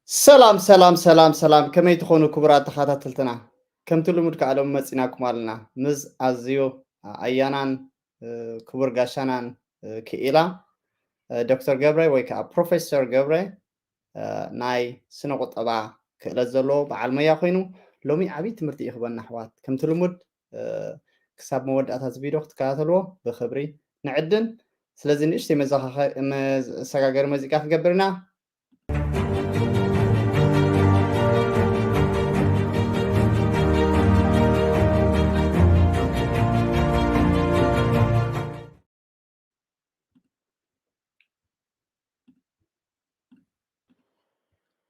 ሰላም ሰላም ሰላም ሰላም፣ ከመይ ትኾኑ ክቡራት ተኸታተልትና? ከምቲ ልሙድ ከዓ ሎም መፂናኩም ኣለና ምስ ኣዝዩ ኣያናን ክቡር ጋሻናን ክኢላ ዶክተር ገብረ ወይ ከዓ ፕሮፌሰር ገብረ፣ ናይ ስነ ቁጠባ ክእለት ዘለዎ በዓል መያ ኮይኑ ሎሚ ዓብይ ትምህርቲ እዩ ክበና ኣሕዋት። ከምቲ ልሙድ ክሳብ መወዳእታ እዚ ቪድዮ ክትከታተልዎ ብክብሪ ንዕድም። ስለዚ ንእሽተይ መዘኻኸ- መሰጋገሪ ሙዚቃ ክገብርና።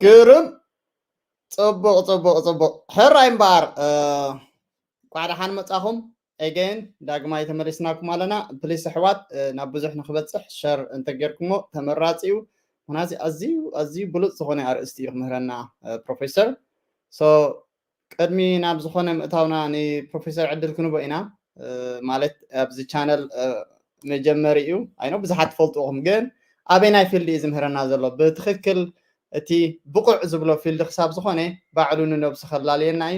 ግርም። ጽቡቕ ጽቡቕ ጽቡቕ። ሕራይ እምበኣር ቋዕ ደሓን መጻኹም። ኤገን ዳግማይ ተመሊስናኩም ኣለና። ፕሊስ ኣሕዋት ናብ ብዙሕ ንክበጽሕ ሸር እንተጌርኩሞ ተመራጺ እዩ። ምክንያቱ ኣዝዩ ኣዝዩ ብሉጽ ዝኾነ ኣርእስቲ እዩ ክምህረና ፕሮፌሰር። ሶ ቅድሚ ናብ ዝኾነ ምእታውና ንፕሮፌሰር ዕድል ክንቦ ኢና። ማለት ኣብዚ ቻነል መጀመሪ እዩ ኣይኖ ብዙሓት ትፈልጥዎም ግን ኣበይ ናይ ፊልድ እዩ ዝምህረና ዘሎ ብትክክል እቲ ብቑዕ ዝብሎ ፊልድ ክሳብ ዝኾነ ባዕሉ ንነብሱ ከላልየና እዩ።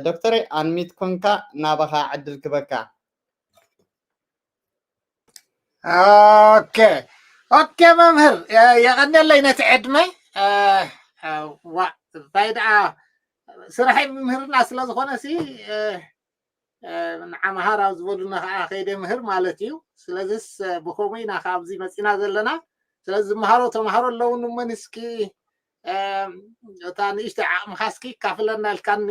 ዶክተር ኣንሚት ኮንካ ናባኻ ዕድል ክበካ። ኦኬ ኦኬ መምህር የቐንየለይ ነቲ ዕድመ። ዋ እንታይ ደኣ ስራሐይ ምምህርና ስለ ዝኾነ ሲ ንዓመሃር ኣብ ዝበሉና ከዓ ከይደ ምህር ማለት እዩ። ስለዚስ ብከምኡ ኢና ካብዚ መፂና ዘለና። ስለዚ ዝመሃሮ ተምሃሮ ኣለውን እመን እስኪ እታ ንእሽተይ ዓቕምኻ እስኪ ካፍለና ኢልካኒ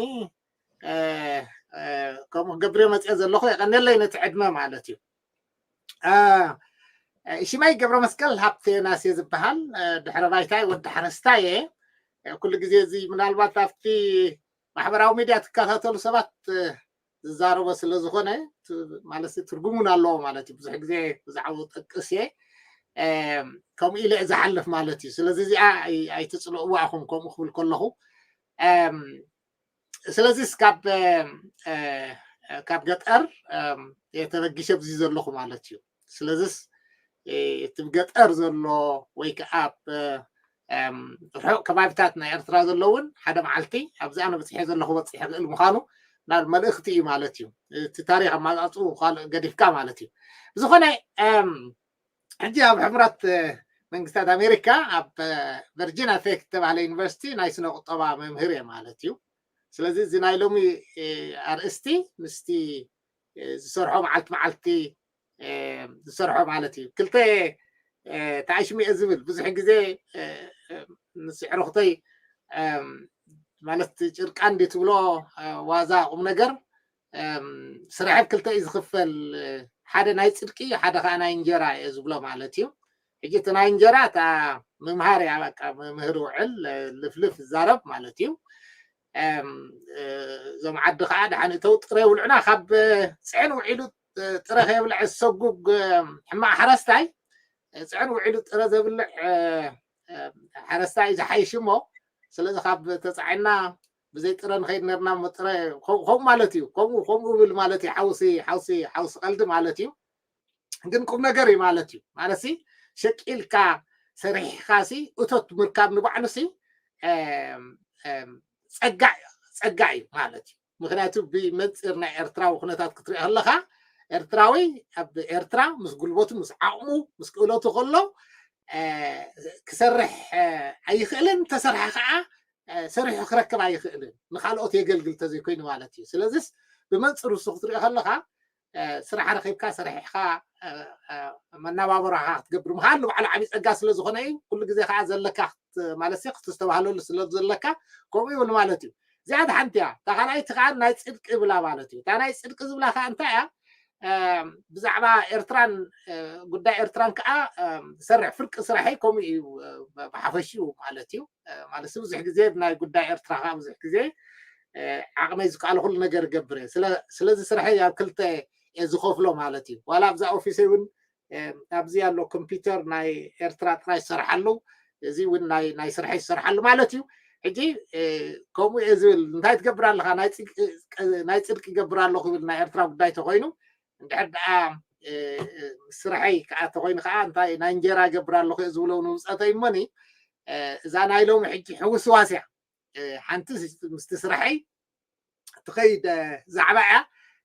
ከምኡ ክገብር መፅአ ዘለኹ። የቐንየለይ ነቲ ዕድመ ማለት እዩ። ሽመይ ገብረ መስቀል ሃብተ ናሴ ዝበሃል ድሕረ ባይታይ ወዲ ሓረስታይ እየ። ኩሉ ግዜ እዚ ምናልባት ኣብቲ ማሕበራዊ ሚድያ ትከታተሉ ሰባት ዝዛረቦ ስለ ዝኾነ ማለት ትርጉም እውን ኣለዎ ማለት እዩ። ብዙሕ ግዜ ብዛዕባኡ ጠቅስ እየ ከምኡ ኢለ ዝሓልፍ ማለት እዩ። ስለዚ እዚኣ ኣይትፅልእዋ ኢኹም ከምኡ ክብል ከለኹ። ስለዚስ ካብ ካብ ገጠር ተበጊሸ ኣብዚ ዘለኹ ማለት እዩ። ስለዚስ እቲ ገጠር ዘሎ ወይ ከዓ ኣብ ርሑቕ ከባቢታት ናይ ኤርትራ ዘሎ እውን ሓደ መዓልቲ ኣብዚ ኣነ በፂሐ ዘለኹ በፂሐ ክእል ምዃኑ ናብ መልእኽቲ እዩ ማለት እዩ። እቲ ታሪክ ኣማፃፅኡ ካልእ ገዲፍካ ማለት እዩ። ብዝኾነ ሕጂ ኣብ ሕቡራት መንግስታት ኣሜሪካ ኣብ ቨርጂኒያ ቴክ ዝተባሃለ ዩኒቨርሲቲ ናይ ስነ ቁጠባ መምህር እየ ማለት እዩ። ስለዚ እዚ ናይ ሎሚ ኣርእስቲ ምስቲ ዝሰርሖ መዓልቲ መዓልቲ ዝሰርሖ ማለት እዩ። ክልተ ተኣሽሚኤ ዝብል ብዙሕ ግዜ ምስ ዕርኽተይ ማለት ጭርቃን ድዩ ትብሎ ዋዛ ቁም ነገር ስራሕ ብ ክልተ እዩ ዝኽፈል። ሓደ ናይ ፅድቂ ሓደ ከዓ ናይ እንጀራ እየ ዝብሎ ማለት እዩ። ሕጂ እቲ ናይ እንጀራ እታ ምምሃር እያ በቃ መምህር ውዕል ልፍልፍ ዝዛረብ ማለት እዩ። እዞም ዓዲ ከዓ ደሓን እተው ጥረ ውልዕና ካብ ፅዕን ውዒሉ ጥረ ከየብልዐ ዝሰጉግ ሕማቅ ሓረስታይ ፅዕን ውዒሉ ጥረ ዘብልዕ ሓረስታይ እዩ ዝሓይሽ እሞ ስለዚ ካብ ተፃዒና ብዘይ ጥረ ንኸይድ ነርና እሞ ጥረ ከምኡ ማለት እዩ። ከምኡ ከምኡ ብል ማለት እዩ። ሓውሲ ሓውሲ ሓውሲ ቀልዲ ማለት እዩ። ግን ቁም ነገር እዩ ማለት እዩ። ማለት ሲ ሸቂልካ ሰሪሕካ ሲ እቶት ምርካብ ንባዕሉ ሲ ጸጋ ጸጋ እዩ ማለት እዩ። ምክንያቱ ብመንፅር ናይ ኤርትራዊ ኩነታት ክትሪኦ ከለካ ኤርትራዊ ኣብ ኤርትራ ምስ ጉልበቱ ምስ ዓቕሙ ምስ ክእለቱ ከሎ ክሰርሕ ኣይኽእልን፣ ተሰርሐ ከዓ ሰሪሑ ክረክብ ኣይኽእልን፣ ንካልኦት የገልግል ተዘይኮይኑ ማለት እዩ። ስለዚስ ብመንፅር እሱ ክትሪኦ ከለካ ስራሕ ረኪብካ ሰሪሕካ መናባብራካ ክትገብር ምካን ንባዕሉ ዓብዪ ፀጋ ስለዝኮነ እዩ። ኩሉ ግዜ ከዓ ዘለካ ማለት ክትስተባህለሉ ስለዘለካ ከምኡ ይብል ማለት እዩ። እዚኣ ሓንቲ እያ። እታ ካልኣይቲ ከዓ ናይ ፅድቂ ብላ ማለት እዩ። እታ ናይ ፅድቂ ዝብላ ከዓ እንታይ እያ? ብዛዕባ ኤርትራን ጉዳይ ኤርትራን ከዓ ዝሰርሕ ፍርቂ ስራሐይ ከምኡ እዩ ብሓፈሽኡ ማለት እዩ። ማለት ብዙሕ ግዜ ናይ ጉዳይ ኤርትራ ከዓ ብዙሕ ግዜ ዓቕመይ ዝከኣለ ኩሉ ነገር እገብር እየ። ስለዚ ስርሐይ ኣብ ክልተ እየ ዝኸፍሎ ማለት እዩ። ዋላ ኣብዛ ኦፊሰይ እውን ኣብዚ ኣሎ ኮምፒውተር ናይ ኤርትራ ጥራይ ዝሰርሓሉ፣ እዚ እውን ናይ ስርሐይ ዝሰርሓሉ ማለት እዩ። ሕጂ ከምኡ እየ ዝብል እንታይ ትገብር ኣለካ? ናይ ፅድቂ ይገብር ኣለኹ ይብል ናይ ኤርትራ ጉዳይ ተኮይኑ እንድሕር ደኣ ስርሐይ ከዓ ተኮይኑ ከዓ እንታይ ናይ እንጀራ ይገብር ኣለኹ እየ ዝብሎ ንውፀተይ እሞኒ እዛ ናይ ሎሚ ሕጂ ሕውስዋስ እያ። ሓንቲ ምስቲ ስራሐይ ትኸይድ ዛዕባ እያ።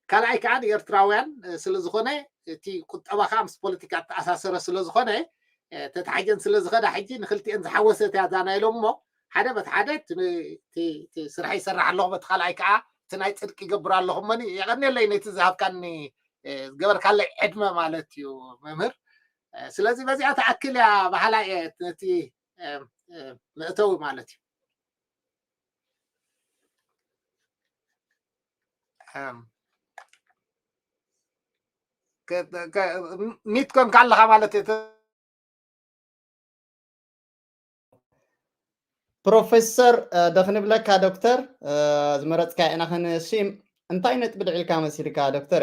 ካልኣይ ከዓ ንኤርትራውያን ስለ ዝኾነ እቲ ቁጠባ ከዓ ምስ ፖለቲካ እተኣሳሰረ ስለ ዝኾነ ተታሒዘን ስለ ዝኸዳ ሕጂ ንክልቲኤን ዝሓወሰት እያ እዛ ናይ ሎሚ። እሞ ሓደ በቲ ሓደ ስራሕ ይሰርሕ ኣለኹ፣ በቲ ካልኣይ ከዓ እቲ ናይ ፅድቂ ይገብር ኣለኹ። እሞኒ የቐንየለይ ነቲ ዝሃብካኒ ዝገበርካለይ ዕድመ ማለት እዩ መምህር። ስለዚ በዚኣ ተኣክል እያ በሃላይ እየ ነቲ መእተዊ ማለት እዩ። ሚት ኮንካ ኣለኻ ማለት እዩ። ፕሮፌሰር ደኽንብለካ ዶክተር፣ ዝመረፅካ ኢና ክንሲ እንታይ ነጥቢ ልዒልካ መሲልካ ዶክተር?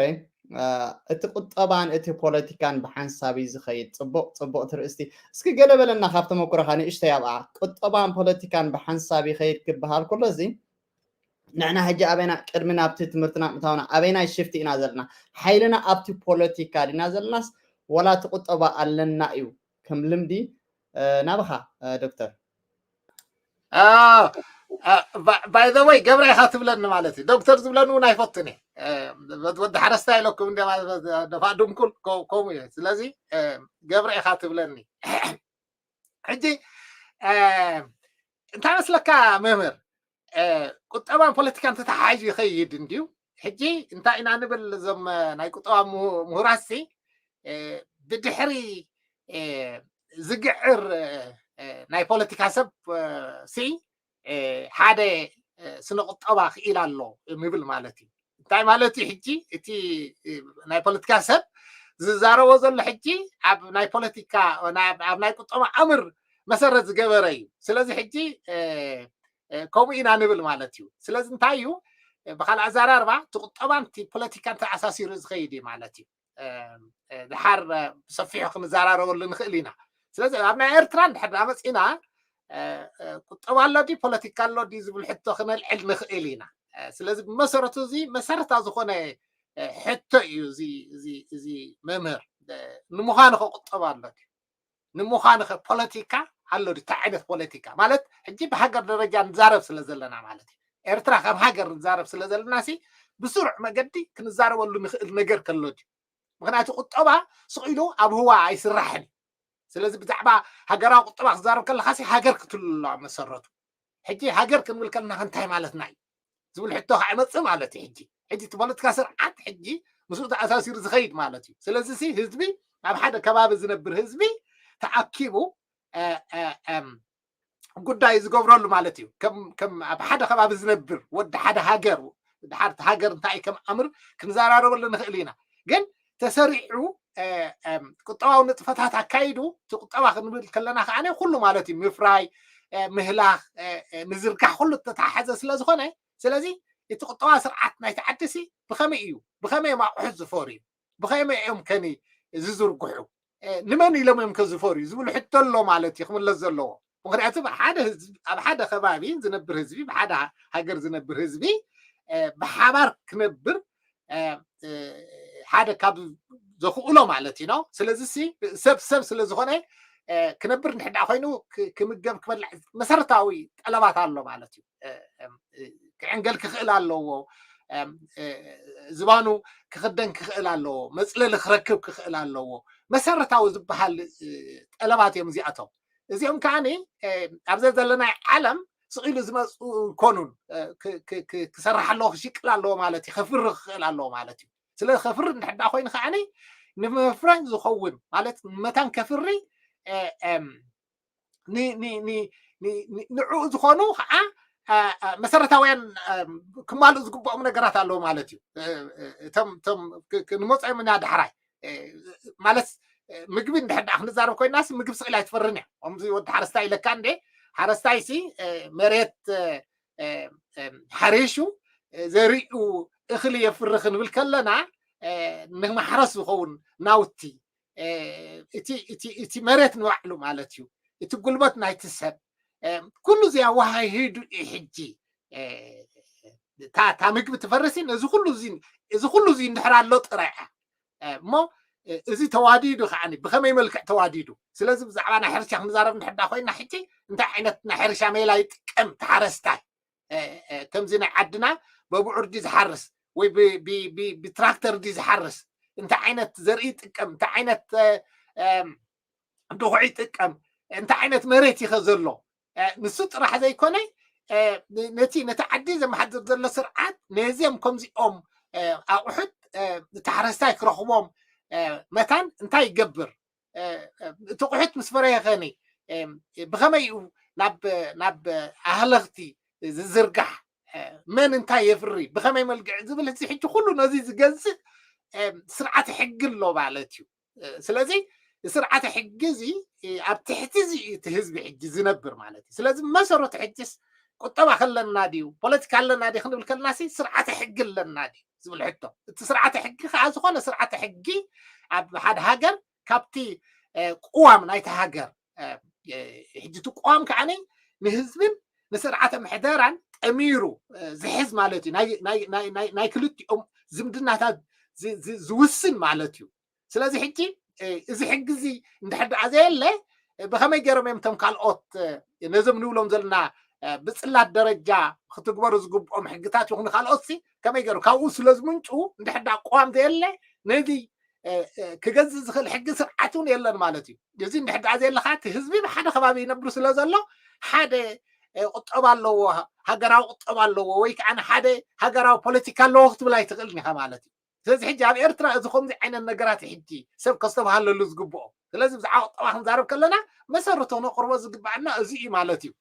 እቲ ቁጠባን እቲ ፖለቲካን ብሓንሳብ እዩ ዝኸይድ። ፅቡቕ ፅቡቕ ትርእስቲ። እስኪ ገለ በለና ካብ ተመኩሮኻ ንእሽተይ ኣብኣ። ቁጠባን ፖለቲካን ብሓንሳብ ይኸይድ ክበሃል ከሎ እዚ ንሕና ሕጂ ኣበይና ቅድሚ ናብቲ ትምህርትና ምእታውና ኣበይናይ ሽፍቲ ኢና ዘለና? ሓይልና ኣብቲ ፖለቲካ ዲና ዘለናስ ወላ እቲ ቁጠባ ኣለና እዩ ከም ልምዲ? ናብኻ ዶክተር። ባይ ዘ ወይ ገብረ ኢኻ ትብለኒ ማለት እዩ። ዶክተር ዝብለኒ እውን ኣይፈቱን እየ። ወዲ ሓረስታይ ኢለኩም እንደ ደፋ ድንኩል ከምኡ እየ። ስለዚ ገብረ ኢኻ ትብለኒ። ሕጂ እንታይ መስለካ መምህር፣ ቁጠባን ፖለቲካን ተተሓሒዙ ይኸይድ እንድዩ። ሕጂ እንታይ ኢና ንብል እዞም ናይ ቁጠባ ምሁራትሲ፣ ብድሕሪ ዝግዕር ናይ ፖለቲካ ሰብ ሲ ሓደ ስነ ቁጠባ ክኢል ኣሎ ንብል ማለት እዩ። እንታይ ማለት እዩ? ሕጂ እቲ ናይ ፖለቲካ ሰብ ዝዛረቦ ዘሎ ሕጂ ኣብ ናይ ፖለቲካ ኣብ ናይ ቁጠባ ኣምር መሰረት ዝገበረ እዩ። ስለዚ ሕጂ ከምኡ ኢና ንብል ማለት እዩ። ስለዚ እንታይ እዩ ብካልእ ኣዘራርባ እቲ ቁጠባን እቲ ፖለቲካን ተኣሳሲሩ ዝኸይድ እዩ ማለት እዩ። ድሓር ብሰፊሑ ክንዘራረበሉ ንኽእል ኢና። ስለዚ ኣብ ናይ ኤርትራ እንድሕር ደኣ መፂና ቁጠባ ኣሎ ድዩ ፖለቲካ ኣሎ ድዩ ዝብል ሕቶ ክነልዕል ንኽእል ኢና። ስለዚ ብመሰረቱ እዚ መሰረታዊ ዝኾነ ሕቶ እዩ እዚ መምህር። ንምዃኑ ከ ቁጠባ ኣሎ ድዩ? ንምዃኑ ከ ፖለቲካ ኣሎ ድዩ? እንታይ ዓይነት ፖለቲካ ማለት ሕጂ ብሃገር ደረጃ ንዛረብ ስለ ዘለና ማለት እዩ። ኤርትራ ከም ሃገር ንዛረብ ስለ ዘለና ሲ ብስሩዕ መገዲ ክንዛረበሉ ንኽእል ነገር ከሎ ድዩ? ምክንያቱ ቁጠባ ስቕ ኢሉ ኣብ ህዋ ኣይስራሕን እዩ። ስለዚ ብዛዕባ ሃገራዊ ቁጠባ ክዛረብ ከለካ ሲ ሃገር ክትህሉ ኣለዋ መሰረቱ። ሕጂ ሃገር ክንብል ከለና እንታይ ማለትና እዩ ዝብል ሕቶ ከዓ ይመፅእ ማለት እዩ። ሕጂ ሕጂ እቲ ፖለቲካ ስርዓት ሕጂ ምስኡ ተኣሳሲሩ ዝኸይድ ማለት እዩ። ስለዚ ሲ ህዝቢ ኣብ ሓደ ከባቢ ዝነብር ህዝቢ ተኣኪቡ ጉዳይ ዝገብረሉ ማለት እዩ። ከም ኣብ ሓደ ከባቢ ዝነብር ወዲ ሓደ ሃገር ድሓር ሃገር እንታይ ከም ኣምር ክንዘራረበሉ ንኽእል ኢና። ግን ተሰሪዑ ቁጠባዊ ንጥፈታት ኣካይዱ እቲ ቁጠባ ክንብል ከለና ከዓ ኩሉ ማለት እዩ ምፍራይ፣ ምህላኽ፣ ምዝርጋሕ ኩሉ ተተሓሓዘ ስለ ዝኾነ ስለዚ እቲ ቁጠባ ስርዓት ናይቲ ዓዲ ሲ ብኸመይ እዩ ብኸመይ እዮም ኣቑሑት ዝፈርዩ ብኸመይ እዮም ከኒ ዝዝርግሑ ንመን ኢሎም እዮም ከዝፈርዩ ዝብል ሕቶ ኣሎ ማለት እዩ ክምለስ ዘለዎ። ምክንያቱ ሓደ ህዝቢ ኣብ ሓደ ከባቢ ዝነብር ህዝቢ ብሓደ ሃገር ዝነብር ህዝቢ ብሓባር ክነብር ሓደ ካብ ዘኽእሎ ማለት እዩ ነው። ስለዚ ሲ ሰብ ሰብ ስለ ዝኾነ ክነብር እንድሕዳ ኮይኑ ክምገብ ክበልዕ መሰረታዊ ጠለባት ኣሎ ማለት እዩ። ክዕንገል ክኽእል ኣለዎ። ዝባኑ ክኽደን ክኽእል ኣለዎ። መፅለሊ ክረክብ ክኽእል ኣለዎ። መሰረታዊ ዝበሃል ጠለባት እዮም እዚኣቶም። እዚኦም ከዓኒ ኣብዚ ዘለናይ ዓለም ስቕ ኢሉ ዝመፁ ይኮኑን። ክሰርሕ ኣለዎ ክሽቅል ኣለዎ ማለት እዩ። ከፍሪ ክኽእል ኣለዎ ማለት እዩ። ስለ ከፍሪ እንድሕዳ ኮይኑ ከዓኒ ንመፍረ ዝኸውን ማለት መታን ከፍሪ ንዕኡ ዝኾኑ ከዓ መሰረታውያን ክማልኡ ዝግብኦም ነገራት ኣለዉ ማለት እዩ። እቶም ንመፅኦም ኢና ዳሕራይ ማለት ምግቢ እንድሕር ደኣ ክንዛረብ ኮይናስ ምግቢ ስቕ ኢላ ኣይትፈርን እያ። ከምዚ ወዲ ሓረስታይ ኢለካ እንዴ ሓረስታይ ሲ መሬት ሓሪሹ ዘሪኡ እኽሊ የፍሪ ክንብል ከለና ንማሕረስ ዝኸውን ናውቲ እቲ መሬት ንባዕሉ ማለት እዩ። እቲ ጉልበት ናይቲ ሰብ ኩሉ እዚ ኣወሃሂዱ እዩ ሕጂ እታ ምግቢ ትፈርሲ ነዚ ኩሉ እዚ እዚ ኩሉ እዚ እንድሕር ኣሎ ጥራይ እያ እሞ እዚ ተዋዲዱ ከዓኒ ብኸመይ መልክዕ ተዋዲዱ? ስለዚ ብዛዕባ ናይ ሕርሻ ክንዛረብ እንድሕር ኮይና ሕጂ እንታይ ዓይነት ናይ ሕርሻ ሜላ ይጥቀም ተሓረስታይ? ከምዚ ናይ ዓድና በብዑር ድዩ ዝሓርስ ወይ ብትራክተር ድዩ ዝሓርስ? እንታይ ዓይነት ዘርኢ ይጥቀም? እንታይ ዓይነት ድኹዒ ይጥቀም? እንታይ ዓይነት መሬት ይኸ ዘሎ? ንሱ ጥራሕ ዘይኮነ ነቲ ነቲ ዓዲ ዘመሓድር ዘሎ ስርዓት ነዚኦም ከምዚኦም ኣቑሑት እቲ ሓረስታይ ክረኽቦም መታን እንታይ ይገብር? እቲ ኣቑሑት ምስ ፈረየ ኸኒ ብኸመይ እዩ ናብ ኣህለኽቲ ዝዝርጋሕ? መን እንታይ የፍሪ? ብኸመይ መልክዕ ዝብል እዚ ሕጂ ኩሉ ነዚ ዝገዝእ ስርዓት ሕጊ ኣሎ ማለት እዩ። ስለዚ ስርዓተ ሕጊ እዚ ኣብ ትሕቲ እዚ እቲ ህዝቢ ሕጂ ዝነብር ማለት እዩ። ስለዚ መሰረቱ ሕጅስ ቁጠባ ከለና ድዩ ፖለቲካ ኣለና ድዩ ክንብል ከለና ሲ ስርዓተ ሕጊ ኣለና ድዩ ዝብል ሕቶ። እቲ ስርዓተ ሕጊ ከዓ ዝኾነ ስርዓተ ሕጊ ኣብ ሓደ ሃገር ካብቲ ቅዋም ናይቲ ሃገር ሕጂ እቲ ቅዋም ከዓ ንህዝብን ንስርዓተ ምሕደራን ጠሚሩ ዝሕዝ ማለት እዩ። ናይ ክልቲኦም ዝምድናታት ዝውስን ማለት እዩ። ስለዚ ሕጂ እዚ ሕጊ እዚ እንድሕር ደኣ ዘየለ ብኸመይ ገይሮም እዮም እቶም ካልኦት ነዞም ንብሎም ዘለና ብፅላት ደረጃ ክትግበሩ ዝግብኦም ሕግታት ይኹኑ ካልኦት ሲ ከመይ ገይሩ ካብኡ ስለ ዝምንጩ እንድሕር ደኣ ቅዋም ዘየለ ነዚ ክገዝእ ዝኽእል ሕጊ ስርዓት እውን የለን ማለት እዩ። እዚ እንድሕር ደኣ ዘየለ ከዓ እቲ ህዝቢ ብሓደ ከባቢ ይነብሩ ስለ ዘሎ ሓደ ቁጠባ ኣለዎ፣ ሃገራዊ ቁጠባ ኣለዎ ወይ ከዓ ሓደ ሃገራዊ ፖለቲካ ኣለዎ ክትብል ኣይትኽእልን ኢኻ ማለት እዩ። ስለዚ ሕጂ ኣብ ኤርትራ እዚ ከምዚ ዓይነት ነገራት ሕጂ ሰብ ከስተባሃለሉ ዝግብኦ። ስለዚ ብዛዕባ ቁጠባ ክንዛረብ ከለና መሰረቱ ነቅርቦ ዝግባኣና እዚ እዩ ማለት እዩ።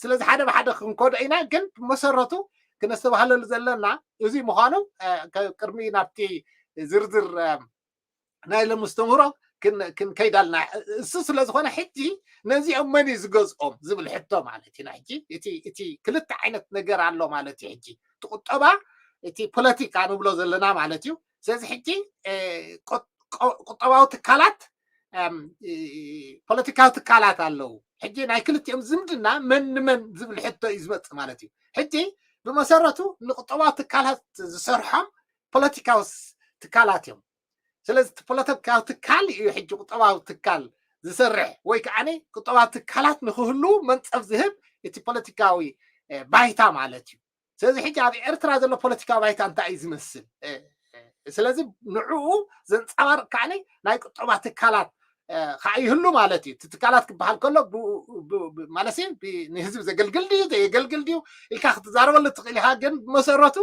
ስለዚ ሓደ ብሓደ ክንኮዶ ኢና፣ ግን ብመሰረቱ ክነስተባሃለሉ ዘለና እዚ ምዃኑ ቅድሚ ናብቲ ዝርዝር ናይ ሎም ኣስተምህሮ ክንከይዳልና እሱ ስለ ዝኾነ ሕጂ ነዚኦም መን እዩ ዝገዝኦም ዝብል ሕቶ ማለት እዩ። ሕጂ እቲ ክልተ ዓይነት ነገር ኣሎ ማለት እዩ። ሕጂ እቲ ቁጠባ እቲ ፖለቲካ ንብሎ ዘለና ማለት እዩ። ስለዚ ሕጂ ቁጠባዊ ትካላት ፖለቲካዊ ትካላት ኣለዉ። ሕጂ ናይ ክልቲኦም ዝምድና መን ንመን ዝብል ሕቶ እዩ ዝመፅእ ማለት እዩ። ሕጂ ብመሰረቱ ንቁጠባዊ ትካላት ዝሰርሖም ፖለቲካዊ ትካላት እዮም። ስለዚ እቲ ፖለቲካዊ ትካል እዩ ሕጂ ቁጠባዊ ትካል ዝሰርሕ ወይ ከዓ ቁጠባዊ ትካላት ንክህሉ መንፀፍ ዝህብ እቲ ፖለቲካዊ ባይታ ማለት እዩ። ስለዚ ሕጂ ኣብ ኤርትራ ዘሎ ፖለቲካዊ ባይታ እንታይ እዩ ዝመስል? ስለዚ ንዕኡ ዘንፀባርቅ ከዓ ናይ ቁጠባ ትካላት ከዓ ይህሉ ማለት እዩ። እቲ ትካላት ክበሃል ከሎ ማለት ንህዝቢ ዘገልግል ድዩ ዘየገልግል ድዩ ኢልካ ክትዛረበሉ ትኽእል ኢኻ። ግን ብመሰረቱ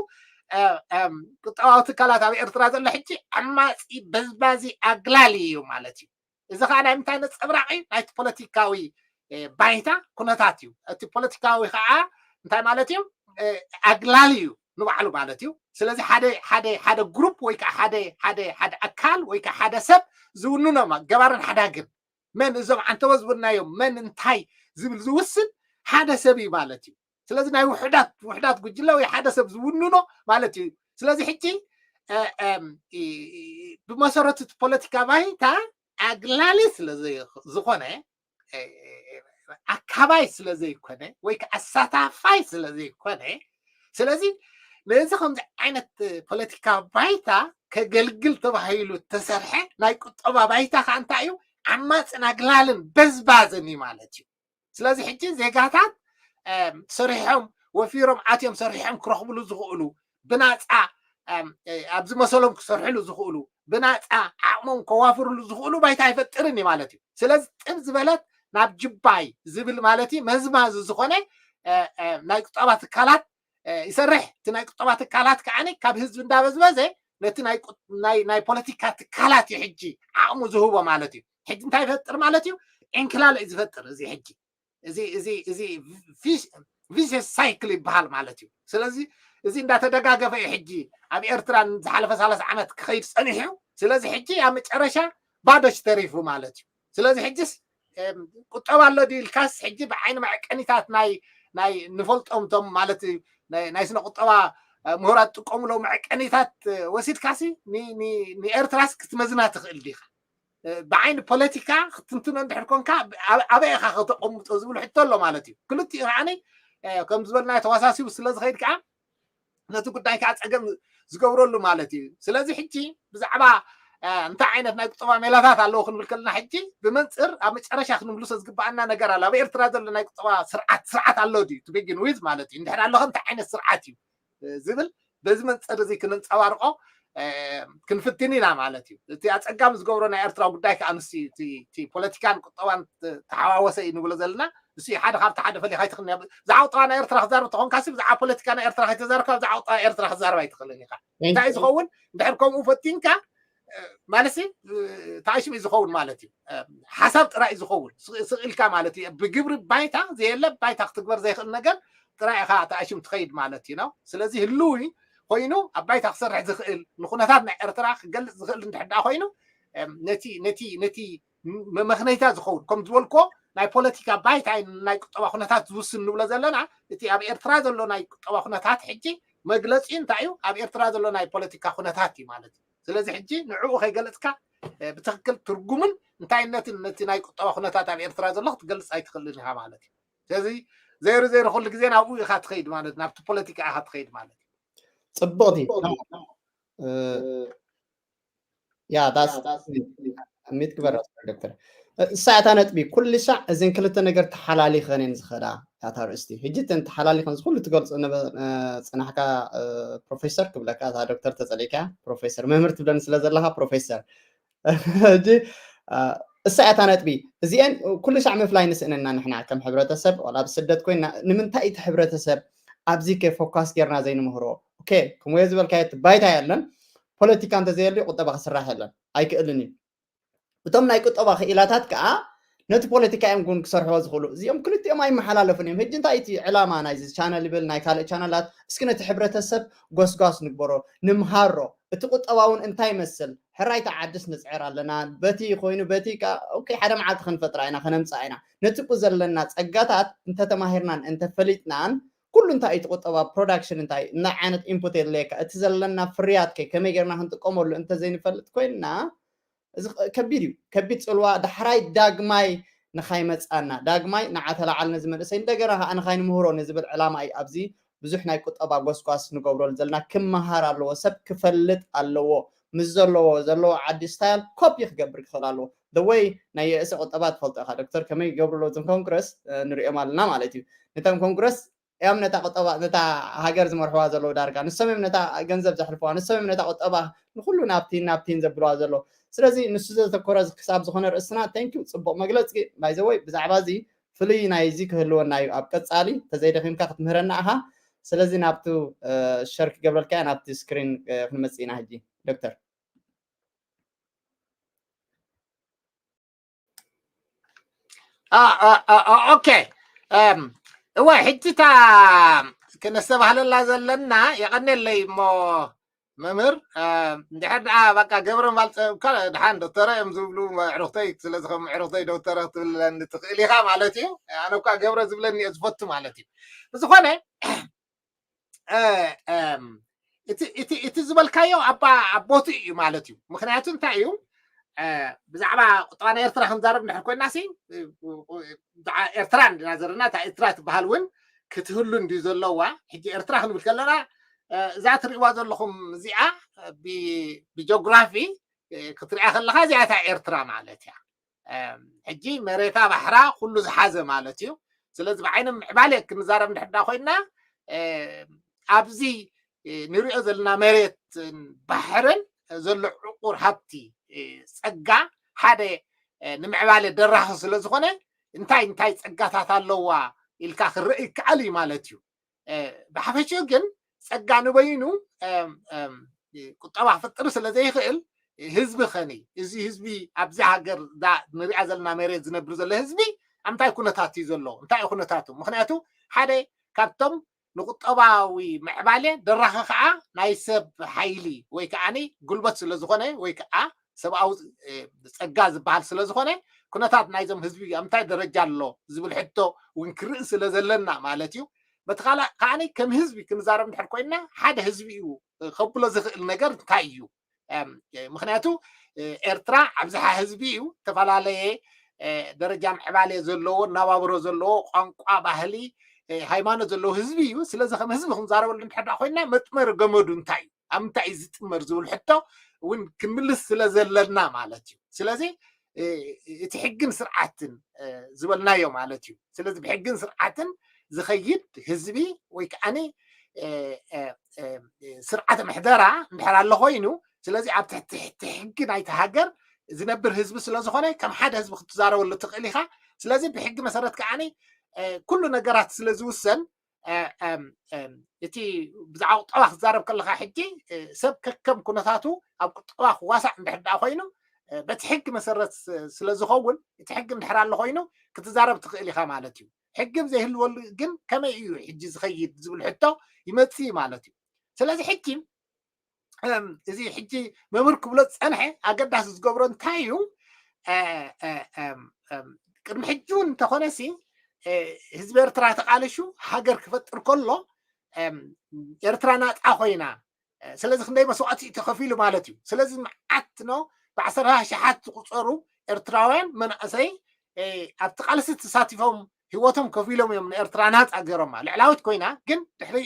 ቁጠባዊ ትካላት ኣብ ኤርትራ ዘሎ ሕጂ ዓማፂ በዝባዚ ኣግላሊ እዩ ማለት እዩ። እዚ ከዓ ናይ ምንታይ ነፀብራቕ እዩ? ናይቲ ፖለቲካዊ ባይታ ኩነታት እዩ። እቲ ፖለቲካዊ ከዓ እንታይ ማለት እዩ? ኣግላሊ እዩ ንባዕሉ ማለት እዩ። ስለዚ ሓደ ሓደ ሓደ ግሩፕ ወይ ከዓ ሓደ ሓደ ሓደ ኣካል ወይ ከዓ ሓደ ሰብ ዝውንኖም ገባርን ሓዳግን መን እዞም ዓንተቦ ዝበልናዮም መን እንታይ ዝብል ዝውስን ሓደ ሰብ እዩ ማለት እዩ። ስለዚ ናይ ውሕዳት ውሕዳት ጉጅለ ወይ ሓደ ሰብ ዝውንኖ ማለት እዩ። ስለዚ ሕጂ ብመሰረቱ እቲ ፖለቲካ ባይታ ኣግላሊ ስለ ዝኾነ ኣካባይ ስለ ዘይኮነ ወይ ከዓ ኣሳታፋይ ስለ ዘይኮነ ስለዚ ነዚ ከምዚ ዓይነት ፖለቲካ ባይታ ከገልግል ተባሂሉ ተሰርሐ ናይ ቁጠባ ባይታ ከዓ እንታይ እዩ? ዓማፅን ኣግላልን በዝባዝን እዩ ማለት እዩ። ስለዚ ሕጂ ዜጋታት ሰሪሖም ወፊሮም ኣትዮም ሰሪሖም ክረኽብሉ ዝኽእሉ ብናፃ ኣብዚ መሰሎም ክሰርሕሉ ዝኽእሉ ብናፃ ዓቕሞም ከዋፍርሉ ዝኽእሉ ባይታ ኣይፈጥርን እዩ ማለት እዩ። ስለዚ ጥብ ዝበለት ናብ ጅባይ ዝብል ማለት እዩ መዝማዚ ዝኾነ ናይ ቁጠባ ትካላት ይሰርሕ። እቲ ናይ ቁጠባ ትካላት ከዓ ካብ ህዝቢ እንዳበዝበዘ ነቲ ናይ ፖለቲካ ትካላት እዩ ሕጂ ዓቕሙ ዝህቦ ማለት እዩ። ሕጂ እንታይ ይፈጥር ማለት እዩ? ዕንክላለ እዩ ዝፈጥር። እዚ ሕጂ እዚ እዚ እዚ ቪሽስ ሳይክል ይበሃል ማለት እዩ። ስለዚ እዚ እንዳተደጋገፈ እዩ ሕጂ ኣብ ኤርትራ ዝሓለፈ ሰላሳ ዓመት ክኸይድ ፀኒሑ። ስለዚ ሕጂ ኣብ መጨረሻ ባዶሽ ተሪፉ ማለት እዩ። ስለዚ ሕጂስ ቁጠባ ኣሎ ድዩ ኢልካስ ሕጂ ብዓይኒ መዐቀኒታት ናይ ናይ ንፈልጦም እቶም ማለት ናይ ስነ ቁጠባ ምሁራት ጥቀምሎም መዐቀኒታት ወሲድካሲ ንኤርትራስ ክትመዝና ትኽእል ዲኻ? ብዓይኒ ፖለቲካ ክትንትኖ እንድሕር ኮንካ ኣበይ ኢኻ ከተቐምጦ ዝብል ሕቶ ኣሎ ማለት እዩ። ክልቲኡ ከዓ ከም ዝበልና ተዋሳሲቡ ስለ ዝኸይድ ከዓ ነቲ ጉዳይ ከዓ ፀገም ዝገብረሉ ማለት እዩ። ስለዚ ሕጂ ብዛዕባ እንታይ ዓይነት ናይ ቁጠባ ሜላታት ኣለዎ ክንብል ከለና፣ ሕጂ ብመንፅር ኣብ መጨረሻ ክንምልሶ ዝግባኣና ነገር ኣሎ። ኣብ ኤርትራ ዘሎ ናይ ቁጠባ ስርዓት ስርዓት ኣሎ ድዩ? To begin with ማለት እዩ። እንድሕር ኣሎ ከ እንታይ ዓይነት ስርዓት እዩ ዝብል በዚ መንፅር እዚ ክንንፀባርቆ ክንፍትን ኢና ማለት እዩ። እቲ ኣፀጋሚ ዝገብሮ ናይ ኤርትራ ጉዳይ ከዓ ምስ እቲ ፖለቲካን ቁጠባን ተሓዋወሰ እዩ ንብሎ ዘለና። እሱ ሓደ ካብቲ ሓደ ፈሊኻ ኣይትኽእልን። ብዛዕባ ቁጠባ ናይ ኤርትራ ክዛረብ ተኾንካ ሲ ብዛዕባ ፖለቲካ ናይ ኤርትራ ከይተዛረብካ ብዛዕባ ቁጠባ ኤርትራ ክዛረብ ኣይትኽእልን ኢኻ። እንታይ እዩ ዝኸውን? እንድሕር ከምኡ ፈቲንካ ማለት ሲ ተኣሽም እዩ ዝኸውን ማለት እዩ። ሓሳብ ጥራይ እዩ ዝኸውን። ስቕ ኢልካ ማለት እዩ። ብግብሪ ባይታ ዘየለ ባይታ ክትግበር ዘይኽእል ነገር ጥራይ ኢኻ ተኣሽም ትኸይድ ማለት እዩ ነው። ስለዚ ህልው ኮይኑ ኣብ ባይታ ክሰርሕ ዝኽእል ንኩነታት ናይ ኤርትራ ክገልጽ ዝኽእል እንድሕር ደኣ ኮይኑ ነቲ ነቲ ነቲ መመኽነይታ ዝኸውን ከም ዝበልኮ ናይ ፖለቲካ ባይታ ናይ ቁጠባ ኩነታት ዝውስን ንብሎ ዘለና እቲ ኣብ ኤርትራ ዘሎ ናይ ቁጠባ ኩነታት ሕጂ መግለጺ እንታይ እዩ? ኣብ ኤርትራ ዘሎ ናይ ፖለቲካ ኩነታት እዩ ማለት እዩ። ስለዚ ሕጂ ንዕኡ ከይገለጽካ ብትክክል ትርጉምን እንታይነትን ነቲ ናይ ቁጠባ ኩነታት ኣብ ኤርትራ ዘሎ ክትገልጽ ኣይትኽእልን ኢኻ ማለት እዩ። ስለዚ ዘይሩ ዘይሩ ኩሉ ግዜ ናብኡ ኢኻ ትኸይድ ማለት ናብቲ ፖለቲካ ኢኻ ትኸይድ ማለት እዩ። ጽቡቕቲ ያ ዳስ ሚት ግበር ዶክተር። እሳ እታ ነጥቢ ኩሉ ሳዕ እዘን ክልተ ነገር ተሓላሊኸን እየን ዝኸዳ። ያታ ርእስቲ ሕጂ እተን ተሓላሊኸን ዝኩሉ ትገልፁ ነበ- እ፣ ፅናሕካ እ፣ ፕሮፌሰር ክብለካ እታ ዶክተር ተፀሊእካ ፕሮፌሰር መምህር ትብለኒ ስለ ዘለካ ፕሮፌሰር ሕጂ እ፣ እሳ እታ ነጥቢ እዚአን ኩሉ ሳዕ ምፍላይ ንስእነና ንሕና ከም ሕብረተሰብ ዋላ ኣብ ስደት ኮይና ንምንታይ እቲ ሕብረተሰብ ኣብዚ ከ ፎካስ ጌርና ዘይንምህሮ ኦኬ ከምኡ ዝበልካዮ እቲ ባይታ የለን ፖለቲካ እንተዘየልዩ ቁጠባ ክስራሕ የለን ኣይክእልን እዩ እቶም ናይ ቁጠባ ክኢላታት ከዓ ነቲ ፖለቲካ እዮም ግን ክሰርሕዎ ዝኽእሉ እዚኦም ክልቲኦም ኣይመሓላለፉን እዮም ሕጂ እንታይ እቲ ዕላማ ናይዚ ቻነል ይብል ናይ ካልእ ቻነላት እስኪ ነቲ ሕብረተሰብ ጎስጓስ ንግበሮ ንምሃሮ እቲ ቁጠባ እውን እንታይ ይመስል ሕራይ ተዓድስ ንፅዕር ኣለና በቲ ኮይኑ በቲ ሓደ መዓልቲ ክንፈጥራ ኢና ከነምፅኣ ኢና ነቲ ዘለና ፀጋታት እንተተማሂርናን እንተፈሊጥናን ኩሉ እንታይ እዩ ቁጠባ ፕሮዳክሽን እንታይ እንታይ ዓይነት ኢንፑት የድለየካ እቲ ዘለና ፍርያት ከ ከመይ ጌርና ክንጥቀመሉ እንተዘይንፈልጥ ኮይንና እዚ ከቢድ እዩ ከቢድ ፅልዋ ዳሕራይ ዳግማይ ንኻይመፃና ዳግማይ ንዓ ተላዓል ነዚ መንእሰይ እንደገና ከዓ ንኻይንምህሮ ንዝብል ዕላማ እዩ ኣብዚ ብዙሕ ናይ ቁጠባ ጎስጓስ ንገብረሉ ዘለና ክመሃር ኣለዎ ሰብ ክፈልጥ ኣለዎ ምስ ዘለዎ ዘለዎ ዓዲ ስታይል ኮፒ ክገብር ክኽእል ኣለዎ ወይ ናይ የእሰ ቁጠባ ትፈልጦ ኢኻ ዶክተር ከመይ ይገብርሎ እዞም ኮንግረስ ንሪኦም ኣለና ማለት እዩ ነቶም ኮንግረስ እዮም ነታ ቁጠባ ነታ ሃገር ዝመርሕዋ ዘለዉ ዳርጋ ንሶም እዮም ነታ ገንዘብ ዘሕልፍዋ ንሶም እዮም ነታ ቁጠባ ንኩሉ ናብቲን ናብቲን ዘብልዋ ዘሎ ስለዚ ንሱ ዘተኮረ ክሳብ ዝኾነ ርእስና thank you ፅቡቅ መግለፂ by the way ብዛዕባ እዚ ፍሉይ ናይዚ ክህልወና እዩ ኣብ ቀፃሊ ተዘይደኺምካ ክትምህረና ኢኻ ስለዚ ናብቲ ሸር ክገብረልካ ናብቲ ስክሪን ክንመፅእ ኢና ሕጂ ዶክተር ኦኬ እወ ሕጂ እታ ክነስተባህለላ ዘለና የቐኔለይ እሞ መምህር እንድሕር ደኣ በቃ ገብረ ማልፀብካ ድሓን ዶክተረ እዮም ዝብሉ ዕሩኽተይ ስለዚ ከም ዕሩኽተይ ዶክተረ ክትብለኒ ትኽእል ኢኻ ማለት እዩ ኣነ እኳ ገብረ ዝብለኒ እየ ዝፈቱ ማለት እዩ ብዝኾነ እቲ ዝበልካዮ ኣብ ቦትኡ እዩ ማለት እዩ ምክንያቱ እንታይ እዩ ብዛዕባ ቁጠባ ናይ ኤርትራ ክንዛረብ እንድሕር ኮይና ሲ ኤርትራ እንድና ዘለና እታ ኤርትራ ትበሃል እውን ክትህሉ እንድዩ ዘለዋ ሕጂ ኤርትራ ክንብል ከለና እዛ ትርእዋ ዘለኹም እዚኣ ብጆግራፊ ክትሪኣ ከለካ እዚኣ እታ ኤርትራ ማለት እያ ሕጂ መሬታ ባሕራ ኩሉ ዝሓዘ ማለት እዩ ስለዚ ብዓይኒ ምዕባለ ክንዛረብ እንድሕዳ ኮይና ኣብዚ ንሪኦ ዘለና መሬትን ባሕርን ዘሎ ዕቁር ሃብቲ ፀጋ ሓደ ንምዕባለ ደራኺ ስለ ዝኾነ እንታይ እንታይ ፀጋታት ኣለዋ ኢልካ ክረእ ይከኣል እዩ ማለት እዩ ብሓፈሽኡ ግን ፀጋ ንበይኑ ቁጠባ ክፈጥር ስለ ዘይኽእል ህዝቢ ኸኒ እዚ ህዝቢ ኣብዚ ሃገር ንሪኣ ዘለና መሬት ዝነብር ዘሎ ህዝቢ ኣብ እንታይ ኩነታት እዩ ዘሎ እንታይ እዩ ኩነታቱ ምክንያቱ ሓደ ካብቶም ንቁጠባዊ ምዕባለ ደራኺ ከዓ ናይ ሰብ ሓይሊ ወይ ከዓ ጉልበት ስለ ዝኾነ ወይ ከዓ ሰብኣዊ ፀጋ ዝበሃል ስለ ዝኾነ ኩነታት ናይዞም ህዝቢ ኣብ እንታይ ደረጃ ኣሎ ዝብል ሕቶ እውን ክርኢ ስለ ዘለና ማለት እዩ በቲ ካልእ ከዓ ከም ህዝቢ ክንዛረብ እንድሕር ኮይና ሓደ ህዝቢ እዩ ከብሎ ዝኽእል ነገር እንታይ እዩ ምክንያቱ ኤርትራ ኣብዝሓ ህዝቢ እዩ ዝተፈላለየ ደረጃ ምዕባለ ዘለዎ እናባብሮ ዘለዎ ቋንቋ ባህሊ ሃይማኖት ዘለዎ ህዝቢ እዩ ስለዚ ከም ህዝቢ ክንዛረበሉ እንድሕር ኮይና መጥመሪ ገመዱ እንታይ እዩ ኣብ ምንታይ እዩ ዝጥመር ዝብል ሕቶ እውን ክንምልስ ስለ ዘለና ማለት እዩ። ስለዚ እቲ ሕግን ስርዓትን ዝበልናዮ ማለት እዩ። ስለዚ ብሕግን ስርዓትን ዝኸይድ ህዝቢ ወይ ከዓኒ ስርዓተ ምሕደራ እንድሕር ኣሎ ኮይኑ፣ ስለዚ ኣብ ትሕቲ ሕጊ ናይቲ ሃገር ዝነብር ህዝቢ ስለ ዝኾነ ከም ሓደ ህዝቢ ክትዛረበሉ ትኽእል ኢኻ። ስለዚ ብሕጊ መሰረት ከዓኒ ኩሉ ነገራት ስለ ዝውሰን እቲ ብዛዕባ ቁጠባ ክትዛረብ ከለኻ ሕጂ ሰብ ከከም ኩነታቱ ኣብ ቁጠባ ክዋሳእ እንድሕር ደኣ ኮይኑ በቲ ሕጊ መሰረት ስለ ዝኸውን እቲ ሕጊ እንድሕር ኣሎ ኮይኑ ክትዛረብ ትኽእል ኢኻ ማለት እዩ። ሕጊ ዘይህልወሉ ግን ከመይ እዩ ሕጂ ዝኸይድ ዝብል ሕቶ ይመፅእ ማለት እዩ። ስለዚ ሕጂ እዚ ሕጂ መምህር ክብሎ ዝፀንሐ ኣገዳሲ ዝገብሮ እንታይ እዩ? ቅድሚ ሕጂ እውን እንተኾነሲ ህዝቢ ኤርትራ ተቃልሹ ሃገር ክፈጥር ከሎ ኤርትራ ናፃ ኮይና፣ ስለዚ ክንደይ መስዋዕቲ ተኸፊሉ ማለት እዩ። ስለዚ መዓት ነው ብዓሰርተ ኣሽሓት ዝቁፀሩ ኤርትራውያን መናእሰይ ኣብቲ ቃልሲ ተሳቲፎም ህይወቶም ከፊሎም እዮም ንኤርትራ ናፃ ገይሮማ። ልዕላዊት ኮይና ግን ድሕሪ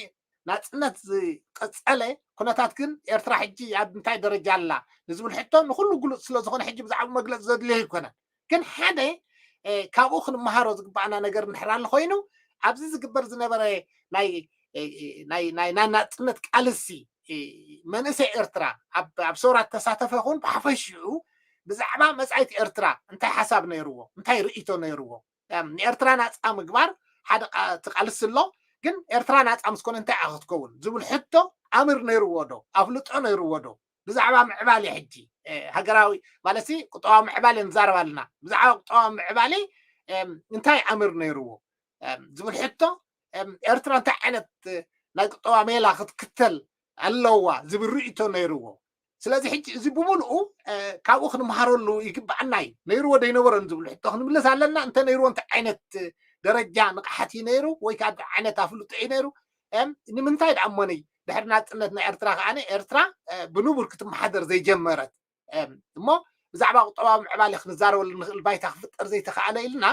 ናፅነት ዝቀፀለ ኩነታት ግን ኤርትራ ሕጂ ኣብ እንታይ ደረጃ ኣላ ንዝብል ሕቶ ንኩሉ ግሉፅ ስለዝኾነ ሕጂ ብዛዕባ መግለፂ ዘድልዮ ኣይኮነን። ግን ሓደ ካብኡ ክንመሃሮ ዝግባኣና ነገር እንድሕር ኣሎ ኮይኑ ኣብዚ ዝግበር ዝነበረ ናይ ናይ ናይ ናፅነት ቃልሲ መንእሰይ ኤርትራ ኣብ ሰውራ ተሳተፈ ይኹን ብሓፈሽኡ ብዛዕባ መፃኢት ኤርትራ እንታይ ሓሳብ ነይርዎ፣ እንታይ ርእይቶ ነይርዎ? ንኤርትራ ናፃ ምግባር ሓደ ቃልሲ ኣሎ፣ ግን ኤርትራ ናፃ ምስ ኮነ እንታይ ክትከውን ዝብል ሕቶ ኣምር ነይርዎ ዶ? ኣፍልጦ ነይርዎ ዶ? ብዛዕባ ምዕባለ ሕጂ ሃገራዊ ማለት ቁጠባዊ ምዕባለ ንዛረብ ኣለና። ብዛዕባ ቁጠባዊ ምዕባለ እንታይ ኣምር ነይርዎ ዝብል ሕቶ፣ ኤርትራ እንታይ ዓይነት ናይ ቁጠባ ሜላ ክትክተል ኣለዋ ዝብል ርእይቶ ነይርዎ። ስለዚ ሕጂ እዚ ብምልኡ ካብኡ ክንመሃረሉ ይግባኣና እዩ። ነይርዎ ደይነበረን ዝብል ሕቶ ክንምልስ ኣለና። እንተ ነይርዎ እንታይ ዓይነት ደረጃ ንቕሓት እዩ ነይሩ ወይ ከዓ እንታይ ዓይነት ኣፍልጦ እዩ ነይሩ? ንምንታይ ደኣ እሞኒ ድሕሪ ናፅነት ናይ ኤርትራ ከዓ ኤርትራ ብንቡር ክትመሓደር ዘይጀመረት እሞ ብዛዕባ ቁጠባዊ ምዕባለ ክንዛረበሉ ንኽእል ባይታ ክፍጠር ዘይተኻእለ ኢልና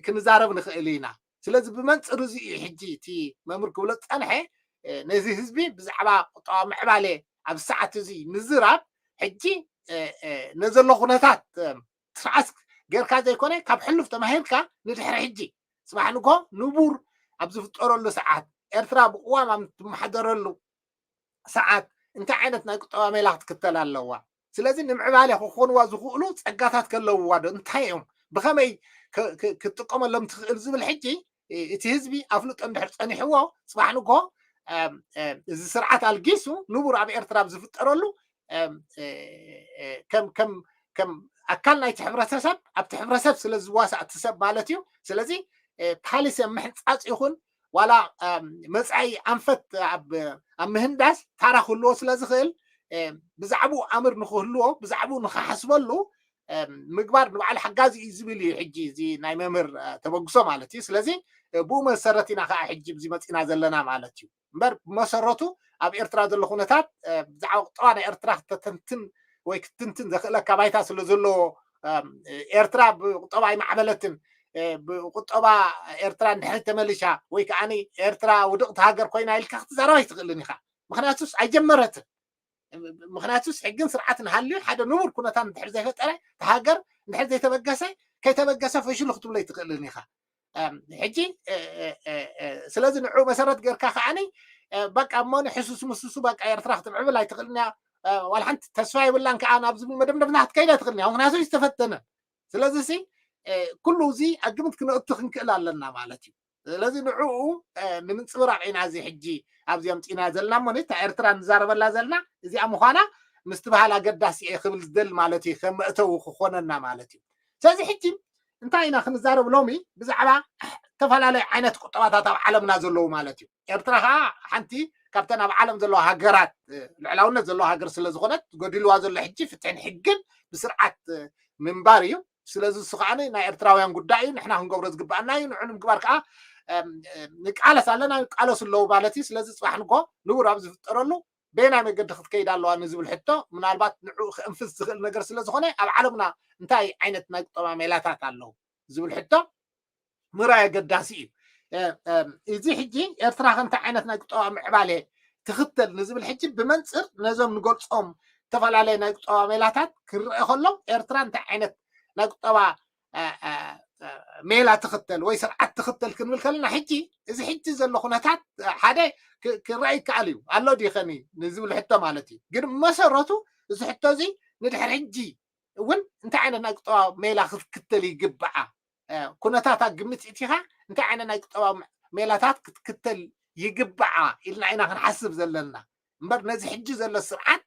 ክንዛረብ ንኽእል ኢና። ስለዚ ብመንፅር እዚ እዩ ሕጂ እቲ መምህር ክብሎ ዝፀንሐ ነዚ ህዝቢ ብዛዕባ ቁጠባዊ ምዕባለ ኣብ ሰዓት እዚ ምዝራብ ሕጂ ነዘሎ ኩነታት ትርዓስ ጌርካ ዘይኮነ ካብ ሕሉፍ ተማሂርካ ንድሕሪ ሕጂ ፅባሕ ንግሆ ንቡር ኣብ ዝፍጠረሉ ሰዓት ኤርትራ ብቅዋም ኣብ ትመሓደረሉ ሰዓት እንታይ ዓይነት ናይ ቁጠባ ሜላ ክትክተል ኣለዋ? ስለዚ ንምዕባለ ክኾንዋ ዝኽእሉ ፀጋታት ከለውዋ ዶ እንታይ እዮም? ብኸመይ ክትጥቀመሎም ትኽእል ዝብል ሕጂ እቲ ህዝቢ ኣፍልጦ እንድሕር ፀኒሕዎ ፅባሕ ንግሆ እዚ ስርዓት ኣልጊሱ ንቡር ኣብ ኤርትራ ኣብ ዝፍጠረሉ ከም ከም ከም ኣካል ናይቲ ሕብረተሰብ ኣብቲ ሕብረተሰብ ስለ ዝዋሳእ እቲ ሰብ ማለት እዩ። ስለዚ ፓሊሲ ኣብ ምሕንፃፅ ይኹን ዋላ መፃኢ ኣንፈት ኣብ ምህንዳስ ታራ ክህልዎ ስለ ዝኽእል ብዛዕባኡ ኣምር ንክህልዎ ብዛዕባኡ ንክሓስበሉ ምግባር ንባዕሉ ሓጋዚ እዩ ዝብል እዩ። ሕጂ እዚ ናይ መምህር ተበግሶ ማለት እዩ። ስለዚ ብኡ መሰረት ኢና ከዓ ሕጂ እዚ መፂና ዘለና ማለት እዩ። እምበር ብመሰረቱ ኣብ ኤርትራ ዘሎ ኩነታት ብዛዕባ ቁጠባ ናይ ኤርትራ ክተተንትን ወይ ክትትንትን ዘኽእለካ ባይታ ስለ ዘለዎ ኤርትራ ብቁጠባ ኣይማዕበለትን። ብቁጠባ ኤርትራ እንድሕር ተመሊሻ ወይ ከዓ ኤርትራ ውድቕቲ ሃገር ኮይና ኢልካ ክትዛረብ ኣይትኽእልን ኢኻ። ምክንያቱስ ኣይጀመረትን። ምክንያቱስ ሕግን ስርዓትን ሃልዩ ሓደ ንቡር ኩነታት እንድሕር ዘይፈጠረ እቲ ሃገር እንድሕር ዘይተበገሰ ከይተበገሰ ፈሽሉ ክትብሎ ኣይትኽእልን ኢኻ። ሕጂ ስለዚ ንዑ መሰረት ጌርካ ከዓኒ በቃ እሞ ሕሱስ ምስሱ በቃ ኤርትራ ክትምዕብል ኣይትኽእልን እያ። ዋላ ሓንቲ ተስፋ የብላን ከዓ ናብ ዝብል መደምደምታ ክትከይድ ኣይትኽእልን እያ። ምክንያቱ ዝተፈተነ ስለዚ ሲ ኩሉ እዚ ኣብ ግምት ክነእቱ ክንክእል ኣለና ማለት እዩ። ስለዚ ንዕኡ ንምንፅብራቕ ኢና እዚ ሕጂ ኣብዚ ኣምፂና ዘለና እሞ ነታ ኤርትራ ንዛረበላ ዘለና እዚኣ ምዃና ምስትብሃል ኣገዳሲ እየ ክብል ዝደሊ ማለት እዩ። ከም መእተዊ ክኾነና ማለት እዩ። ስለዚ ሕጂ እንታይ ኢና ክንዛረብ ሎሚ ብዛዕባ ዝተፈላለዩ ዓይነት ቁጠባታት ኣብ ዓለምና ዘለዉ ማለት እዩ። ኤርትራ ከዓ ሓንቲ ካብተን ኣብ ዓለም ዘለዋ ሃገራት ልዕላውነት ዘለዋ ሃገር ስለ ዝኾነት ጎዲልዋ ዘሎ ሕጂ ፍትሕን ሕግን ብስርዓት ምንባር እዩ። ስለዚ እሱ ከዓ ናይ ኤርትራውያን ጉዳይ እዩ። ንሕና ክንገብሮ ዝግባኣና እዩ። ንዑ ንምግባር ከዓ ንቃለስ ኣለና፣ ይቃለሱ ኣለዉ ማለት እዩ። ስለዚ ፅባሕ ንጎ ንቡር ኣብ ዝፍጠረሉ በየናይ መገዲ ክትከይድ ኣለዋ ንዝብል ሕቶ ምናልባት ንዑ ክእንፍስ ዝኽእል ነገር ስለ ዝኾነ ኣብ ዓለምና እንታይ ዓይነት ናይ ቁጠባ ሜላታት ኣለዉ ዝብል ሕቶ ምራይ ኣገዳሲ እዩ። እዚ ሕጂ ኤርትራ ከምቲ ዓይነት ናይ ቁጠባ ምዕባለ ትኽተል ንዝብል ሕጂ ብመንፅር ነዞም ንገልፆም ዝተፈላለየ ናይ ቁጠባ ሜላታት ክረአ ከሎ ኤርትራ እንታይ ዓይነት ናይ ቁጠባ ሜላ ትኽተል ወይ ስርዓት ትኽተል ክንብል ከለና ሕጂ እዚ ሕጂ ዘሎ ኩነታት ሓደ ክረአ ይከኣል እዩ ኣሎ ዲኸኒ ንዝብል ሕቶ ማለት እዩ። ግን መሰረቱ እዚ ሕቶ እዚ ንድሕር ሕጂ እውን እንታይ ዓይነት ናይ ቁጠባ ሜላ ክትክተል ይግብዓ ኩነታታ ግምት እቲኻ እንታይ ዓይነት ናይ ቁጠባ ሜላታት ክትክተል ይግብዓ ኢልና ኢና ክንሓስብ ዘለና እምበር ነዚ ሕጂ ዘሎ ስርዓት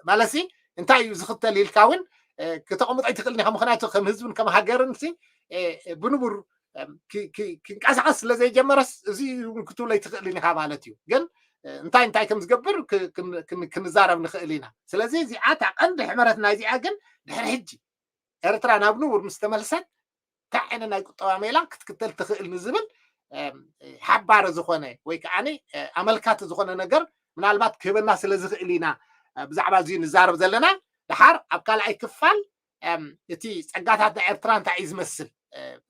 ማለት እንታይ እዩ ዝኽተል ኢልካ እውን ክተቐምጦ ኣይትኽእልን ኢኻ። ምክንያቱ ከም ህዝብን ከም ሃገርን ብንቡር ክንቀሳቐስ ስለ ዘይጀመረስ እዚ እውን ክትብሎ ኣይትኽእልን ኢኻ ማለት እዩ። ግን እንታይ እንታይ ከም ዝገብር ክንዛረብ ንኽእል ኢና። ስለዚ እዚኣ እታ ቀንዲ ሕመረት ናይዚኣ ግን ድሕሪ ሕጂ ኤርትራ ናብ ንቡር ምስ ተመልሰት እንታይ ዓይነት ናይ ቁጠባ ሜላ ክትክተል ትኽእል ንዝብል ሓባሪ ዝኾነ ወይ ከዓ ኣመልካቲ ዝኾነ ነገር ምናልባት ክህበና ስለ ዝኽእል ኢና ብዛዕባ እዚ ንዛረብ ዘለና። ድሓር ኣብ ካልኣይ ክፋል እቲ ጸጋታት ናይ ኤርትራ እንታይ እዩ ዝመስል፣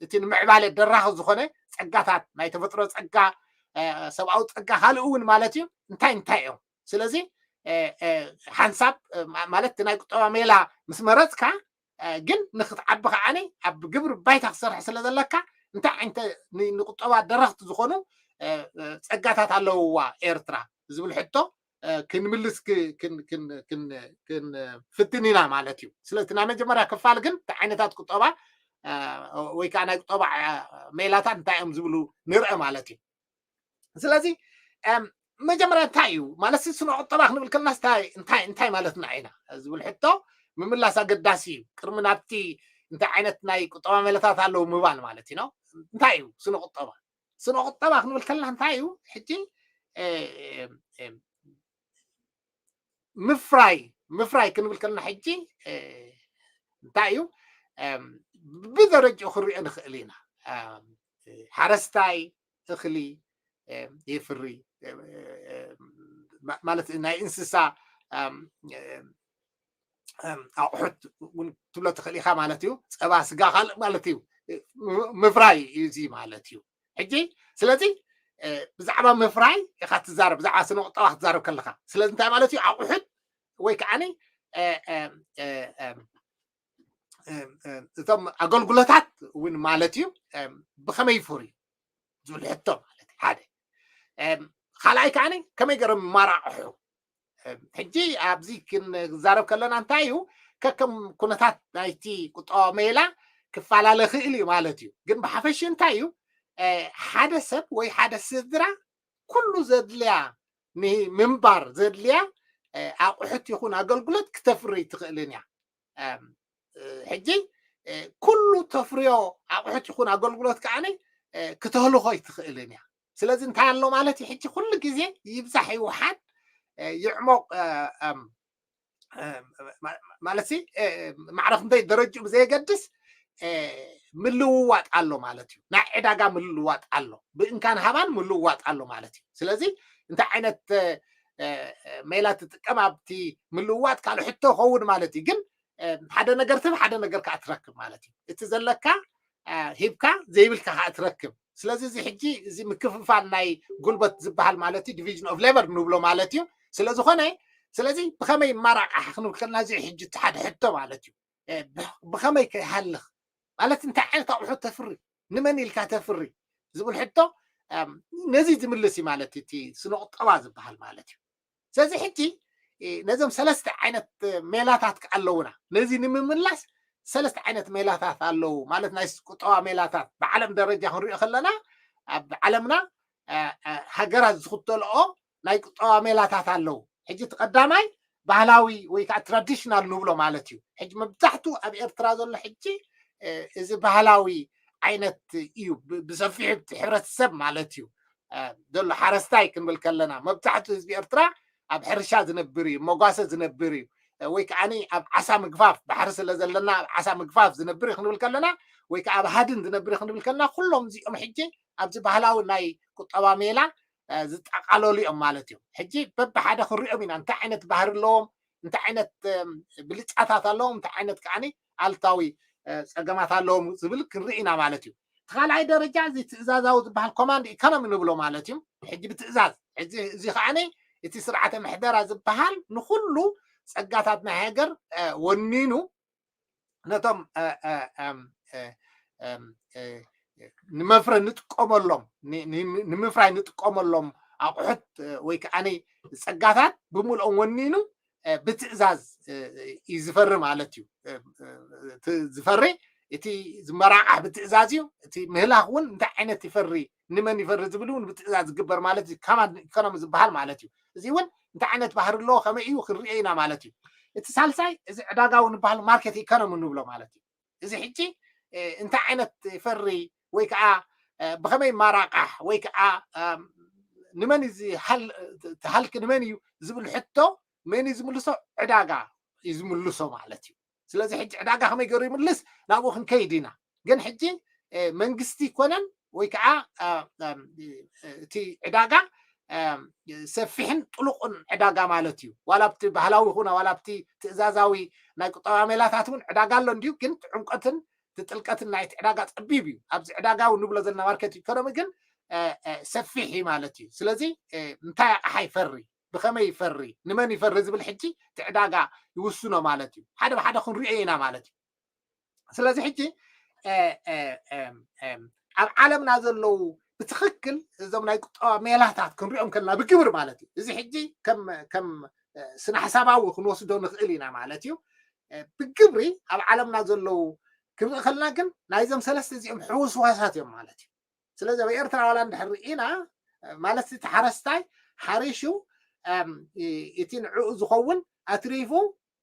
እቲ ንምዕባለ ደራኺ ዝኾነ ጸጋታት ናይ ተፈጥሮ ጸጋ፣ ሰብኣዊ ጸጋ ካልእ እውን ማለት እዩ እንታይ እንታይ እዮም። ስለዚ ሓንሳብ ማለት ናይ ቁጠባ ሜላ ምስ መረጽካ ግን ንክትዓቢ ከዓኒ ኣብ ግብሪ ባይታ ክሰርሕ ስለ ዘለካ እንታይ ዓይነት ንቁጠባ ደረኽቲ ዝኾኑ ጸጋታት ኣለውዋ ኤርትራ ዝብል ሕቶ ክንምልስ ክንፍትን ኢና ማለት እዩ። ስለዚ ናይ መጀመርያ ክፋል ግን እቲ ዓይነታት ቁጠባ ወይ ከዓ ናይ ቁጠባ ሜላታት እንታይ እዮም ዝብሉ ንርአ ማለት እዩ። ስለዚ መጀመርያ እንታይ እዩ ማለት ስነ ቁጠባ ክንብል ከለና እንታይ ማለትና ኢና ዝብል ሕቶ ምምላስ ኣገዳሲ እዩ። ቅድሚ ናብቲ እንታይ ዓይነት ናይ ቁጠባ ሜላታት ኣለዉ ምባል ማለት እዩ። እንታይ እዩ ስነ ቁጠባ? ስነ ቁጠባ ክንብል ከለና እንታይ እዩ ሕጂ ምፍራይ ምፍራይ ክንብል ከለና ሕጂ እንታይ እዩ ብደረጃኡ ክንሪኦ ንኽእል ኢና። ሓረስታይ እኽሊ የፍሪ ማለት ናይ እንስሳ ኣቑሑት እውን ትብሎ ትኽእል ኢኻ ማለት እዩ። ፀባ፣ ስጋ፣ ካልእ ማለት እዩ። ምፍራይ እዩ እዚ ማለት እዩ። ሕጂ ስለዚ ብዛዕባ ምፍራይ ኢኻ ትዛረብ፣ ብዛዕባ ስነ ቁጠባ ክትዛረብ ከለኻ ስለዚ እንታይ ማለት እዩ ኣቑሑት ወይ ከዓ እቶም ኣገልግሎታት እውን ማለት እዩ ብኸመይ ይፍርዩ ዝብል ሕቶ ማለት ሓደ። ካልኣይ ከዓ ከመይ ገይሮም ይመራቕሑ? ሕጂ ኣብዚ ክንዛረብ ከለና እንታይ እዩ ከከም ኩነታት ናይቲ ቁጠባ ሜላ ክፈላለ ክእል እዩ ማለት እዩ። ግን ብሓፈሽ እንታይ እዩ ሓደ ሰብ ወይ ሓደ ስድራ ኩሉ ዘድልያ ንምንባር ዘድልያ ኣቑሑት ይኹን ኣገልግሎት ክተፍሪ ትኽእልን እያ። ሕጂ ኩሉ ተፍርዮ ኣቑሑት ይኹን ኣገልግሎት ከዓ ክተህልኾ ኣይትኽእልን እያ። ስለዚ እንታይ ኣሎ ማለት እዩ ሕጂ ኩሉ ግዜ ይብዛሕ ይውሓድ ይዕሞቕ ማለት ማዕረ ክንደይ ደረጅኡ ብዘየገድስ ምልውዋጥ ኣሎ ማለት እዩ። ናይ ዕዳጋ ምልውዋጥ ኣሎ፣ ብእንካን ሃባን ምልውዋጥ ኣሎ ማለት እዩ። ስለዚ እንታይ ዓይነት ሜላ ትጥቀም ኣብቲ ምልውዋጥ ካልእ ሕቶ ኸውን ማለት እዩ። ግን ሓደ ነገር ትህብ ሓደ ነገር ከዓ ትረክብ ማለት እዩ። እቲ ዘለካ ሂብካ ዘይብልካ ከዓ ትረክብ። ስለዚ እዚ ሕጂ እዚ ምክፍፋል ናይ ጉልበት ዝበሃል ማለት እዩ division of labour ንብሎ ማለት እዩ። ስለዝኾነ ስለዚ ብኸመይ ማራቃሕ ክንብል ከለና እዚ ሕጂ እቲ ሓደ ሕቶ ማለት እዩ። ብኸመይ ከይሃልኽ ማለት እንታይ ዓይነት ኣቑሑት ተፍሪ ንመን ኢልካ ተፍሪ ዝብል ሕቶ ነዚ ዝምልስ እዩ ማለት እቲ ስነ ቁጠባ ዝበሃል ማለት እዩ። ስለዚ ሕጂ ነዞም ሰለስተ ዓይነት ሜላታት ኣለውና። ነዚ ንምምላስ ሰለስተ ዓይነት ሜላታት ኣለዉ ማለት ናይ ቁጠባ ሜላታት ብዓለም ደረጃ ክንሪኦ ከለና ኣብ ዓለምና ሃገራት ዝኽተልኦ ናይ ቁጠባ ሜላታት ኣለዉ። ሕጂ እቲ ቀዳማይ ባህላዊ ወይ ከዓ ትራዲሽናል ንብሎ ማለት እዩ። ሕጂ መብዛሕትኡ ኣብ ኤርትራ ዘሎ ሕጂ እዚ ባህላዊ ዓይነት እዩ ብሰፊሑ እቲ ሕብረተሰብ ማለት እዩ ዘሎ ሓረስታይ ክንብል ከለና መብዛሕትኡ ህዝቢ ኤርትራ ኣብ ሕርሻ ዝነብር እዩ፣ መጓሰ ዝነብር እዩ ወይ ከዓ ኣብ ዓሳ ምግፋፍ ባሕሪ ስለ ዘለና ኣብ ዓሳ ምግፋፍ ዝነብር እዩ ክንብል ከለና ወይ ከዓ ኣብ ሃድን ዝነብር እዩ ክንብል ከለና ኩሎም እዚኦም ሕጂ ኣብዚ ባህላዊ ናይ ቁጠባ ሜላ ዝጠቓለሉ እዮም ማለት እዩ። ሕጂ በብሓደ ክንሪኦም ኢና እንታይ ዓይነት ባህሪ ኣለዎም እንታይ ዓይነት ብልጫታት ኣለዎም እንታይ ዓይነት ከዓ ኣልታዊ ፀገማት ኣለዎም ዝብል ክንርኢ ኢና ማለት እዩ። እቲ ካልኣይ ደረጃ እዚ ትእዛዛዊ ዝበሃል ኮማንድ ኢኮኖሚ ንብሎ ማለት እዩ። ሕጂ ብትእዛዝ እዚ ከዓ እቲ ስርዓተ ምሕደራ ዝበሃል ንኩሉ ጸጋታት ናይ ሃገር ወኒኑ ነቶም ንመፍረ ንጥቀመሎም ንምፍራይ ንጥቀመሎም ኣቑሑት ወይ ከዓ ጸጋታት ብምልኦም ወኒኑ ብትእዛዝ እዩ ዝፈሪ ማለት እዩ። ዝፈሪ እቲ ዝመራቃሕ ብትእዛዝ እዩ። እቲ ምህላኽ እውን እንታይ ዓይነት ይፈሪ ንመን ይፈሪ ዝብል እውን ብትእዛዝ ዝግበር ማለት እዩ። ከማንድ ኢኮኖሚ ዝበሃል ማለት እዩ። እዚ እውን እንታይ ዓይነት ባህሪ ኣለዎ ከመይ እዩ ክንሪኦ ኢና ማለት እዩ። እቲ ሳልሳይ እዚ ዕዳጋዊ ንበሃል ማርኬት ኢኮኖሚ ንብሎ ማለት እዩ። እዚ ሕጂ እንታይ ዓይነት ይፈሪ ወይ ከዓ ብኸመይ ማራቃሕ ወይ ከዓ ንመን ሃልኪ ንመን እዩ ዝብል ሕቶ መን እዩ ዝምልሶ? ዕዳጋ እዩ ዝምልሶ ማለት እዩ። ስለዚ ሕጂ ዕዳጋ ከመይ ገይሩ ይምልስ ናብኡ ክንከይድ ኢና። ግን ሕጂ መንግስቲ ይኮነን ወይ ከዓ እቲ ዕዳጋ ሰፊሕን ጥሉቁን ዕዳጋ ማለት እዩ። ዋላ ኣብቲ ባህላዊ ይኹን ዋላ ኣብቲ ትእዛዛዊ ናይ ቁጠባ ሜላታት እውን ዕዳጋ ኣሎ እንድዩ። ግን ዕምቆትን እቲ ጥልቀትን ናይቲ ዕዳጋ ጸቢብ እዩ። ኣብዚ ዕዳጋ እውን ንብሎ ዘለና ማርኬት ኢኮኖሚ ግን ሰፊሕ እዩ ማለት እዩ። ስለዚ እንታይ ኣቕሓ ይፈሪ፣ ብኸመይ ይፈሪ፣ ንመን ይፈሪ ዝብል ሕጂ እቲ ዕዳጋ ይውስኖ ማለት እዩ። ሓደ ብሓደ ክንሪኦ ኢና ማለት እዩ። ስለዚ ሕጂ ኣብ ዓለምና ዘለዉ ብትኽክል እዞም ናይ ቁጠባ ሜላታት ክንሪኦም ከለና ብግብሪ ማለት እዩ። እዚ ሕጂ ከም ከም ስነ ሓሳባዊ ክንወስዶ ንኽእል ኢና ማለት እዩ። ብግብሪ ኣብ ዓለምና ዘለዉ ክንርኢ ከለና ግን ናይዞም ሰለስተ እዚኦም ሕውስዋሳት እዮም ማለት እዩ። ስለዚ ኣብ ኤርትራ ዋላ እንድሕር ርኢና ማለት እቲ ሓረስታይ ሓሪሹ እቲ ንዕኡ ዝኸውን ኣትሪፉ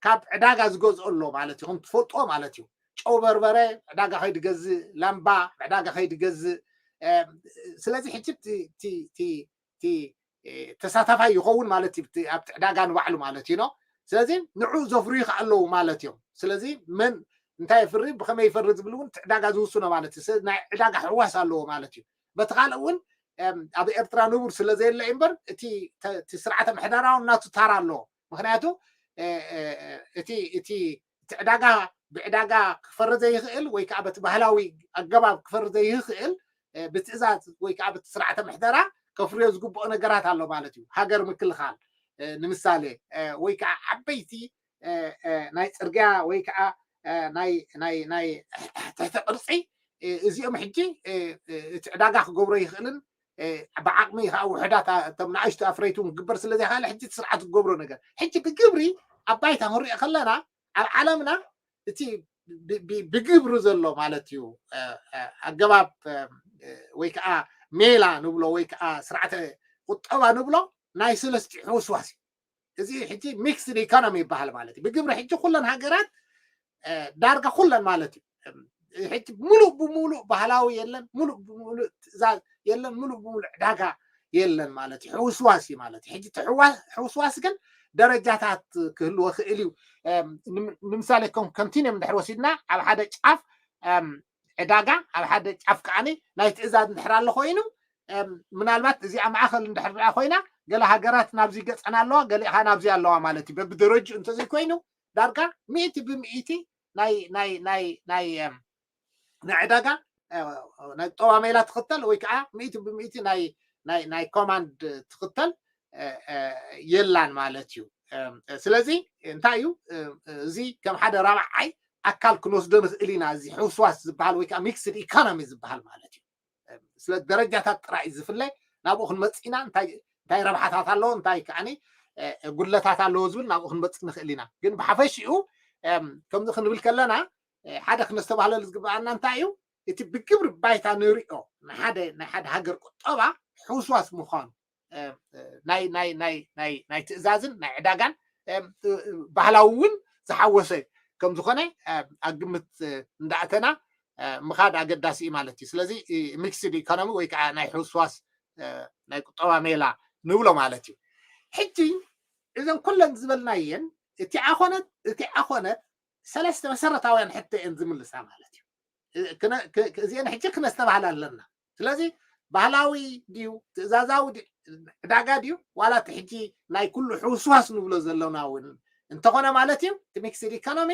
ካብ ዕዳጋ ዝገዝኦ ኣሎ ማለት እዩ። ከም ትፈልጦ ማለት እዩ። ጨው በርበረ ዕዳጋ ከይድገዝእ፣ ላምባ ዕዳጋ ከይድገዝእ። ስለዚ ሕጂ እቲ ተሳታፋይ ይኸውን ማለት እዩ ኣብቲ ዕዳጋ ንባዕሉ ማለት እዩ። ስለዚ ንዑ ዘፍርዩ ከ ኣለዉ ማለት እዮም። ስለዚ መን እንታይ ይፍሪ ብከመይ ይፈሪ ዝብል እውን እቲ ዕዳጋ ዝውስኖ ማለት እዩ። ናይ ዕዳጋ ሕዋስ ኣለዎ ማለት እዩ። በቲ ካልእ እውን ኣብ ኤርትራ ንቡር ስለ ዘየለ እምበር እቲ ስርዓተ ምሕደራዊ እናቱ ታራ ኣለዎ። ምክንያቱ እቲ እቲ እቲ ዕዳጋ ብዕዳጋ ክፈሪ ዘይኽእል ወይ ከዓ በቲ ባህላዊ ኣገባብ ክፈሪ ዘይኽእል ብትእዛዝ ወይ ከዓ በቲ ስርዓተ ምሕደራ ከፍርዮ ዝግብኦ ነገራት ኣሎ ማለት እዩ። ሃገር ምክልኻል ንምሳሌ ወይ ከዓ ዓበይቲ ናይ ፅርግያ ወይ ከዓ ናይ ናይ ናይ ትሕቲ ቅርፂ እዚኦም ሕጂ እቲ ዕዳጋ ክገብሮ ይኽእልን ብዓቕሚ ከዓ ውሕዳት እቶም ንኣሽቱ ኣፍረይቲ እውን ክግበር ስለ ዘይኽእል ሕጂ እቲ ስርዓት ዝገብሮ ነገር ሕጂ ብግብሪ ኣብ ባይታ ክንሪኦ ከለና ኣብ ዓለምና እቲ ብግብሪ ዘሎ ማለት እዩ ኣገባብ ወይ ከዓ ሜላ ንብሎ ወይ ከዓ ስርዓተ ቁጠባ ንብሎ ናይ ሰለስቲኡ ሕውስዋስ እዩ። እዚ ሕጂ ሚክስድ ኢኮኖሚ ይበሃል ማለት እዩ። ብግብሪ ሕጂ ኩለን ሃገራት ዳርጋ ኩለን ማለት እዩ ሕጂ ሙሉእ ብሙሉእ ባህላዊ የለን፣ ሙሉእ ብሙሉእ ትእዛዝ የለን፣ ሙሉእ ብሙሉእ ዕዳጋ የለን ማለት እዩ። ሕውስዋስ እዩ ማለት እዩ። ሕጂ እቲ ሕውስዋስ ግን ደረጃታት ክህልዎ ክእል እዩ። ንምሳሌ ከም ኮንቲኒየም እንድሕር ወሲድና ኣብ ሓደ ጫፍ ዕዳጋ ኣብ ሓደ ጫፍ ከዓኒ ናይ ትእዛዝ እንድሕር ኣሎ ኮይኑ ምናልባት እዚኣ ማእኸል እንድሕር ኮይና ገለ ሃገራት ናብዚ ገፀን ኣለዋ፣ ገሊኣ ናብዚ ኣለዋ ማለት እዩ። በብደረጅኡ እንተዘይኮይኑ ዳርጋ ሚእቲ ብሚእቲ ናይ ናይ ናይ ናይ ናይ ዕዳጋ ናይ ቁጠባ ሜላ ትኽተል ወይ ከዓ ሚእቲ ብሚእቲ ናይ ናይ ናይ ኮማንድ ትኽተል የላን ማለት እዩ። ስለዚ እንታይ እዩ እዚ ከም ሓደ ራብዓይ ኣካል ክንወስዶ ንኽእል ኢና። እዚ ሕውስዋስ ዝበሃል ወይ ከዓ ሚክስድ ኢኮኖሚ ዝበሃል ማለት እዩ። ስለ ደረጃታት ጥራይ እዩ ዝፍለ። ናብኡ ክንመፅእ ኢና። እንታይ እንታይ ረብሓታት ኣለዎ እንታይ ከዓኒ ጉድለታት ኣለዎ ዝብል ናብኡ ክንመፅእ ንኽእል ኢና። ግን ብሓፈሽኡ ከምዚ ክንብል ከለና ሓደ ክነስተባህለሉ ዝግበኣና እንታይ እዩ እቲ ብግብሪ ባይታ ንሪኦ ንሓደ ናይ ሓደ ሃገር ቁጠባ ሕውስዋስ ምዃኑ ናይ ናይ ናይ ናይ ናይ ትእዛዝን ናይ ዕዳጋን ባህላዊ እውን ዝሓወሰ ከም ዝኾነ ኣብ ግምት እንዳእተና ምኻድ ኣገዳሲ እዩ ማለት እዩ። ስለዚ ሚክስድ ኢኮኖሚ ወይ ከዓ ናይ ሕውስዋስ ናይ ቁጠባ ሜላ ንብሎ ማለት እዩ። ሕጂ እዘን ኩለን ዝበልናየን እቲኣ ኮነት እቲኣ ኮነት ሰለስተ መሰረታውያን ሕቶ እየን ዝምልሳ ማለት እዩ። እዚአን ሕጂ ክነስተባህል ኣለና። ስለዚ ባህላዊ ድዩ ትእዛዛዊ ዕዳጋ ድዩ ዋላ እቲ ሕጂ ናይ ኩሉ ሕውስዋስ ንብሎ ዘለና እውን እንተኾነ ማለት እዩ እቲ ሚክስድ ኢኮኖሚ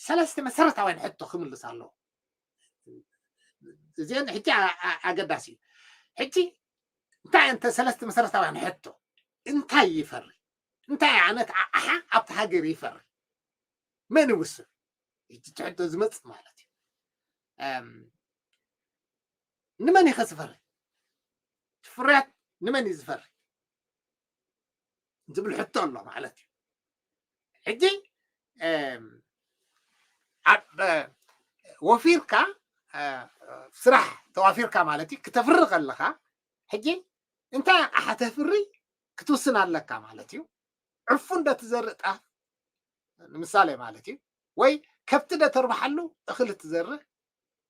ሰለስተ መሰረታውያን ሕቶ ክምልስ ኣለዎ። እዚአን ሕጂ ኣገዳሲ እዩ። ሕጂ እንታይ እንተ ሰለስተ መሰረታውያን ሕቶ እንታይ ይፈሪ? እንታይ ዓይነት ኣቕሓ ኣብቲ ሃገር ይፈሪ? መን ይውስን? እቲ ሕቶ ዝመጽእ ማለት እዩ። ንመን ኢኸ ዝፈሪ? ፍርያት ንመን እዩ ዝፈሪ ዝብል ሕቶ ኣሎ ማለት እዩ። ሕጂ ወፊርካ፣ ስራሕ ተዋፊርካ ማለት እዩ። ክተፍሪ ከለኻ ሕጂ እንታይ ኣቕሓ ተፍሪ ክትውስን ኣለካ ማለት እዩ። ዕፉን ዶ ትዘርእ ጣፍ ንምሳሌ ማለት እዩ፣ ወይ ከብቲ ዶ ተርብሓሉ እኽሊ ትዘርእ፣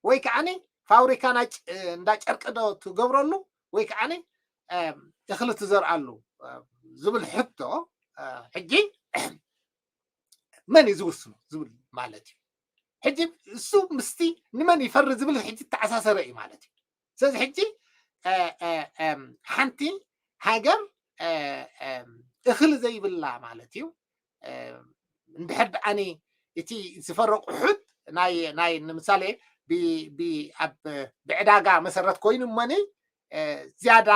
ወይ ከዓኒ ፋብሪካ እንዳ ጨርቂ ዶ ትገብረሉ፣ ወይ ከዓኒ እኽሊ ትዘርኣሉ ዝብል ሕቶ ሕጂ መን እዩ ዝውስኑ ዝብል ማለት እዩ። ሕጂ እሱ ምስቲ ንመን ይፈሪ ዝብል ሕጂ ተኣሳሰረ እዩ ማለት እዩ። ስለዚ ሕጂ ሓንቲ ሃገር እኽሊ ዘይብላ ማለት እዩ። እንድሕር ደኣኒ እቲ ዝፈረቁ ሕት ናይ ናይ ንምሳሌ ኣብ ብዕዳጋ መሰረት ኮይኑ እሞኒ ዝያዳ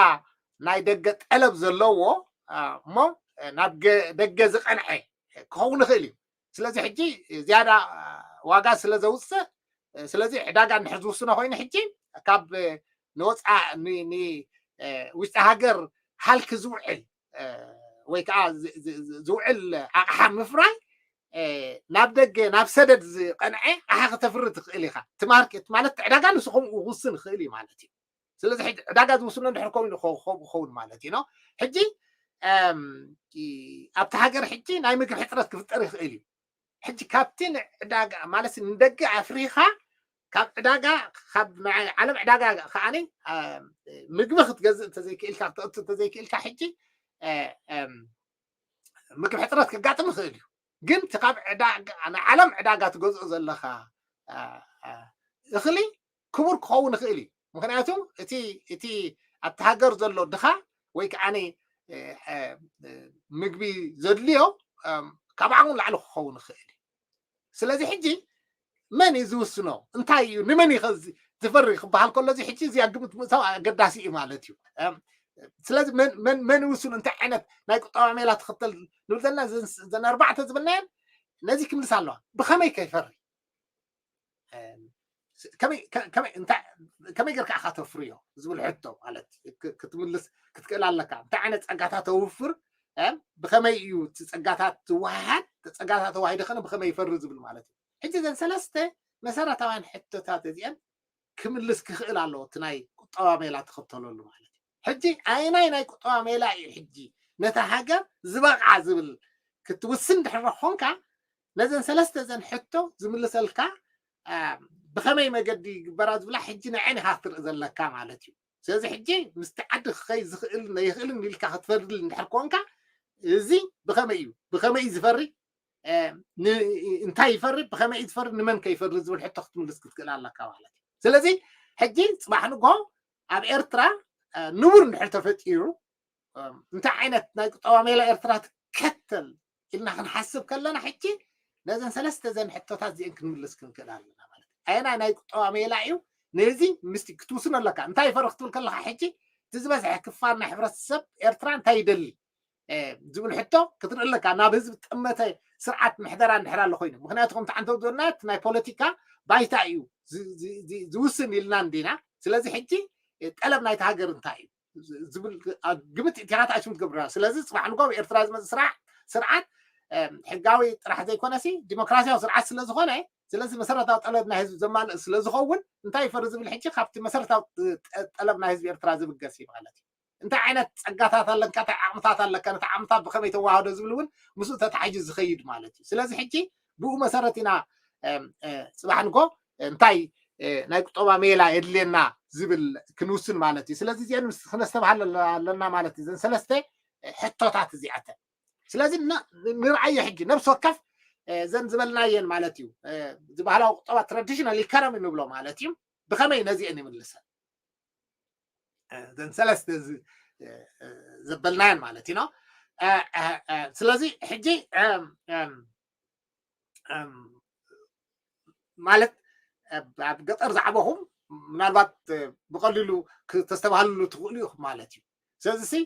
ናይ ደገ ጠለብ ዘለዎ እሞ ናብ ደገ ዝቀንዐ ክኸውን ይኽእል እዩ። ስለዚ ሕጂ ዝያዳ ዋጋ ስለ ዘውፅእ፣ ስለዚ ዕዳጋ እንድሕር ዝውስኖ ኮይኑ ሕጂ ካብ ንወፃ ውሽጢ ሃገር ሃልኪ ዝውዕል ወይ ከዓ ዝውዕል ኣቕሓ ምፍራይ ናብ ደገ ናብ ሰደድ ዝቀንዐ ኣቕሓ ክተፍሪ ትኽእል ኢኻ። እቲ ማርኬት ማለት ዕዳጋ ንሱ ከምኡ ክውስን ይኽእል እዩ ማለት እዩ። ስለዚ ሕጂ ዕዳጋ ዝውስኖ እንድሕር ከምኡ ክኸውን ማለት እዩ። ሕጂ ኣብቲ ሃገር ሕጂ ናይ ምግቢ ሕፅረት ክፍጠር ይኽእል እዩ። ሕጂ ካብቲ ንዕዳጋ ማለት ንደገ ኣፍሪኻ ካብ ዕዳጋ ካብ ናይ ዓለም ዕዳጋ ከዓኒ ምግቢ ክትገዝእ እንተዘይክእልካ ክተእቱ እንተዘይክእልካ ሕጂ ምግቢ ሕፅረት ክጋጥም ይኽእል እዩ። ግን እቲ ካብ ናይ ዓለም ዕዳጋ ትገዝኦ ዘለካ እኽሊ ክቡር ክኸውን ይኽእል እዩ። ምክንያቱ እቲ እቲ ኣብቲ ሃገር ዘሎ ድኻ ወይ ከዓ ምግቢ ዘድልዮ ካብ ዓቕሙ ላዕሊ ክኸውን ይኽእል እዩ። ስለዚ ሕጂ መን እዩ ዝውስኖ? እንታይ እዩ ንመን እዩ ዝፈሪ ክበሃል ከሎ እዚ ሕጂ እዚኣ ግምት ምእታው ኣገዳሲ እዩ ማለት እዩ። ስለዚ መን ይውስኑ? እንታይ ዓይነት ናይ ቁጠባ ሜላ ትኽተል ንብል ዘለና? ዘን ኣርባዕተ ዝብልናየን ነዚ ክምልስ ኣለዋ። ብኸመይ ከይፈሪ ከመይ ጌርካ ኢኻ ተፍርዮ ዝብል ሕቶ ማለት ክትምልስ ክትክእል ኣለካ። እንታይ ዓይነት ጸጋታት ተውፍር፣ ብኸመይ እዩ እቲ ጸጋታት ትወሃሃድ፣ ጸጋታት ተዋሂደ ኸነ ብኸመይ ይፈሪ ዝብል ማለት እዩ። ሕጂ ዘን ሰለስተ መሰረታውያን ሕቶታት እዚአን ክምልስ ክኽእል ኣለዎ እቲ ናይ ቁጠባ ሜላ ትኽተለሉ ማለት እዩ። ሕጂ ኣይናይ ናይ ቁጠባ ሜላ እዩ ሕጂ ነታ ሃገር ዝበቕዓ ዝብል ክትውስን ድሕሪ ኾንካ ነዘን ሰለስተ ዘን ሕቶ ዝምልሰልካ ብኸመይ መገዲ ይግበራ ዝብላ ሕጂ ንዐን ኢኻ ክትርኢ ዘለካ ማለት እዩ። ስለዚ ሕጂ ምስቲ ዓዲ ክኸይ ዝኽእል ነይኽእልን ኢልካ ክትፈርድል እንድሕር ኮንካ እዚ ብኸመይ እዩ ብኸመይ እዩ ዝፈሪ እንታይ ይፈሪ ብኸመይ እዩ ዝፈሪ ንመን ከይፈሪ ዝብል ሕቶ ክትምልስ ክትክእል ኣለካ ማለት እዩ። ስለዚ ሕጂ ፅባሕ ንጎ ኣብ ኤርትራ ንቡር እንድሕር ተፈጢሩ እንታይ ዓይነት ናይ ቁጠባ ሜላ ኤርትራ ትከተል ኢልና ክንሓስብ ከለና ሕጂ ነዘን ሰለስተ ዘን ሕቶታት እዚአን ክንምልስ ክንክእል ኣለና ማለት እዩ። ኣየናይ ናይ ቁጠባ ሜላ እዩ ነዚ ምስቲ ክትውስኖ ኣለካ? እንታይ ይፈሪ ክትብል ከለካ ሕጂ እቲ ዝበዝሐ ክፋል ናይ ሕብረተሰብ ኤርትራ እንታይ ይደሊ ዝብል ሕቶ ክትርኢ ኣለካ። ናብ ህዝቢ ጠመተ ስርዓት ምሕደራ እንድሕር ኣሎ ኮይኑ ምክንያቱ ከምቲ ዓንተው ዝበልና ናይ ፖለቲካ ባይታ እዩ ዝውስን ኢልና እንዲና። ስለዚ ሕጂ ጠለብ ናይቲ ሃገር እንታይ እዩ ዝብል ግምት ኢኻ ተኣሽም ትገብራ። ስለዚ ፅባሕ ንጎ ኣብ ኤርትራ ዝመፅእ ስርዓት ሕጋዊ ጥራሕ ዘይኮነሲ ዲሞክራሲያዊ ስርዓት ስለዝኾነ ስለዚ መሰረታዊ ጠለብ ናይ ህዝቢ ዘማልእ ስለዝኸውን እንታይ ይፈሪ ዝብል ሕጂ ካብቲ መሰረታዊ ጠለብ ናይ ህዝቢ ኤርትራ ዝብገስ እዩ ማለት እዩ። እንታይ ዓይነት ፀጋታት ኣለካ እንታይ ዓቕምታት ኣለካ ነቲ ዓቕምታት ብኸመይ ተዋህዶ ዝብል እውን ምስኡ ተታሒዙ ዝኸይድ ማለት እዩ። ስለዚ ሕጂ ብኡ መሰረት ኢና ፅባሕ ንጎ እንታይ ናይ ቁጠባ ሜላ የድልየና ዝብል ክንውስን ማለት እዩ። ስለዚ እዚአን ክነስተብሃል ኣለና ማለት እዩ። ዘን ሰለስተ ሕቶታት እዚኣተን ስለዚ ንርኣዮ ሕጂ ነብሲ ወከፍ ዘን ዝበልናየን ማለት እዩ ዝበህላዊ ቁጠባ traditional economy ንብሎ ማለት እዩ። ብኸመይ ነዚአን ይምልሰን ዘን ሰለስተ ዘበልናየን ማለት እዩ። ስለዚ ሕጂ ማለት ኣብ ገጠር ዝዓበኹም ምናልባት ብቐሊሉ ክተስተባህልሉ ትኽእሉ ኢኹም ማለት እዩ። ስለዚ ሲ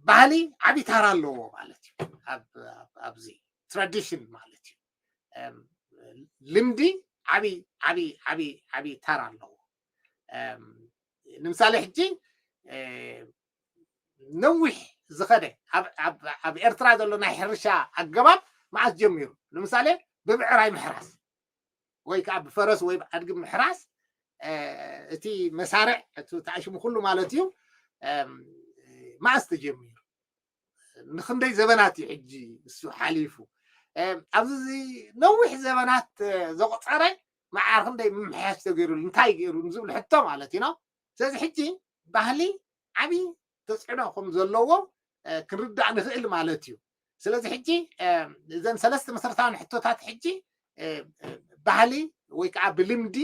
ባህሊ ዓብዪ ታራ ኣለዎ ማለት እዩ። ኣብዚ ትራዲሽን ማለት እዩ። ልምዲ ዓብዪ ዓብዪ ዓብዪ ዓብዪ ታራ ኣለዎ። ንምሳሌ ሕጂ ነዊሕ ዝኸደ ኣብ ኤርትራ ዘሎ ናይ ሕርሻ ኣገባብ መዓስ ጀሚሩ? ንምሳሌ ብብዕራይ ምሕራስ ወይ ከዓ ብፈረስ ወይ ብኣድጊ ምሕራስ፣ እቲ መሳርዕ እቲ ተኣሽሙ ኩሉ ማለት እዩ። መዓስ ተጀሚሩ? ንክንደይ ዘበናት እዩ ሕጂ እሱ ሓሊፉ? ኣብዚ ነዊሕ ዘበናት ዘቆፀረ መዓር ክንደይ ምምሕያሽ ተገይሩሉ እንታይ ገይሩ ንዝብል ሕቶ ማለት እዩ ነው። ስለዚ ሕጂ ባህሊ ዓብዪ ተፅዕኖ ከም ዘለዎ ክንርዳእ ንኽእል ማለት እዩ። ስለዚ ሕጂ እዘን ሰለስተ መሰረታውያን ሕቶታት ሕጂ ባህሊ ወይ ከዓ ብልምዲ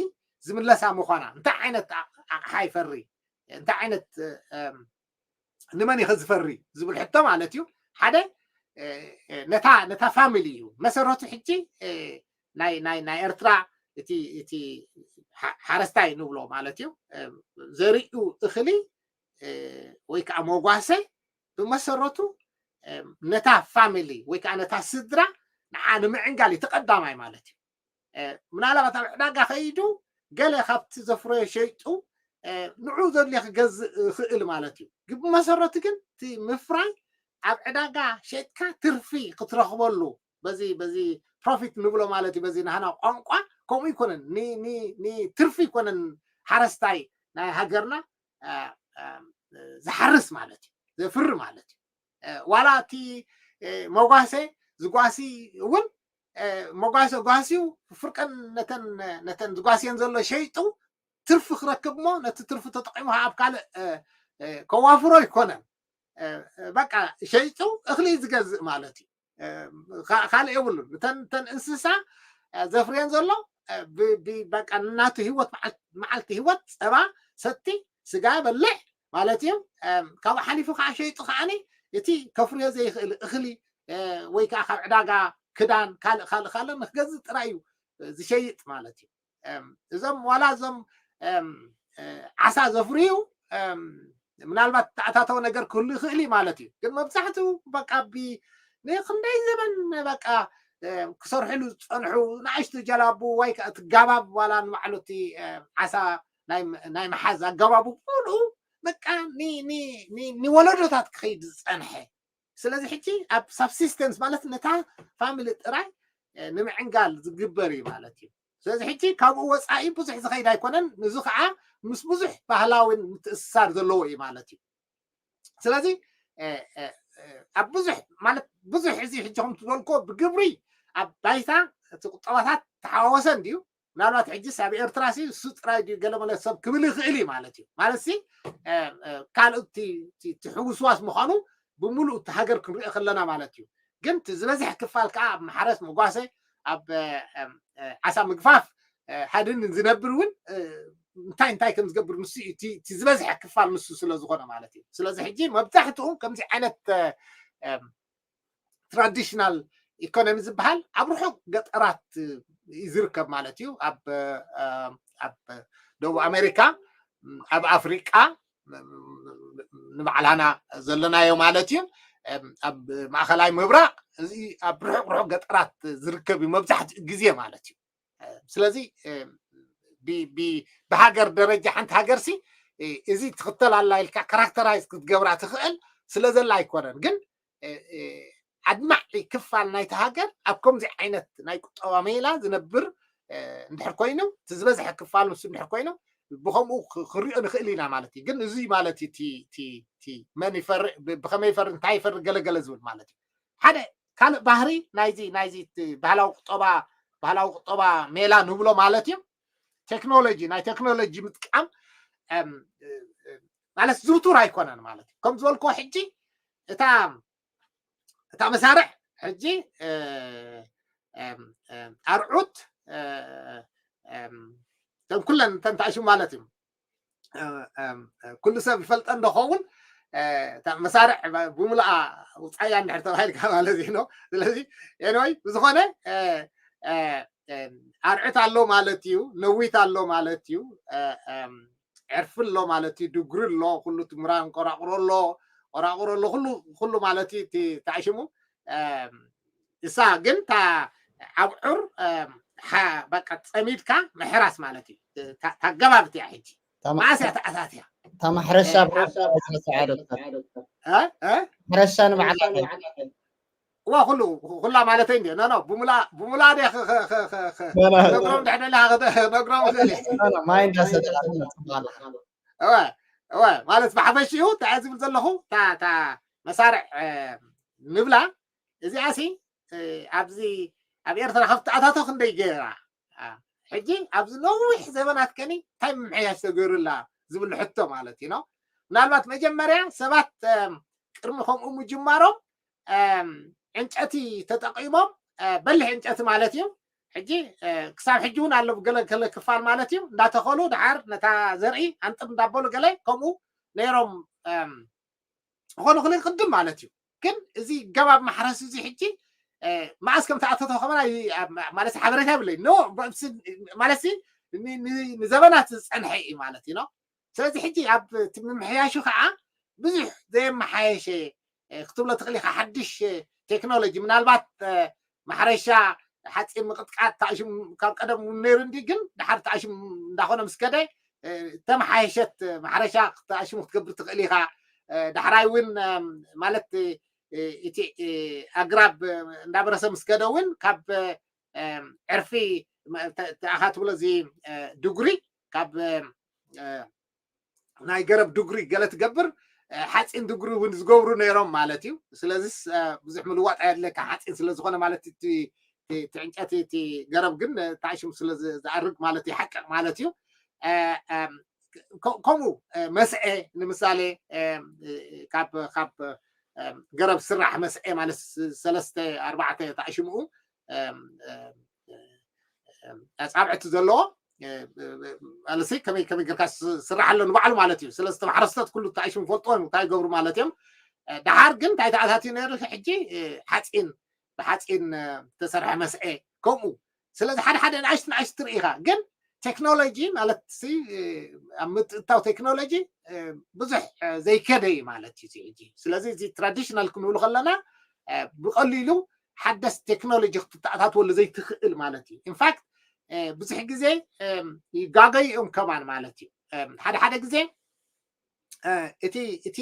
ዝምለሳ ምዃና፣ እንታይ ዓይነት ኣቕሓ ይፈሪ፣ እንታይ ዓይነት ንመን ኢኸ ዝፈሪ ዝብል ሕቶ ማለት እዩ። ሓደ ነታ ነታ ፋሚሊ እዩ መሰረቱ። ሕጂ ናይ ናይ ናይ ኤርትራ እቲ እቲ ሓረስታይ ንብሎ ማለት እዩ፣ ዘሪኡ እኽሊ ወይ ከዓ መጓሰ ብመሰረቱ ነታ ፋሚሊ ወይ ከዓ ነታ ስድራ ንዓ ንምዕንጋል እዩ ተቐዳማይ ማለት እዩ። ምናልባት ኣብ ዕዳጋ ከይዱ ገለ ካብቲ ዘፍረዮ ሸይጡ ንዑ ዘድልዮ ክገዝእ ይኽእል ማለት እዩ። ግን ብመሰረቱ ግን እቲ ምፍራይ ኣብ ዕዳጋ ሸጥካ ትርፊ ክትረኽበሉ፣ በዚ በዚ ፕሮፊት ንብሎ ማለት እዩ በዚ ናህና ቋንቋ። ከምኡ ይኮነን፣ ንትርፊ ይኮነን ሓረስታይ ናይ ሃገርና ዝሓርስ ማለት እዩ፣ ዘፍሪ ማለት እዩ። ዋላ እቲ መጓሰ ዝጓሲ እውን መጓሰ ጓሲዩ ፍርቀን ነተን ነተን ዝጓስየን ዘሎ ሸይጡ ትርፊ ክረክብ እሞ ነቲ ትርፊ ተጠቂሙ ኣብ ካልእ ከዋፍሮ ይኮነን። በቃ ሸይጡ እኽሊ ዝገዝእ ማለት እዩ። ካልእ የብሉን። እተን እንስሳ ዘፍርየን ዘሎ በቃ ናቱ ህይወት፣ መዓልቲ ህይወት ጸባ ሰቲ፣ ስጋ በልዕ ማለት እዩ። ካብኡ ሓሊፉ ከዓ ሸይጡ ከዓኒ እቲ ከፍርዮ ዘይኽእል እኽሊ ወይ ከዓ ካብ ዕዳጋ ክዳን ካልእ ካልእ ካልእ ንክገዝእ ጥራይ እዩ ዝሸይጥ ማለት እዩ። እዞም ዋላ እዞም ዓሳ ዘፍርዩ ምናልባት ተኣታተው ነገር ክህሉ ይኽእል እዩ ማለት እዩ። ግን መብዛሕትኡ በቃ ንክንደይ ዘበን በቃ ክሰርሕሉ ዝፀንሑ ንኣሽቱ ጀላቡ ወይ ከዓ እቲ ጋባብ ዋላ ንባዕሉ እቲ ዓሳ ናይ ምሓዝ ኣገባቡ ሙሉኡ በቃ ንወለዶታት ክኸይድ ዝፀንሐ። ስለዚ ሕጂ ኣብ ሳብሲስተንስ ማለት ነታ ፋሚሊ ጥራይ ንምዕንጋል ዝግበር እዩ ማለት እዩ። ስለዚ ሕጂ ካብኡ ወፃኢ ብዙሕ ዝኸይድ ኣይኮነን። ንዚ ከዓ ምስ ብዙሕ ባህላዊ ምትእስሳር ዘለዎ እዩ ማለት እዩ። ስለዚ ኣብ ብዙሕ ማለት ብዙሕ እዚ ሕጂ ከም ትበልኮ ብግብሪ ኣብ ባይታ እቲ ቁጠባታት ተሓዋወሰ እንድዩ። ምናልባት ሕጂስ ኣብ ኤርትራ ሲ እሱ ጥራይ ድዩ ገለ መለ ሰብ ክብል ይኽእል እዩ ማለት እዩ። ማለት ሲ ካልኦት ትሕውስዋስ ምዃኑ ብምሉእ እቲ ሃገር ክንሪኦ ከለና ማለት እዩ። ግን እቲ ዝበዝሕ ክፋል ከዓ ኣብ ማሕረስ መጓሰ ኣብ ዓሳ ምግፋፍ ሃድን ዝነብር እውን እንታይ እንታይ ከም ዝገብር ንሱ እቲ ዝበዝሐ ክፋል ንሱ ስለ ዝኾነ ማለት እዩ። ስለዚ ሕጂ መብዛሕትኡ ከምዚ ዓይነት ትራዲሽናል ኢኮኖሚ ዝበሃል ኣብ ርሑቕ ገጠራት እዩ ዝርከብ ማለት እዩ። ኣብ ደቡብ ኣሜሪካ፣ ኣብ ኣፍሪቃ ንባዕላና ዘለናዮ ማለት እዩ። ኣብ ማእኸላይ ምብራቕ እዚ ኣብ ርሑቕ ርሑቕ ገጠራት ዝርከብ እዩ መብዛሕትኡ ግዜ ማለት እዩ። ስለዚ ብሃገር ደረጃ ሓንቲ ሃገር ሲ እዚ ትኽተል ኣላ ኢልካ ካራክተራይዝ ክትገብራ ትኽእል ስለ ዘላ ኣይኮነን። ግን ኣድማዒ ክፋል ናይቲ ሃገር ኣብ ከምዚ ዓይነት ናይ ቁጠባ ሜላ ዝነብር እንድሕር ኮይኑ፣ እቲ ዝበዝሐ ክፋል ንሱ እንድሕር ኮይኑ፣ ብከምኡ ክንሪኦ ንኽእል ኢና ማለት እዩ። ግን እዚ ማለት እዩ እቲ መን ይፈርእ፣ ብከመይ ይፈርእ፣ እንታይ ይፈርእ፣ ገለገለ ዝብል ማለት እዩ። ሓደ ካልእ ባህሪ ናይዚ ናይዚ ባህላዊ ቁጠባ ባህላዊ ቁጠባ ሜላ ንብሎ ማለት እዩ። ቴክኖሎጂ ናይ ቴክኖሎጂ ምጥቃም ማለት ዝውቱር ኣይኮነን ማለት እዩ። ከም ዝበልኮ ሕጂ እታ እታ መሳርዕ ሕጂ ኣርዑት እተን ኩለን እተን ተኣሽሙ ማለት እዩ። ኩሉ ሰብ ይፈልጠ እንደኸውን መሳርዕ ብምሉኣ ውፃያ እንድሕር ተባሂልካ ማለት እዩ ነው። ስለዚ ኤንወይ ብዝኾነ ኣርዕት ኣሎ ማለት እዩ፣ ነዊት ኣሎ ማለት እዩ፣ ዕርፊ ኣሎ ማለት እዩ፣ ድጉሪ ኣሎ፣ ኩሉ ትምራ እንቆራቁሮ ኣሎ፣ ቆራቑሮ ኣሎ፣ ኩሉ ኩሉ ማለት እዩ። እቲ ተኣሽሙ እሳ ግን እታ ኣብዑር በቃ ጸሚድካ ምሕራስ ማለት እዩ። ታገባብት እያ። ሕጂ ማእስ እያ ተኣታትያ? ማሕረሻ ማሕረሻ ንባዕላ እዋ ኩሉ ኩላ ማለተይ እንዲ ኖ ኖ ብሙላ ብሙላ ደ ነግሮም ድሕደላ ነግሮም ክእል ማይ እንዳሰጠላ እወ እወ ማለት ብሓፈሽኡ እንታይ ዝብል ዘለኹ እታ መሳርዕ ንብላ እዚኣ ሲ ኣብዚ ኣብ ኤርትራ ከፍትኣታቶ ክንደይ ገይራ ሕጂ ኣብዚ ነዊሕ ዘበናት ከኒ እንታይ ምምሕያሽ ተገይሩላ ዝብል ሕቶ ማለት እዩ ነው። ምናልባት መጀመርያ ሰባት ቅድሚ ከምኡ ምጅማሮም ዕንጨቲ ተጠቂሞም በሊሕ ዕንጨቲ ማለት እዩ። ሕጂ ክሳብ ሕጂ እውን ኣሎ ገለ ገለ ክፋል ማለት እዩ እንዳተኸሉ ድሓር ነታ ዘርኢ ኣንጥር እንዳበሉ ገለ ከምኡ ነይሮም ዝኾኑ ክልል ቅድም ማለት እዩ። ግን እዚ ገባብ ማሕረስ እዚ ሕጂ ማእስ ከም ተኣተተ ከመና ማለት ሓበሬታ የብለይ ማለት ንዘበናት ዝፀንሐ እዩ ማለት እዩ። ስለዚ ሕጂ ኣብ ምምሕያሹ ከዓ ብዙሕ ዘየመሓየሸ ክትብሎ ትኽእል ኢኻ። ሓድሽ ቴክኖሎጂ ምናልባት ማሕረሻ ሓፂን ምቅጥቃጥ ተኣሽም ካብ ቀደም እውን ነይሩ እንዲ ግን ድሓር ተኣሽም እንዳኾነ ምስ ከደ ተመሓየሸት ማሕረሻ ተኣሽሙ ክትገብር ትኽእል ኢኻ። ዳሕራይ እውን ማለት እቲ ኣግራብ እንዳበረሰ ምስ ከደ እውን ካብ ዕርፊ ተኣኻ ትብሎ እዚ ድጉሪ ካብ ናይ ገረብ ድጉሪ ገለ ትገብር ሓፂን ድጉሪ እውን ዝገብሩ ነይሮም ማለት እዩ። ስለዚስ ብዙሕ ምልዋጥ ኣየድለካ ሓፂን ስለዝኾነ ማለት እቲ ዕንጨቲ እቲ ገረብ ግን ተኣሽሙ ስለ ዝኣርግ ማለት ይሓቅቕ ማለት እዩ። ከምኡ መስዐ ንምሳሌ ካብ ገረብ ስራሕ መስዐ ማለት ሰለስተ ኣርባዕተ ተኣሽምኡ ኣፃብዕቲ ዘለዎ ኣለሲ ከመይ ከመይ ጌርካ ስራሕ ኣሎ ንባዕሉ ማለት እዩ። ስለዚ ተማሕረስቶት ኩሉ ተኣሽሙ ፈልጥዎ እንታይ ይገብሩ ማለት እዮም። ድሓር ግን እንታይ ተኣታትዩ ነይሩ ሕጂ ሓፂን ብሓፂን ዝተሰርሐ መስዐ ከምኡ ስለዚ ሓደ ሓደ ንኣሽቱ ንኣሽቱ ትርኢ ኢኻ ግን ቴክኖሎጂ ማለት ኣብ ምትእታው ቴክኖሎጂ ብዙሕ ዘይከደ እዩ ማለት እዩ ሕጂ። ስለዚ እዚ ትራዲሽናል ክንብሉ ከለና ብቀሊሉ ሓደስ ቴክኖሎጂ ክትተኣታትወሉ ዘይትኽእል ማለት እዩ። ኢንፋክት ብዙሕ ግዜ ይጋገዩ እዮም ከማን ማለት እዩ። ሓደ ሓደ ግዜ እቲ እቲ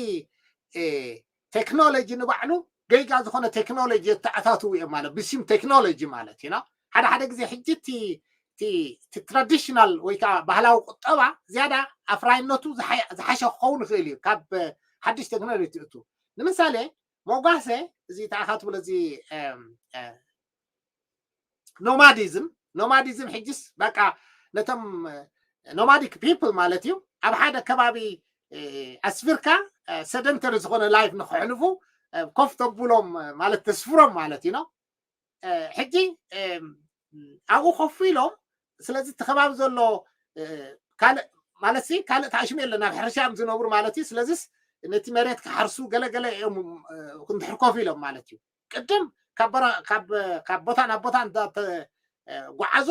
ቴክኖሎጂ ንባዕሉ ገይጋ ዝኾነ ቴክኖሎጂ የተኣታትዉ እዮም ማለት ብስም ቴክኖሎጂ ማለት እዩ። ሓደ ሓደ ግዜ ሕጂ እቲ ትራዲሽናል ወይ ከዓ ባህላዊ ቁጠባ ዝያዳ ኣፍራይነቱ ዝሓሸ ክኸውን ይኽእል እዩ ካብ ሓድሽ ቴክኖሎጂ ትእቱ። ንምሳሌ ሞጓሰ እዚ ተኣኻ ትብሎ እዚ ኖማዲዝም ኖማዲዝም ሕጅስ በቃ ነቶም ኖማዲክ ፒፕል ማለት እዩ ኣብ ሓደ ከባቢ ኣስፊርካ ሰደንተሪ ዝኾነ ላይፍ ንክሕልፉ ኮፍ ተብሎም ማለት ተስፍሮም ማለት እዩ። ሕጂ ኣብኡ ኮፍ ኢሎም ስለዚ እቲ ከባቢ ዘሎ ካልእ ማለት ካልእ ተኣሽሙ የለን ኣብ ሕርሻ እዮም ዝነብሩ ማለት እዩ። ስለዚስ ነቲ መሬት ክሓርሱ ገለገለ እዮም እንድሕር ኮፍ ኢሎም ማለት እዩ። ቅድም ካብ ቦታ ናብ ቦታ እንዳተጓዓዙ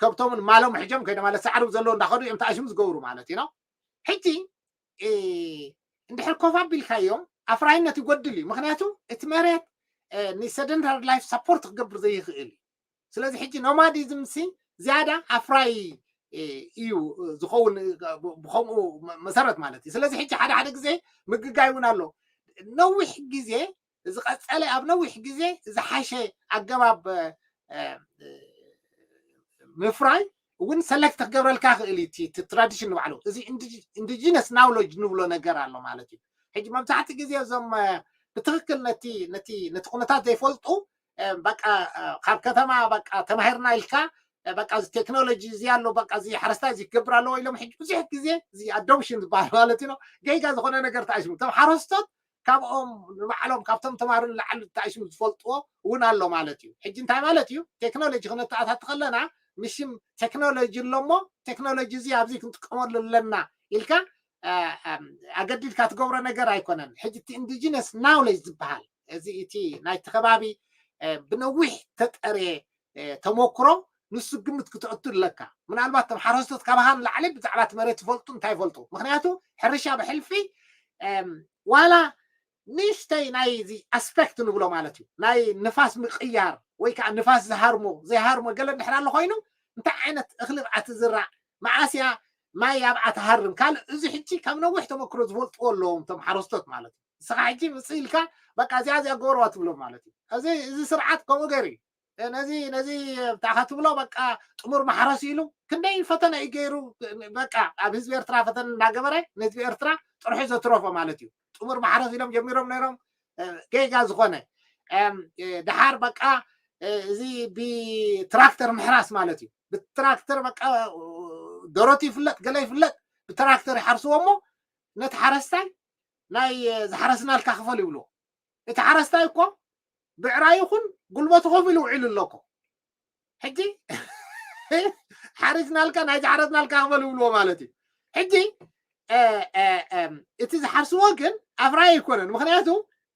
ከብቶምን ማሎም ሕጆም ከይደ ማለት ሳዕሪ ዘለዎ እንዳኸዱ እዮም ተኣሽሙ ዝገብሩ ማለት እዩ። ሕጂ እንድሕር ኮፍ ኣቢልካዮም ኣፍራይነት ይጎድል እዩ። ምክንያቱ እቲ መሬት ንሰደንታሪ ላይፍ ሳፖርት ክገብር ዘይኽእል እዩ። ስለዚ ሕጂ ኖማዲዝም ሲ ዝያዳ ኣፍራይ እዩ ዝኸውን ብከምኡ መሰረት ማለት እዩ። ስለዚ ሕጂ ሓደ ሓደ ግዜ ምግጋይ እውን ኣሎ። ነዊሕ ግዜ ዝቐፀለ ኣብ ነዊሕ ግዜ ዝሓሸ ኣገባብ ምፍራይ እውን ሰለክት ክገብረልካ ክእል እቲ ትራዲሽን ንባዕሉ እዚ ኢንዲጂነስ ናውሎጅ ንብሎ ነገር ኣሎ ማለት እዩ። ሕጂ መብዛሕትኡ ግዜ እዞም ብትክክል ነቲ ነቲ ነቲ ኩነታት ዘይፈልጡ በቃ ካብ ከተማ በቃ ተማሂርና ኢልካ በቃ እዚ ቴክኖሎጂ እዚ ኣሎ በቃ እዚ ሓረስታይ እዚ ክገብር ኣለዎ ኢሎም ሕጂ ብዙሕ ግዜ እዚ ኣዶፕሽን ዝበሃል ማለት እዩ። ገይጋ ዝኾነ ነገር ተኣሽሙ እቶም ሓረስቶት ካብኦም ንባዕሎም ካብቶም ተማሃሩ ንላዕሊ ተኣሽሙ ዝፈልጥዎ እውን ኣሎ ማለት እዩ። ሕጂ እንታይ ማለት እዩ? ቴክኖሎጂ ክነተኣታት ከለና ምሽም ቴክኖሎጂ ኣሎ እሞ ቴክኖሎጂ እዚ ኣብዚ ክንጥቀመሉ ኣለና ኢልካ ኣገዲድካ ትገብሮ ነገር ኣይኮነን። ሕጂ እቲ ኢንዲጂነስ ናውሌጅ ዝበሃል እዚ እቲ ናይቲ ከባቢ ብነዊሕ ተጠርየ ተመክሮ ንሱ ግምት ክትእቱ ኣለካ። ምናልባት እቶም ሓረስቶት ካባኻ ንላዕሊ ብዛዕባ እቲ መሬት ይፈልጡ እንታይ ይፈልጡ። ምክንያቱ ሕርሻ ብሕልፊ ዋላ ንእሽተይ ናይ እዚ ኣስፔክት ንብሎ ማለት እዩ። ናይ ንፋስ ምቅያር ወይ ከዓ ንፋስ ዝሃርሞ ዘይሃርሞ ገለ እንድሕር ኣሎ ኮይኑ እንታይ ዓይነት እኽሊ ብዓቲ ዝራእ፣ መዓስያ ማይ ኣብዓ ትሃርም ካልእ፣ እዚ ሕጂ ካብ ነዊሕ ተመክሮ ዝፈልጥዎ ኣለዎም እቶም ሓረስቶት ማለት እዩ። ንስኻ ሕጂ ምፅእ ኢልካ በቃ እዚኣ እዚኣ ገበርዋ ትብሎም ማለት እዩ። እዚ እዚ ስርዓት ከምኡ ገይሩ እዩ። ነዚ ነዚ ብታኻ ትብሎ በቃ ጥሙር ማሕረስ ኢሉ ክንደይ ፈተነ እዩ ገይሩ። በቃ ኣብ ህዝቢ ኤርትራ ፈተነ እናገበረ ንህዝቢ ኤርትራ ጥርሑ ዘትረፎ ማለት እዩ። ጥሙር ማሕረስ ኢሎም ጀሚሮም ነይሮም። ጌጋ ዝኾነ ደሓር በቃ እዚ ብትራክተር ምሕራስ ማለት እዩ። ብትራክተር በቃ ደሮት ይፍለጥ ገለ ይፍለጥ ብትራክተር ይሓርስዎ እሞ ነቲ ሓረስታይ ናይ ዝሓረስናልካ ክፈል ይብልዎ። እቲ ሓረስታይ እኮ ብዕራይ ይኹን ጉልበቱ ኮፍ ኢሉ ውዒሉ ኣሎ እኮ። ሕጂ ሓሪስናልካ ናይዚ ሓረስናልካ ክፈል ይብልዎ ማለት እዩ። ሕጂ እቲ ዝሓርስዎ ግን ኣፍራይ ኣይኮነን። ምክንያቱ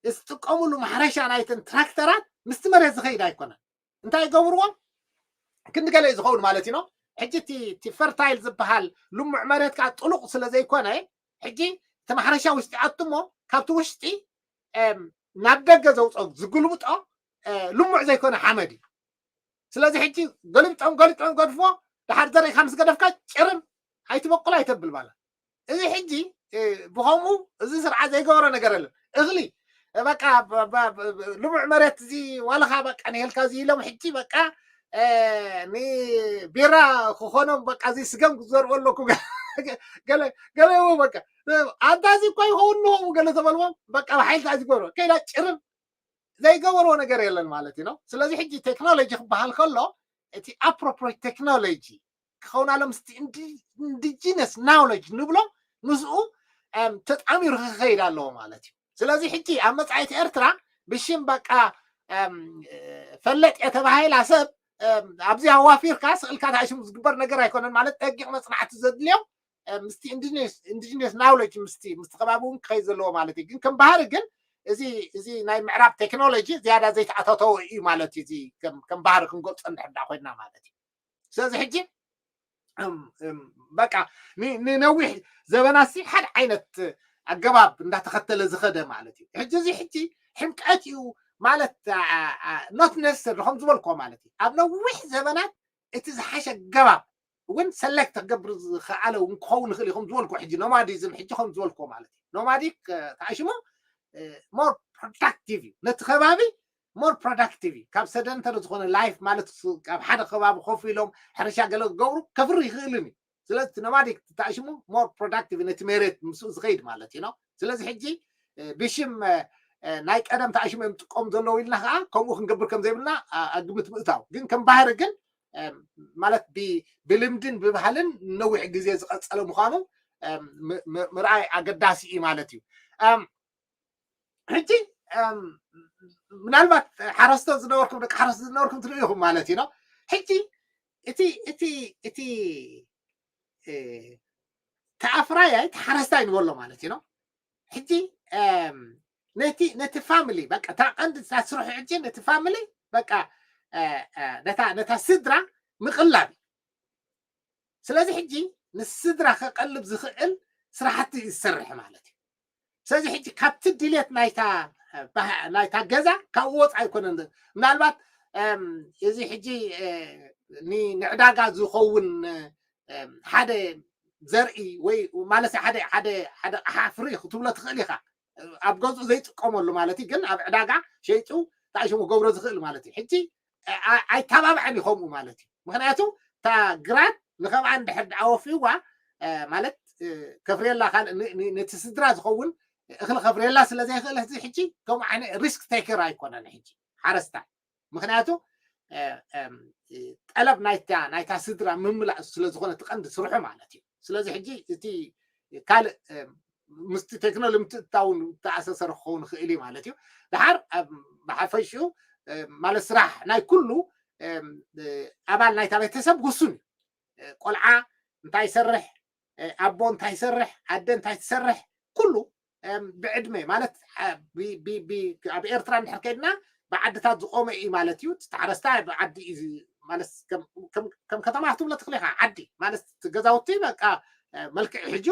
ዝጥቀምሉ ማሕረሻ ናይተን ትራክተራት ምስቲ መሬት ዝኸይድ ኣይኮነን። እንታይ ይገብርዎ? ክንዲ ገለ እዩ ዝኸውን ማለት እዩ። ሕጂ እቲ ፈርታይል ዝበሃል ልሙዕ መሬት ከዓ ጥሉቕ ስለ ዘይኮነ ሕጂ እቲ ማሕረሻ ውሽጢ ኣትሞ ካብቲ ውሽጢ ናብ ደገ ዘውፅኦ ዝግልብጦ ልሙዕ ዘይኮነ ሓመድ እዩ። ስለዚ ሕጂ ገልብጦም ገልጦም ገድፎ ድሓር ዘርእካ ምስ ገደፍካ ጭርም ኣይትበቁል ኣይተብል ማለት። እዚ ሕጂ ብኸምኡ እዚ ስርዓት ዘይገበሮ ነገር የለን። እኽሊ በቃ ልሙዕ መሬት እዚ ዋልኻ በቃ ንሄልካ እዚ ኢሎም ሕጂ በቃ ንቢራ ክኾኖም በቃ እዚ ስገም ክዘርኦ ኣለኩ ገለ በቃ ኣንታ እዚ እኳ ይኸውን ንሆሙ ገለ ተበልዎም በቃ ብሓይልታ እዚ ገበሮ ከይዳ ጭርም ዘይገበርዎ ነገር የለን ማለት እዩ ነው። ስለዚ ሕጂ ቴክኖሎጂ ክበሃል ከሎ እቲ ኣፕሮፕሪት ቴክኖሎጂ ክኸውን ኣሎ ምስቲ ኢንዲጂነስ ናውለጅ ንብሎ ምስኡ ተጣሚሩ ክኸይድ ኣለዎ ማለት እዩ። ስለዚ ሕጂ ኣብ መፃኢት ኤርትራ ብሽም በቃ ፈለጥ የተባሂላ ሰብ ኣብዚ ኣዋፊርካ ስእልካ ተኣሽሙ ዝግበር ነገር ኣይኮነን ማለት ደቂቕ መፅናዕቲ ዘድልዮ ምስቲ ኢንዲጂነስ ናውለጅ ምስቲ ምስቲ ከባቢ እውን ክኸይ ዘለዎ ማለት እዩ። ግን ከም ባህሪ ግን እዚ እዚ ናይ ምዕራብ ቴክኖሎጂ ዝያዳ ዘይተኣታተወ እዩ ማለት እዩ። እዚ ከም ባህሪ ክንገልፆ እንድሕር ኮይንና ማለት እዩ። ስለዚ ሕጂ በቃ ንነዊሕ ዘበናሲ ሓደ ዓይነት ኣገባብ እንዳተኸተለ ዝኸደ ማለት እዩ። ሕጂ እዚ ሕጂ ሕምቀት እዩ ማለት ኖት ነሰሰሪ ከም ዝበልኮ ማለት እዩ። ኣብ ነዊሕ ዘበናት እቲ ዝሓሸ ኣገባብ እውን ሰሌክት ክገብር ዝኸኣለ እውን ክኸውን ይኽእል እዩ። ከም ዝበልኮ ሕጂ ኖማዲዝም ሕጂ ከም ዝበልኮ ማለት እዩ። ኖማዲክ ተኣሽሙ ሞር ፕሮዳክቲቭ እዩ። ነቲ ከባቢ ሞር ፕሮዳክቲቭ እዩ። ካብ ሰደንተሪ ዝኾነ ላይፍ ማለት ካብ ሓደ ከባቢ ኮፍ ኢሎም ሕርሻ ገለ ክገብሩ ከፍሪ ይኽእልን እዩ። ስለዚ እቲ ኖማዲክ ተኣሽሙ ሞር ፕሮዳክቲቭ ነቲ መሬት ምስኡ ዝኸይድ ማለት እዩ ነው። ስለዚ ሕጂ ብሽም ናይ ቀደም ተኣሽሙ እዮም ጥቀሙ ዘለዉ ኢልና ከዓ ከምኡ ክንገብር ከም ዘይብልና ኣግምት ምእታው ግን ከም ባህሪ ግን ማለት ብልምድን ብባህልን ነዊሕ ግዜ ዝቐፀለ ምዃኑ ምርኣይ ኣገዳሲ እዩ ማለት እዩ። ሕጂ ምናልባት ሓረስቶት ዝነበርኩም ደቂ ሓረስቶት ዝነበርኩም ትርእዩ ኢኹም ማለት እዩ ነው። ሕጂ እቲ እቲ እቲ ተኣፍራያይ ተሓረስታይ ንበሎ ማለት እዩ ነው። ሕጂ ነቲ ነቲ ፋሚሊ በቃ እታ ቀንዲ እታ ስርሑ ሕጂ ነቲ ፋሚሊ በቃ ነታ ነታ ስድራ ምቕላብ እዩ። ስለዚ ሕጂ ንስድራ ከቐልብ ዝኽእል ስራሕቲ እዩ ዝሰርሕ ማለት እዩ። ስለዚ ሕጂ ካብቲ ድሌት ናይታ ናይታ ገዛ ካብኡ ወፃ ኣይኮነን። ምናልባት እዚ ሕጂ ንዕዳጋ ዝኸውን ሓደ ዘርኢ ወይ ማለት ሓደ ሓደ ሓደ ሓፍሪ ክትብሎ ትኽእል ኢኻ። ኣብ ገዝኡ ዘይጥቀመሉ ማለት እዩ፣ ግን ኣብ ዕዳጋ ሸይጡ ተኣሽሙ ገብሮ ዝኽእል ማለት እዩ። ሕጂ ኣይተባብዐን እዩ ከምኡ ማለት እዩ። ምክንያቱ እታ ግራት ንኸብኣ እንድሕር ደኣ ወፊዋ ማለት ከፍርየላ ካልእ ነቲ ስድራ ዝኸውን እኽሊ ከፍርየላ ስለ ዘይኽእል እዚ ሕጂ ከምኡ ዓይነት ሪስክ ቴከር ኣይኮነን ሕጂ ሓረስታይ። ምክንያቱ ጠለብ ናይታ ናይታ ስድራ ምምላእ ስለ ዝኾነ እቲ ቀንዲ ስርሑ ማለት እዩ። ስለዚ ሕጂ እቲ ካልእ ምስቲ ቴክኖሎጂ ምትእትታውን ተኣሳሰረ ክኸውን ይኽእል እዩ ማለት እዩ። ድሓር ብሓፈሽኡ ማለት ስራሕ ናይ ኩሉ ኣባል ናይታ ቤተሰብ ውሱን እዩ። ቆልዓ እንታይ ይሰርሕ፣ ኣቦ እንታይ ይሰርሕ፣ ኣደ እንታይ ትሰርሕ፣ ኩሉ ብዕድመ ማለት ኣብ ኤርትራ እንድሕር ከይድና ብዓድታት ዝቆመ እዩ ማለት እዩ። ተሓረስታ ብዓዲ እዩ ማለት ከም ከተማ ክትብሎ ትኽእል ኢኻ። ዓዲ ማለት ገዛውቲ በቃ መልክዕ ሕጂ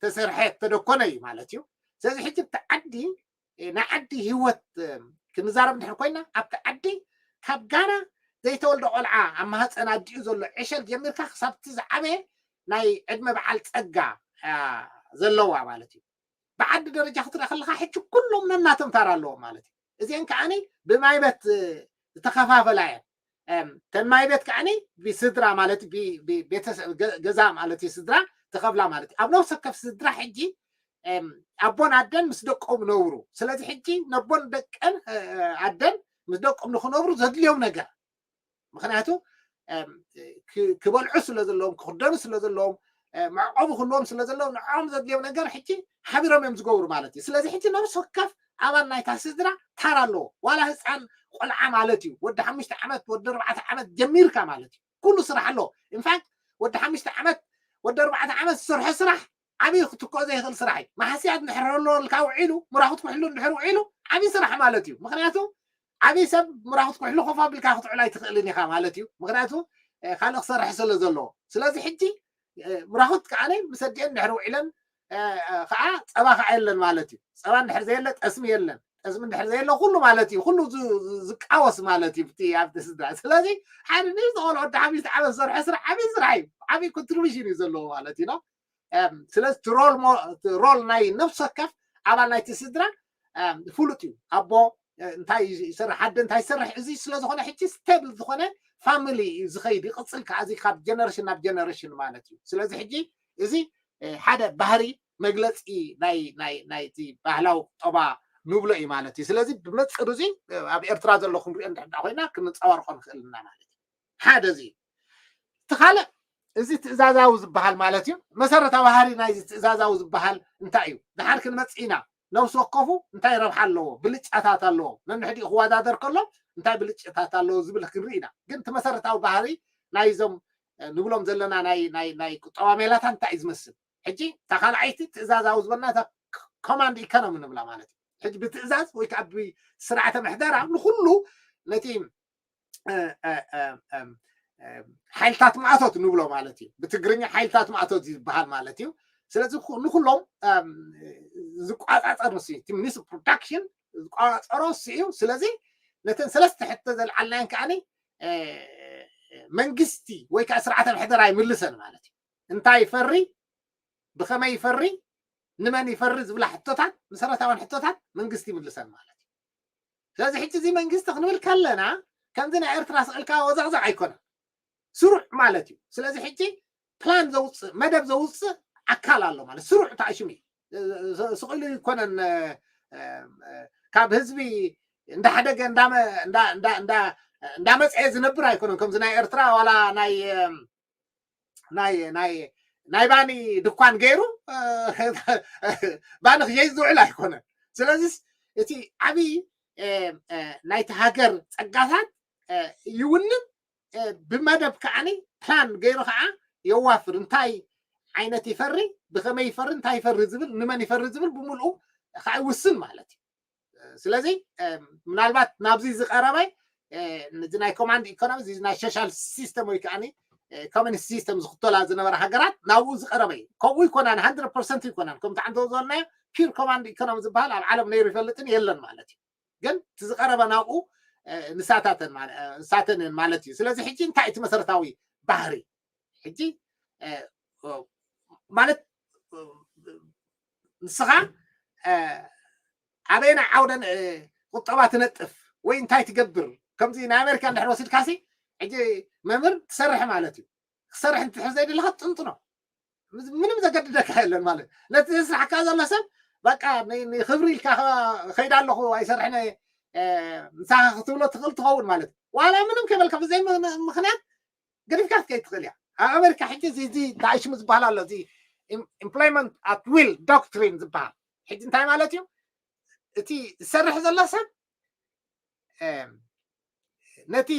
ተሰርሐ ተደኮነ እዩ ማለት እዩ። ስለዚ ሕጂ እቲ ዓዲ ናይ ዓዲ ህይወት ክንዛረብ እንድሕር ኮይና፣ ኣብቲ ዓዲ ካብ ጋና ዘይተወልደ ቆልዓ ኣብ ማህፀን ኣዲኡ ዘሎ ዕሸል ጀሚርካ ክሳብቲ ዝዓበየ ናይ ዕድመ በዓል ፀጋ ዘለዋ ማለት እዩ። ብዓዲ ደረጃ ክትርኢ ከለካ ሕጂ ኩሎም ነናቶም ታራ ኣለዎም ማለት እዩ። እዚአን ከዓኒ ብማይበት ዝተኸፋፈላ እየን። ተን ማይበት ከዓኒ ብስድራ ማለት ገዛ ማለት እዩ፣ ስድራ ተኸፍላ ማለት እዩ። ኣብ ነፍሲ ወከፍ ስድራ ሕጂ ኣቦን ኣደን ምስ ደቆም ነብሩ። ስለዚ ሕጂ ነቦን ደቀን ኣደን ምስ ደቆም ንክነብሩ ዘድልዮም ነገር፣ ምክንያቱ ክበልዑ ስለ ዘለዎም፣ ክክደኑ ስለ ዘለዎም፣ መዕቆቢ ክህልዎም ስለ ዘለዎም፣ ንዕኦም ዘድልዮም ነገር ሕጂ ሓቢሮም እዮም ዝገብሩ ማለት እዩ። ስለዚ ሕጂ ነብሲ ወከፍ ኣባል ናይታ ስድራ ታራ ኣለዎ። ዋላ ህፃን ቆልዓ ማለት እዩ፣ ወዲ ሓሙሽተ ዓመት፣ ወዲ ኣርባዕተ ዓመት ጀሚርካ ማለት እዩ። ኩሉ ስራሕ ኣለዎ። ኢንፋክት ወዲ ሓሙሽተ ዓመት፣ ወዲ ኣርባዕተ ዓመት ዝሰርሖ ስራሕ ዓብዪ ክትክኦ ዘይኽእል ስራሕ እዩ። ማሕስያ እንድሕር ኣለወልካ ውዒሉ፣ ምራኹት ኩሕሉ እንድሕር ውዒሉ፣ ዓብዪ ስራሕ ማለት እዩ። ምክንያቱ ዓብዪ ሰብ ምራኹት ኩሕሉ ኮፍ ኣቢልካ ክትውዕል ኣይትኽእልን ኢኻ ማለት እዩ። ምክንያቱ ካልእ ክሰርሕ ስለ ዘለዎ። ስለዚ ሕጂ ምራኹት ከዓነ ምስ ኣዲአን እንድሕር ውዒለን ከዓ ጸባ ከዓ የለን ማለት እዩ። ጸባ እንድሕር ዘየለ ጠስሚ የለን። ጠስሚ እንድሕር ዘየለ ኩሉ ማለት እዩ፣ ኩሉ ዝቃወስ ማለት እዩ ኣብቲ ስድራ። ስለዚ ሓደ ንእሽቶ ቆልዑ ወዲ ሓሙሽተ ዓመት ዝሰርሖ ስራሕ ዓብዪ ስራሕ እዩ፣ ዓብዪ ኮንትሪቢሽን እዩ ዘለዎ ማለት እዩ። ስለዚ ሮል ናይ ነፍሲ ወከፍ ኣባል ናይቲ ስድራ ፍሉጥ እዩ። ኣቦ እንታይ ይሰርሕ፣ ኣደ እንታይ ይሰርሕ፣ እዚ ስለዝኾነ ሕጂ ስቴብል ዝኾነ ፋሚሊ እዩ ዝኸይድ፣ ይቕፅል ከዓ እዚ ካብ ጀነሬሽን ናብ ጀነሬሽን ማለት እዩ። ስለዚ ሕጂ እዚ ሓደ ባህሪ መግለፂ ናይቲ ባህላዊ ቁጠባ ንብሎ እዩ ማለት እዩ። ስለዚ ብመፅር እዚ ኣብ ኤርትራ ዘሎ ክንሪኦ እንድሕር ኮይና ክንፃባርቆ ንኽእል ኢና ማለት እዩ። ሓደ እዚ እቲ ካልእ እዚ ትእዛዛዊ ዝበሃል ማለት እዩ። መሰረታዊ ባህሪ ናይዚ ትእዛዛዊ ዝበሃል እንታይ እዩ? ድሓር ክንመፅእ ኢና። ነብሲ ወከፉ እንታይ ረብሓ ኣለዎ? ብልጫታት ኣለዎ። ነንሕዲኡ ክወዳደር ከሎ እንታይ ብልጫታት ኣለዎ ዝብል ክንርኢ ኢና። ግን እቲ መሰረታዊ ባህሪ ናይዞም ንብሎም ዘለና ናይ ቁጠባ ሜላታት እንታይ እዩ ዝመስል? ሕጂ እታ ካልኣይቲ ትእዛዛዊ ዝበልና እታ ኮማንድ ኢኮኖሚ ንብላ ማለት እዩ። ሕጂ ብትእዛዝ ወይ ከዓ ብስርዓተ ምሕደራ ንኩሉ ነቲ ሓይልታት ማእቶት ንብሎ ማለት እዩ። ብትግርኛ ሓይልታት ማእቶት ዝበሃል ማለት እዩ። ስለዚ ንኩሎም ዝቋፃፀር ንሱ እቲ ሚኒስ ፕሮዳክሽን ዝቋፃፀሮ እሱ እዩ። ስለዚ ነተን ሰለስተ ሕቶ ዘልዓልናየን ከዓኒ መንግስቲ ወይ ከዓ ስርዓተ ምሕደራ ይምልሰን ማለት እዩ። እንታይ ይፈሪ፣ ብኸመይ ይፈሪ፣ ንመን ይፈሪ ዝብላ ሕቶታት፣ መሰረታውያን ሕቶታት መንግስቲ ይምልሰን ማለት እዩ። ስለዚ ሕጂ እዚ መንግስቲ ክንብል ከለና ከምዚ ናይ ኤርትራ ስቕልካ ወዘቕዘቕ ኣይኮነን፣ ስሩዕ ማለት እዩ። ስለዚ ሕጂ ፕላን ዘውፅእ፣ መደብ ዘውፅእ ኣካል ኣሎ ማለት ስሩዕ ተኣሽሙ እዩ። ስቕ ኢሉ ይኮነን ካብ ህዝቢ እንዳሓደገ እንዳመፀየ ዝነብር ኣይኮነን። ከምዚ ናይ ኤርትራ ዋላ ናይ ናይ ናይ ናይ ባኒ ድኳን ገይሩ ባኒ ክሸይጥ ዝውዕል ኣይኮነን። ስለዚስ እቲ ዓብዪ ናይቲ ሃገር ፀጋታት ይውንን፣ ብመደብ ከዓኒ ፕላን ገይሩ ከዓ የዋፍር። እንታይ ዓይነት ይፈሪ፣ ብኸመይ ይፈሪ፣ እንታይ ይፈሪ ዝብል፣ ንመን ይፈሪ ዝብል ብምልኡ ከዓ ይውስን ማለት እዩ። ስለዚ ምናልባት ናብዚ ዝቀረበ እዚ ናይ ኮማንድ ኢኮኖሚ፣ እዚ ናይ ሶሻል ሲስተም ወይ ከዓ ኮሚኒስት ሲስተም ዝኽተላ ዝነበራ ሃገራት ናብኡ ዝቀረበ እዩ። ከምኡ ይኮናን፣ ሃንድረድ ፐርሰንት ይኮናን። ከምቲ ዓንተ ዝበልናዮ ፒር ኮማንድ ኢኮኖሚ ዝበሃል ኣብ ዓለም ነይሩ ይፈልጥን የለን ማለት እዩ። ግን እቲ ዝቀረበ ናብኡ ንሳታተን ማለት እዩ። ስለዚ ሕጂ እንታይ እቲ መሰረታዊ ባህሪ ሕጂ ማለት ንስኻ ኣበየናይ ዓውደ ቁጠባ ትነጥፍ ወይ እንታይ ትገብር? ከምዚ ናይ ኣሜሪካ እንድሕር ወሲድካሲ ሕጂ መምህር ትሰርሕ ማለት እዩ። ክሰርሕ እንትሕር ዘይደለካ ጥንጥኖ ምንም ዘገድደካ የለን ማለት ነቲ ስራሕካ ዘሎ ሰብ በቃ ንክብሪ ኢልካ ከይዳ ኣለኹ ኣይሰርሕን ምሳኻ ክትብሎ ትኽእል ትኸውን ማለት ዋላ ምንም ከይበልካ ብዘይ ምክንያት ገዲፍካ ክትከይድ ትኽእል እያ። ኣብ ኣሜሪካ ሕጂ እዚ እዚ ዳእሽሙ ዝበሃል ኣሎ፣ እዚ ኢምፕሎይመንት ኣት ዊል ዶክትሪን ዝበሃል። ሕጂ እንታይ ማለት እዩ? እቲ ዝሰርሕ ዘሎ ሰብ ነቲ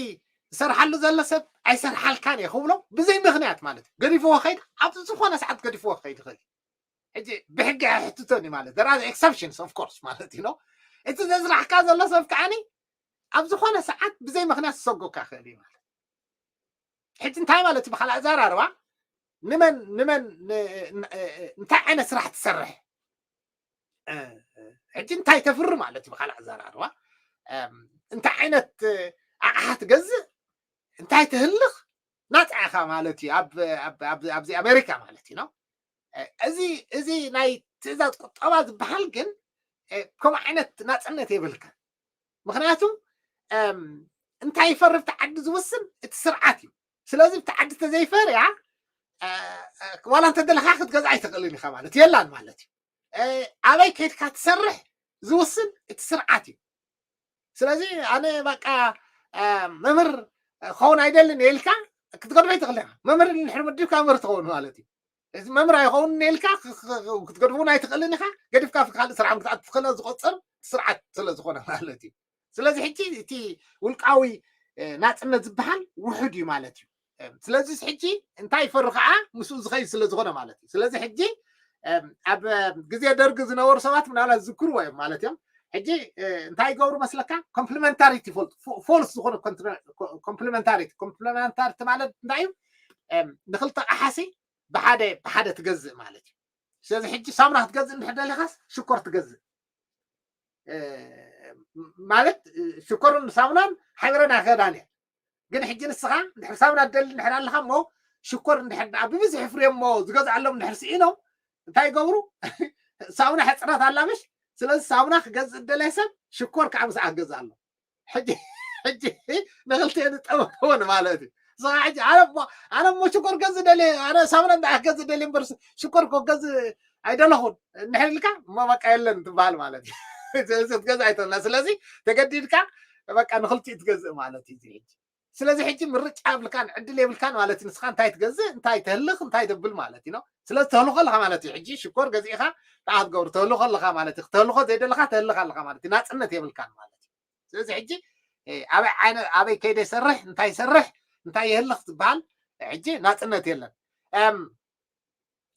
ዝሰርሓሉ ዘሎ ሰብ ኣይሰርሓልካን እየ ክብሎ ብዘይ ምክንያት ማለት እዩ። ገዲፍዎ ከይድ፣ ኣብ ዝኾነ ሰዓት ገዲፍዎ ከይድ ይኽእል። ሕጂ ብሕጊ ኣይሕትቶን እዩ ማለት there are exceptions of course ማለት እዩ። እቲ ዘስራሕካ ዘሎ ሰብ ከዓኒ ኣብ ዝኾነ ሰዓት ብዘይ ምክንያት ዝሰጎካ ክእል እዩ ማለት። ሕጂ እንታይ ማለት እዩ? ብካልእ ኣዘራርባ ንመን ንመን እንታይ ዓይነት ስራሕ ትሰርሕ? ሕጂ እንታይ ተፍሪ ማለት እዩ ብካልእ ኣዘራርባ እንታይ ዓይነት ኣቕሓ ትገዝእ እንታይ ትህልኽ ናፃ ኢኻ ማለት እዩ ኣብዚ ኣሜሪካ ማለት እዩ ነው። እዚ እዚ ናይ ትእዛዝ ቁጠባ ዝበሃል ግን ከምኡ ዓይነት ናፅነት የብልካ። ምክንያቱ እንታይ ይፈርብ ተዓዲ ዝውስን እቲ ስርዓት እዩ። ስለዚ ብቲ ዓዲ ተዘይፈርያ ዋላ እንተደለካ ክትገዝኣ ኣይትኽእልን ኢኻ ማለት የላን ማለት እዩ። ኣበይ ከይድካ ትሰርሕ ዝውስን እቲ ስርዓት እዩ። ስለዚ ኣነ በቃ መምህር ክኸውን ኣይደልን ኢልካ ክትገድፎ ኣይትኽእል ኢኻ። መምህር እንድሕር መዲብካ መምህር ትኸውን ማለት እዩ። እዚ መምህር ኣይኸውን ኢልካ ክትገድፎ እውን ኣይትኽእልን ኢኻ። ገዲፍካ ካልእ ስራሕ ክትኣቱ ትኽእል ዝቆፅር ስርዓት ስለ ዝኾነ ማለት እዩ። ስለዚ ሕጂ እቲ ውልቃዊ ናፅነት ዝበሃል ውሑድ እዩ ማለት እዩ። ስለዚ ሕጂ እንታይ ይፈሪ ከዓ ምስኡ ዝኸይድ ስለ ዝኾነ ማለት እዩ። ስለዚ ሕጂ ኣብ ግዜ ደርጊ ዝነበሩ ሰባት ምናልባት ዝዝክርዎ እዮም ማለት እዮም። ሕጂ እንታይ ይገብሩ መስለካ? ኮምፕሊመንታሪቲ ፎልስ ዝኾነ ኮምፕሊመንታሪቲ ኮምፕሊመንታሪቲ ማለት እንታይ እዩ? ንክልተ ኣቕሓሲ ብሓደ ብሓደ ትገዝእ ማለት እዩ። ስለዚ ሕጂ ሳሙና ክትገዝእ እንድሕር ደሊኻስ ሽኮር ትገዝእ ማለት ሽኮርን ሳሙናን ሓቢረን ኣይኸዳን እየን። ግን ሕጂ ንስኻ እንድሕር ሳሙና ትደሊ እንድሕር ኣለኻ እሞ ሽኮር እንድሕር ደኣ ብብዝሒ ፍርዮም እሞ ዝገዝኣሎም እንድሕር ስኢኖም እንታይ ይገብሩ? ሳሙና ሕፅረት ኣላ ምሽ። ስለዚ ሳሙና ክገዝእ እደለየ ሰብ ሽኮር ከዓ ምስኣ ክገዝእ ኣሎ። ሕጂ ሕጂ ንክልቲኤን ዝጠመመን ማለት እዩ። ንስኻ ሕጂ ኣነ እሞ ኣነ እሞ ሽኮር ገዝእ ደልየ ኣነ ሳሙና እንዳ ክገዝእ ደልየ እምበር ሽኮር እኮ ክገዝእ ኣይደለኹን እንድሕር ኢልካ እሞ በቃ የለን ትበሃል ማለት እዩ። ስለዚ ክትገዝእ ኣይትኽእልና። ስለዚ ተገዲድካ በቃ ንክልቲኡ ትገዝእ ማለት እዩ እዚ ሕጂ። ስለዚ ሕጂ ምርጫ የብልካን ዕድል የብልካን ማለት እዩ። ንስኻ እንታይ ትገዝእ እንታይ ተህልኽ እንታይ ተብል ማለት እዩ። ስለዚ ተህልኾ ኣለኻ ማለት እዩ። ሕጂ ሽኮር ገዚእኻ እንታይ ክትገብሩ ተህልኾ ኣለኻ ማለት እዩ። ተህልኾ ዘይደለኻ ተህልኽ ኣለኻ ማለት እዩ። ናፅነት የብልካን ማለት እዩ። ስለዚ ሕጂ ኣበይ ዓይነት ኣበይ ከይደ ይሰርሕ እንታይ ይሰርሕ እንታይ የህልኽ ዝበሃል ሕጂ ናፅነት የለን።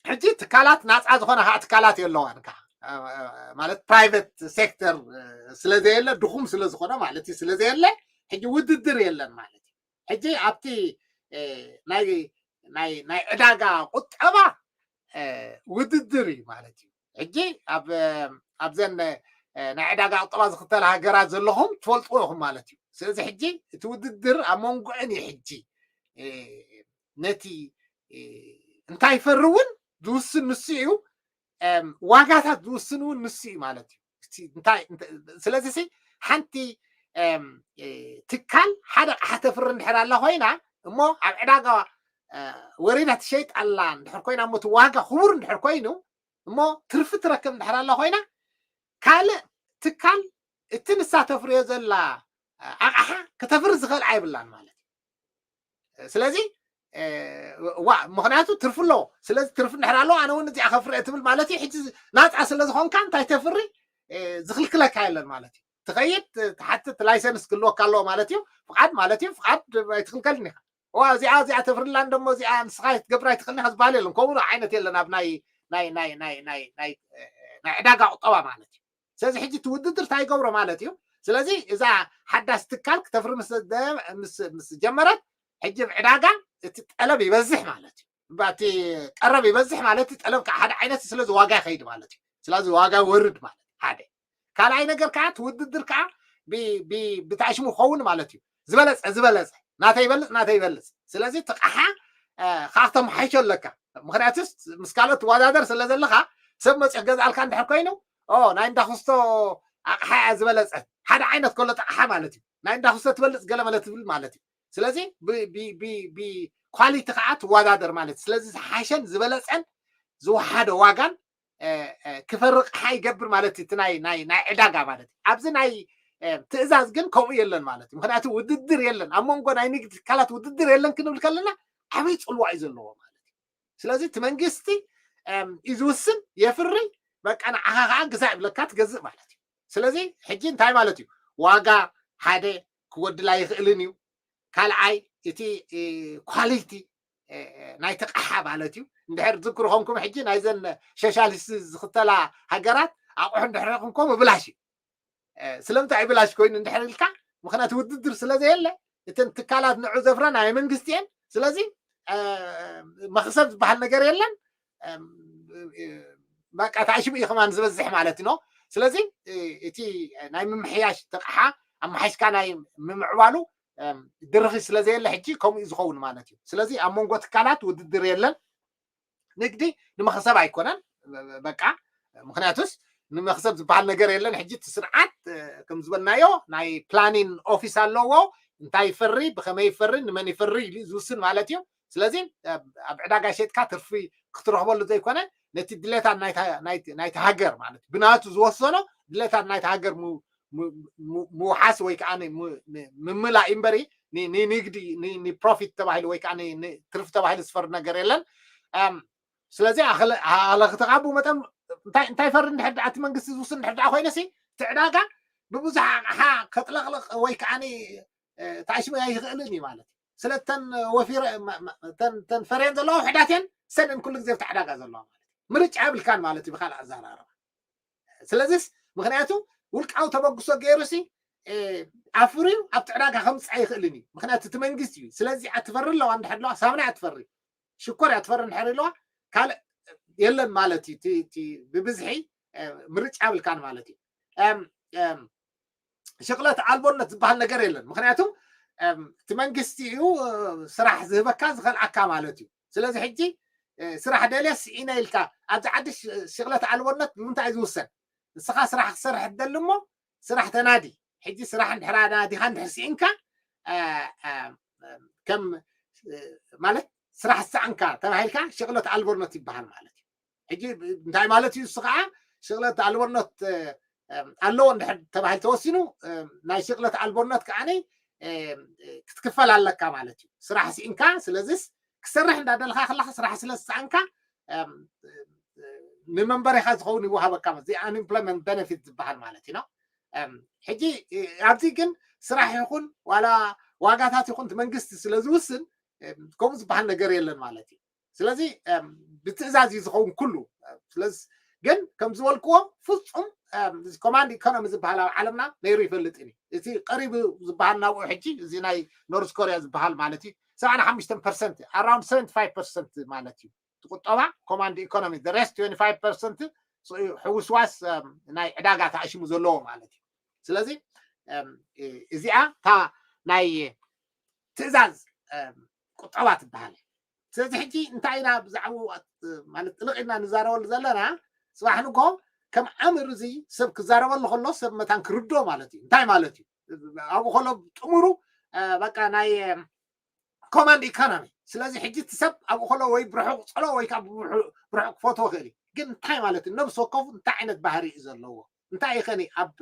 ሕጂ ትካላት ናፃ ዝኾነ ከዓ ትካላት የለዋን ከዓ ማለት ፕራይቨት ሴክተር ስለዘየለ ድኹም ስለዝኾነ ማለት እዩ ስለዘየለ ሕጂ ውድድር የለን ማለት እዩ። ሕጂ ኣብቲ ናይ ናይ ዕዳጋ ቁጠባ ውድድር እዩ ማለት እዩ። ሕጂ ኣብ ኣብዘን ናይ ዕዳጋ ቁጠባ ዝኽተላ ሃገራት ዘለኹም ትፈልጥዎ ኢኹም ማለት እዩ። ስለዚ ሕጂ እቲ ውድድር ኣብ መንጎአን እዩ ሕጂ ነቲ እንታይ ይፈሪ እውን ዝውስን ንሱ እዩ። ዋጋታት ዝውስን እውን ንሱ እዩ ማለት እዩ። ስለዚ ሓንቲ ትካል ሓደ ኣቕሓ ተፍሪ እንድሕር ኣላ ኮይና እሞ ኣብ ዕዳጋ ወሪዳ ትሸይጥ ኣላ እንድሕር ኮይና እሞ እቲ ዋጋ ክቡር እንድሕር ኮይኑ እሞ ትርፊ ትረክብ እንድሕር ኣላ ኮይና ካልእ ትካል እቲ ንሳ ተፍርዮ ዘላ ኣቕሓ ክተፍሪ ዝኽእል ኣይብላን ማለት እዩ። ስለዚ ዋ ምክንያቱ ትርፊ ኣለዎ። ስለዚ ትርፊ እንድሕር ኣለዎ ኣነ እውን እዚኣ ከፍርየ ትብል ማለት እዩ። ሕጂ ናፃ ስለ ዝኾንካ እንታይ ተፍሪ ዝኽልክለካ የለን ማለት እዩ። ትኸይድ ትሓትት ላይሰንስ ክህልወካ ኣለዎ ማለት እዩ። ፍቓድ ማለት እዩ። ፍቓድ ኣይትኽልከልን ኢኻ። እዋ እዚኣ እዚኣ ተፍርላ እንደሞ እዚኣ ንስኻ ክትገብር ኣይትኽእልን ኢኻ ዝበሃል የለን። ከምኡ ዓይነት የለን ኣብ ናይ ናይ ናይ ናይ ናይ ናይ ናይ ዕዳጋ ቁጠባ ማለት እዩ። ስለዚ ሕጂ እቲ ውድድር እንታይ ይገብሮ ማለት እዩ። ስለዚ እዛ ሓዳስ ትካል ክተፍሪ ምስ ምስ ምስ ጀመረት ሕጂ ኣብ ዕዳጋ እቲ ጠለብ ይበዝሕ ማለት እዩ። እቲ ቀረብ ይበዝሕ ማለት እዩ። ጠለብ ከዓ ሓደ ዓይነት ስለዚ ዋጋ ይኸይድ ማለት እዩ። ስለዚ ዋጋ ይወርድ ማለት ሓደ ካልኣይ ነገር ከዓ እቲ ውድድር ከዓ ብታሽሙ ክኸውን ማለት እዩ። ዝበለፀ ዝበለፀ ናተይ ይበልፅ ናተይ ይበልፅ። ስለዚ እቲ ኣቕሓ ከዓ ክተመሓይሾ ኣለካ። ምክንያቱ ምስ ካልኦት ትወዳደር ስለ ዘለካ ሰብ መፂኡ ክገዝኣልካ እንድሕር ኮይኑ ናይ እንዳክስቶ ኣቕሓ እያ ዝበለፀት ሓደ ዓይነት ከሎ ኣቕሓ ማለት እዩ። ናይ እንዳክስቶ ትበልፅ ገለ መለ ትብል ማለት እዩ። ስለዚ ብኳሊቲ ከዓ ትወዳደር ማለት እዩ። ስለዚ ዝሓሸን ዝበለፀን ዝወሓደ ዋጋን ክፈርቕ ሓ ይገብር ማለት እዩ። እቲ ናይ ናይ ናይ ዕዳጋ ማለት እዩ። ኣብዚ ናይ ትእዛዝ ግን ከምኡ የለን ማለት እዩ። ምክንያቱ ውድድር የለን ኣብ መንጎ ናይ ንግዲ ትካላት ውድድር የለን ክንብል ከለና ዓብይ ፅልዋ እዩ ዘለዎ ማለት እዩ። ስለዚ እቲ መንግስቲ እዩ ዝውስን የፍሪ በቃ ንዓኻ ከዓ ግዛእ ይብለካ ትገዝእ ማለት እዩ። ስለዚ ሕጂ እንታይ ማለት እዩ ዋጋ ሓደ ክጎድል ኣይኽእልን እዩ። ካልኣይ እቲ ኳሊቲ ናይቲ ኣቕሓ ማለት እዩ። እንድሕር ትዝክሩ ኮንኩም ሕጂ ናይዘን ሶሻሊስት ዝኽተላ ሃገራት ኣቑሑ እንድሕር ረኺብኩም ብብላሽ እዩ። ስለምንታይ ብላሽ ኮይኑ እንድሕር ኢልካ ምኽንያቱ ውድድር ስለዘየለ እተን ትካላት ንዑ ዘፍራ ናይ መንግስቲ እየን። ስለዚ መኽሰብ ዝበሃል ነገር የለን። በቃ ታሽሙ እዩ ከማን ዝበዝሕ ማለት ነው። ስለዚ እቲ ናይ ምምሕያሽ ተቕሓ ኣመሓይሽካ ናይ ምምዕባሉ ድርኺ ስለዘየለ ሕጂ ከምኡ እዩ ዝኸውን ማለት እዩ። ስለዚ ኣብ መንጎ ትካላት ውድድር የለን። ንግዲ ንመኽሰብ ኣይኮነን በቃ። ምክንያቱስ ንመኽሰብ ዝበሃል ነገር የለን። ሕጂ እቲ ስርዓት ከም ዝበልናዮ ናይ ፕላኒን ኦፊስ ኣለዎ። እንታይ ይፈሪ፣ ብኸመይ ይፈሪ፣ ንመን ይፈሪ ኢሉ ዝውስን ማለት እዩ። ስለዚ ኣብ ዕዳጋ ሸጥካ ትርፊ ክትረኽበሉ ዘይኮነ ነቲ ድሌታት ናይቲ ሃገር ማለት ብናቱ ዝወሰኖ ድሌታት ናይቲ ሃገር ምውሓስ ወይ ከዓ ምምላእ እምበሪ ንንግዲ ንፕሮፊት ተባሂሉ ወይ ከዓ ትርፊ ተባሂሉ ዝፈርድ ነገር የለን። ስለዚ ኣለ ክትቃቡ መጠን እንታይ ፈሪ እንድሕር እቲ መንግስቲ ዝውስን እንድሕር ኮይነ እቲ ዕዳጋ ብብዙሕ ኣቕሓ ከጥለቕልቕ ወይ ከዓ ታሽሙ ኣይኽእልን እዩ ማለት እዩ። ስለተን ወፊረ ተን ፈርየን ዘለዋ ውሕዳት እየን ሰንን ኩሉ ግዜ ኣብቲ ዕዳጋ ዘለዋ ማለት ምርጫ የብልካን ማለት እዩ ብካልእ ኣዘራርባ። ስለዚስ ምክንያቱ ውልቃዊ ተበግሶ ገይሩ ሲ ኣፍርዩ ኣብቲ ዕዳጋ ከምፅእ ኣይኽእልን እዩ። ምክንያቱ እቲ መንግስቲ እዩ። ስለዚ ኣትፈሪ ኣለዋ እንድሕር ኣለዋ ሳምና ኣትፈሪ ሽኮር እያ ትፈሪ እንድሕር ኢለዋ ካልእ የለን ማለት እዩ። ብብዝሒ ምርጫ የብልካን ማለት እዩ። ሽቕለት ኣልቦነት ዝበሃል ነገር የለን። ምክንያቱ እቲ መንግስቲ እዩ ስራሕ ዝህበካ ዝኸልኣካ ማለት እዩ። ስለዚ ሕጂ ስራሕ ደልየ ስኢነ ኢልካ ኣብዚ ዓዲ ሽቕለት ኣልቦነት ብምንታይ እዩ ዝውሰን? ንስኻ ስራሕ ክትሰርሕ ትደሊ እሞ ስራሕ ተናዲ። ሕጂ ስራሕ እንድሕር ናዲኻ እንድሕር ስኢንካ ከም ማለት ስራሕ ዝሰኣንካ ተባሂልካ ሽቕለት ኣልቦነት ይበሃል ማለት እዩ። ሕጂ እንታይ ማለት እዩ? እሱ ከዓ ሽቕለት ኣልቦነት ኣለዎ እንድሕር ተባሂል ተወሲኑ ናይ ሽቕለት ኣልቦነት ከዓ ክትክፈል ኣለካ ማለት እዩ። ስራሕ ስኢንካ ስለዚስ ክሰርሕ እንዳደለካ ከለካ ስራሕ ስለ ዝሰኣንካ ንመንበሪኻ ዝኸውን ይወሃበካ እዚ unemployment benefit ዝበሃል ማለት እዩ። ሕጂ ኣብዚ ግን ስራሕ ይኹን ዋላ ዋጋታት ይኹን መንግስቲ ስለ ዝውስን ከምኡ ዝበሃል ነገር የለን ማለት እዩ። ስለዚ ብትእዛዝ እዩ ዝኸውን ኩሉ። ስለዚ ግን ከም ዝበልክዎ ፍፁም ኮማንድ ኢኮኖሚ ዝበሃል ኣብ ዓለምና ነይሩ ይፈልጥን እዩ። እቲ ቀሪቡ ዝበሃል ናብኡ ሕጂ እዚ ናይ ኖርዝ ኮሪያ ዝበሃል ማለት እዩ ሰብዓን ሓሙሽተን ፐርሰንት ኣራውንድ ሰቨንቲ ፋይቭ ፐርሰንት ማለት እዩ። ቁጠባ ኮማንድ ኢኮኖሚ the rest twenty five percent ሕውስዋስ ናይ ዕዳጋ ተኣሽሙ ዘለዎ ማለት እዩ። ስለዚ እዚኣ እታ ናይ ትእዛዝ ቁጠባ ትበሃል። ስለዚ ሕጂ እንታይ ኢና ብዛዕባ ማለት ጥልቕ ኢና ንዛረበሉ ዘለና? ፅባሕ ንጎ ከም ኣምር እዚ ሰብ ክዛረበሉ ከሎ ሰብ መታን ክርዶ ማለት እዩ። እንታይ ማለት እዩ? ኣብኡ ከሎ ጥሙሩ በቃ ናይ ኮማንድ ኢኮኖሚ። ስለዚ ሕጂ እቲ ሰብ ኣብኡ ከሎ ወይ ብርሑቕ ፀሎ ወይ ከዓ ብርሑቕ ክፈትዎ ክእል እዩ። ግን እንታይ ማለት እዩ? ነብሲ ወከፉ እንታይ ዓይነት ባህሪ እዩ ዘለዎ? እንታይ ይኸኒ ኣብ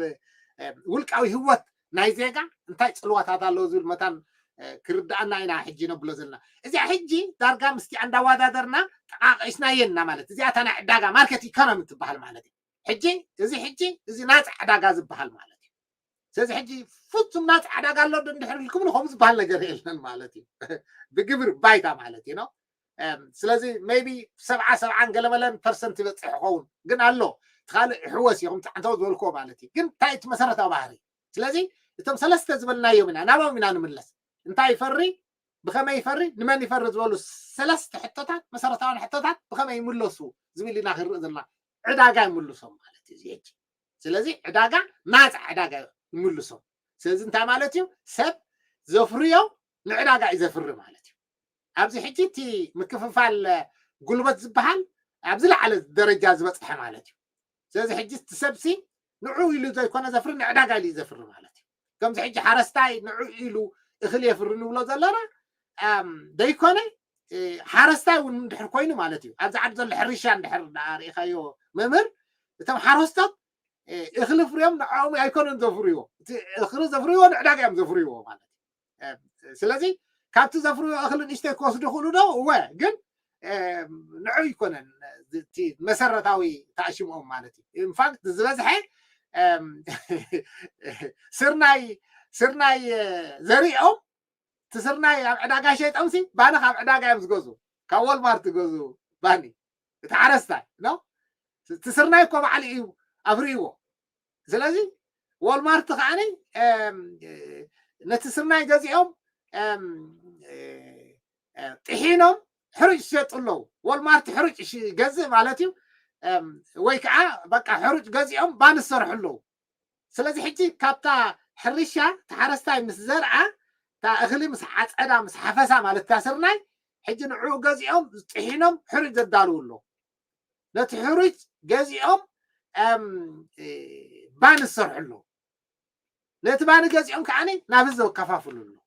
ውልቃዊ ህይወት ናይ ዜጋ እንታይ ፅልዋታት ኣለዎ ዝብል መታን ክርዳኣና ኢና ሕጂ ነብሎ ዘለና። እዚኣ ሕጂ ዳርጋ ምስቲ እንዳወዳደርና ጠቃቂስናየና ማለት እዚኣታ ናይ ዕዳጋ ማርኬት ኢኮኖሚ ትበሃል ማለት እዩ። ሕጂ እዚ ሕጂ እዚ ናፃ ዕዳጋ ዝበሃል ማለት እዩ። ስለዚ ሕጂ ፍፁም ናፃ ዕዳጋ ኣሎ ዶ እንድሕር ኢልኩም ንከምኡ ዝበሃል ነገር የለን ማለት እዩ። ብግብር ባይታ ማለት እዩ ነው። ስለዚ ሜቢ ሰብዓ ሰብዓን ገለመለን ፐርሰንት ይበፅሕ ይኸውን ግን ኣሎ እቲ ካልእ ይሕወስ እዩ ከምቲ ዓንተው ዝበልክዎ ማለት እዩ። ግን እንታይ እቲ መሰረታዊ ባህሪ ስለዚ እቶም ሰለስተ ዝበልናዮም ኢና ናባም ኢና ንምለስ። እንታይ ይፈሪ፣ ብኸመይ ይፈሪ፣ ንመን ይፈሪ ዝበሉ ሰለስተ ሕቶታት መሰረታውን ሕቶታት ብኸመይ ይምለሱ ዝብል ኢና ክንርኢ ዘለና። ዕዳጋ ይምልሶም ማለት እዩ እዚ ሕጂ። ስለዚ ዕዳጋ ናፃ ዕዳጋ ይምልሶም። ስለዚ እንታይ ማለት እዩ? ሰብ ዘፍርዮ ንዕዳጋ እዩ ዘፍሪ ማለት እዩ። ኣብዚ ሕጂ እቲ ምክፍፋል ጉልበት ዝበሃል ኣብዚ ላዕለ ደረጃ ዝበፅሐ ማለት እዩ። ስለዚ ሕጂ እቲ ሰብሲ ንዑ ኢሉ ዘይኮነ ዘፍሪ ንዕዳጋ ኢሉ እዩ ዘፍሪ ማለት እዩ። ከምዚ ሕጂ ሓረስታይ ንዑ ኢሉ እኽል የፍሪ ንብሎ ዘለና ዘይኮነ ሓረስታይ እውን እንድሕር ኮይኑ ማለት እዩ። ኣብዚ ዓዲ ዘሎ ሕርሻ እንድሕር ርኢኻዮ መምህር እቶም ሓረስቶት እኽሊ ፍርዮም ንዕኦም ኣይኮነን ዘፍርዎ። እቲ እኽሊ ዘፍርዎ ንዕዳጋ እዮም ዘፍርዎ ማለት እዩ። ስለዚ ካብቲ ዘፍርዎ እኽሊ ንእሽተይ ክወስዱ ይኽእሉ ዶ? እወ፣ ግን ንዑ ይኮነን እቲ መሰረታዊ ተኣሽምኦም ማለት እዩ። ኢንፋክት ዝበዝሐ ስርናይ ስርናይ ዘሪኦም እቲ ስርናይ ኣብ ዕዳጋ ሸይጦምሲ ባኒ ካብ ዕዳጋ እዮም ዝገዙ፣ ካብ ወልማርት ዝገዙ ባኒ እቲ ሓረስታይ ነው። እቲ ስርናይ እኮ ባዕሉ እዩ ኣፍርይዎ። ስለዚ ወልማርት ከዓኒ ነቲ ስርናይ ገዚኦም ጥሒኖም ሕሩጭ ዝሸጡ ኣለዉ። ወልማርት ሕሩጭ ይገዝእ ማለት እዩ። ወይ ከዓ በቃ ሕሩጭ ገዚኦም ባን ዝሰርሑ ኣለዉ። ስለዚ ሕጂ ካብታ ሕርሻ ተሓረስታይ ምስ ዘርኣ፣ እታ እኽሊ ምስ ዓፀዳ ምስ ሓፈሳ ማለት እታ ስርናይ፣ ሕጂ ንዕኡ ገዚኦም ጥሒኖም ሕሩጭ ዘዳልዉ ኣለዉ። ነቲ ሕሩጭ ገዚኦም ባን ዝሰርሑ ኣለዉ። ነቲ ባኒ ገዚኦም ከዓኒ ናብ ህዝቢ ከፋፍሉ ኣለዉ።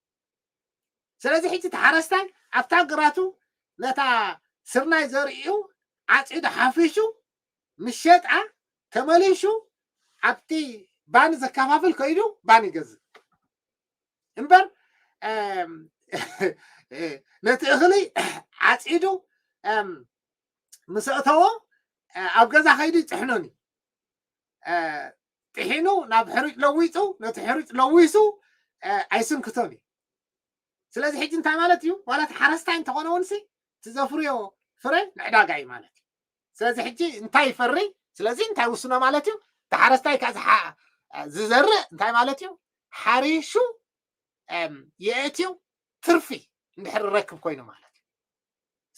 ስለዚ ሕጂ ተሓረስታይ ኣብታ ግራቱ ነታ ስርናይ ዘርእዩ ዓፂዱ ሓፊሹ ምስ ሸጣ ተመሊሹ ኣብቲ ባኒ ዘከፋፍል ከይዱ ባኒ ይገዝእ እምበር ነቲ እኽሊ ዓፂዱ ምስ ኣእተዎ ኣብ ገዛ ከይዱ ይፅሕኖን እዩ። ጥሒኑ ናብ ሕሩጭ ለዊጡ ነቲ ሕሩጭ ለዊሱ ኣይስንክቶን እዩ። ስለዚ ሕጂ እንታይ ማለት እዩ? ዋላ እቲ ሓረስታይ እንተኾነ እውን ሲ እቲ ዘፍርዮ ፍረ ንዕዳጋ እዩ ማለት እዩ። ስለዚ ሕጂ እንታይ ይፈሪ? ስለዚ እንታይ ውስኖ ማለት እዩ? እቲ ሓረስታይ ካብ ዝሓ- ዝዘርእ እንታይ ማለት እዩ? ሓሪሹ የእትዩ ትርፊ እንድሕር ረክብ ኮይኑ ማለት እዩ።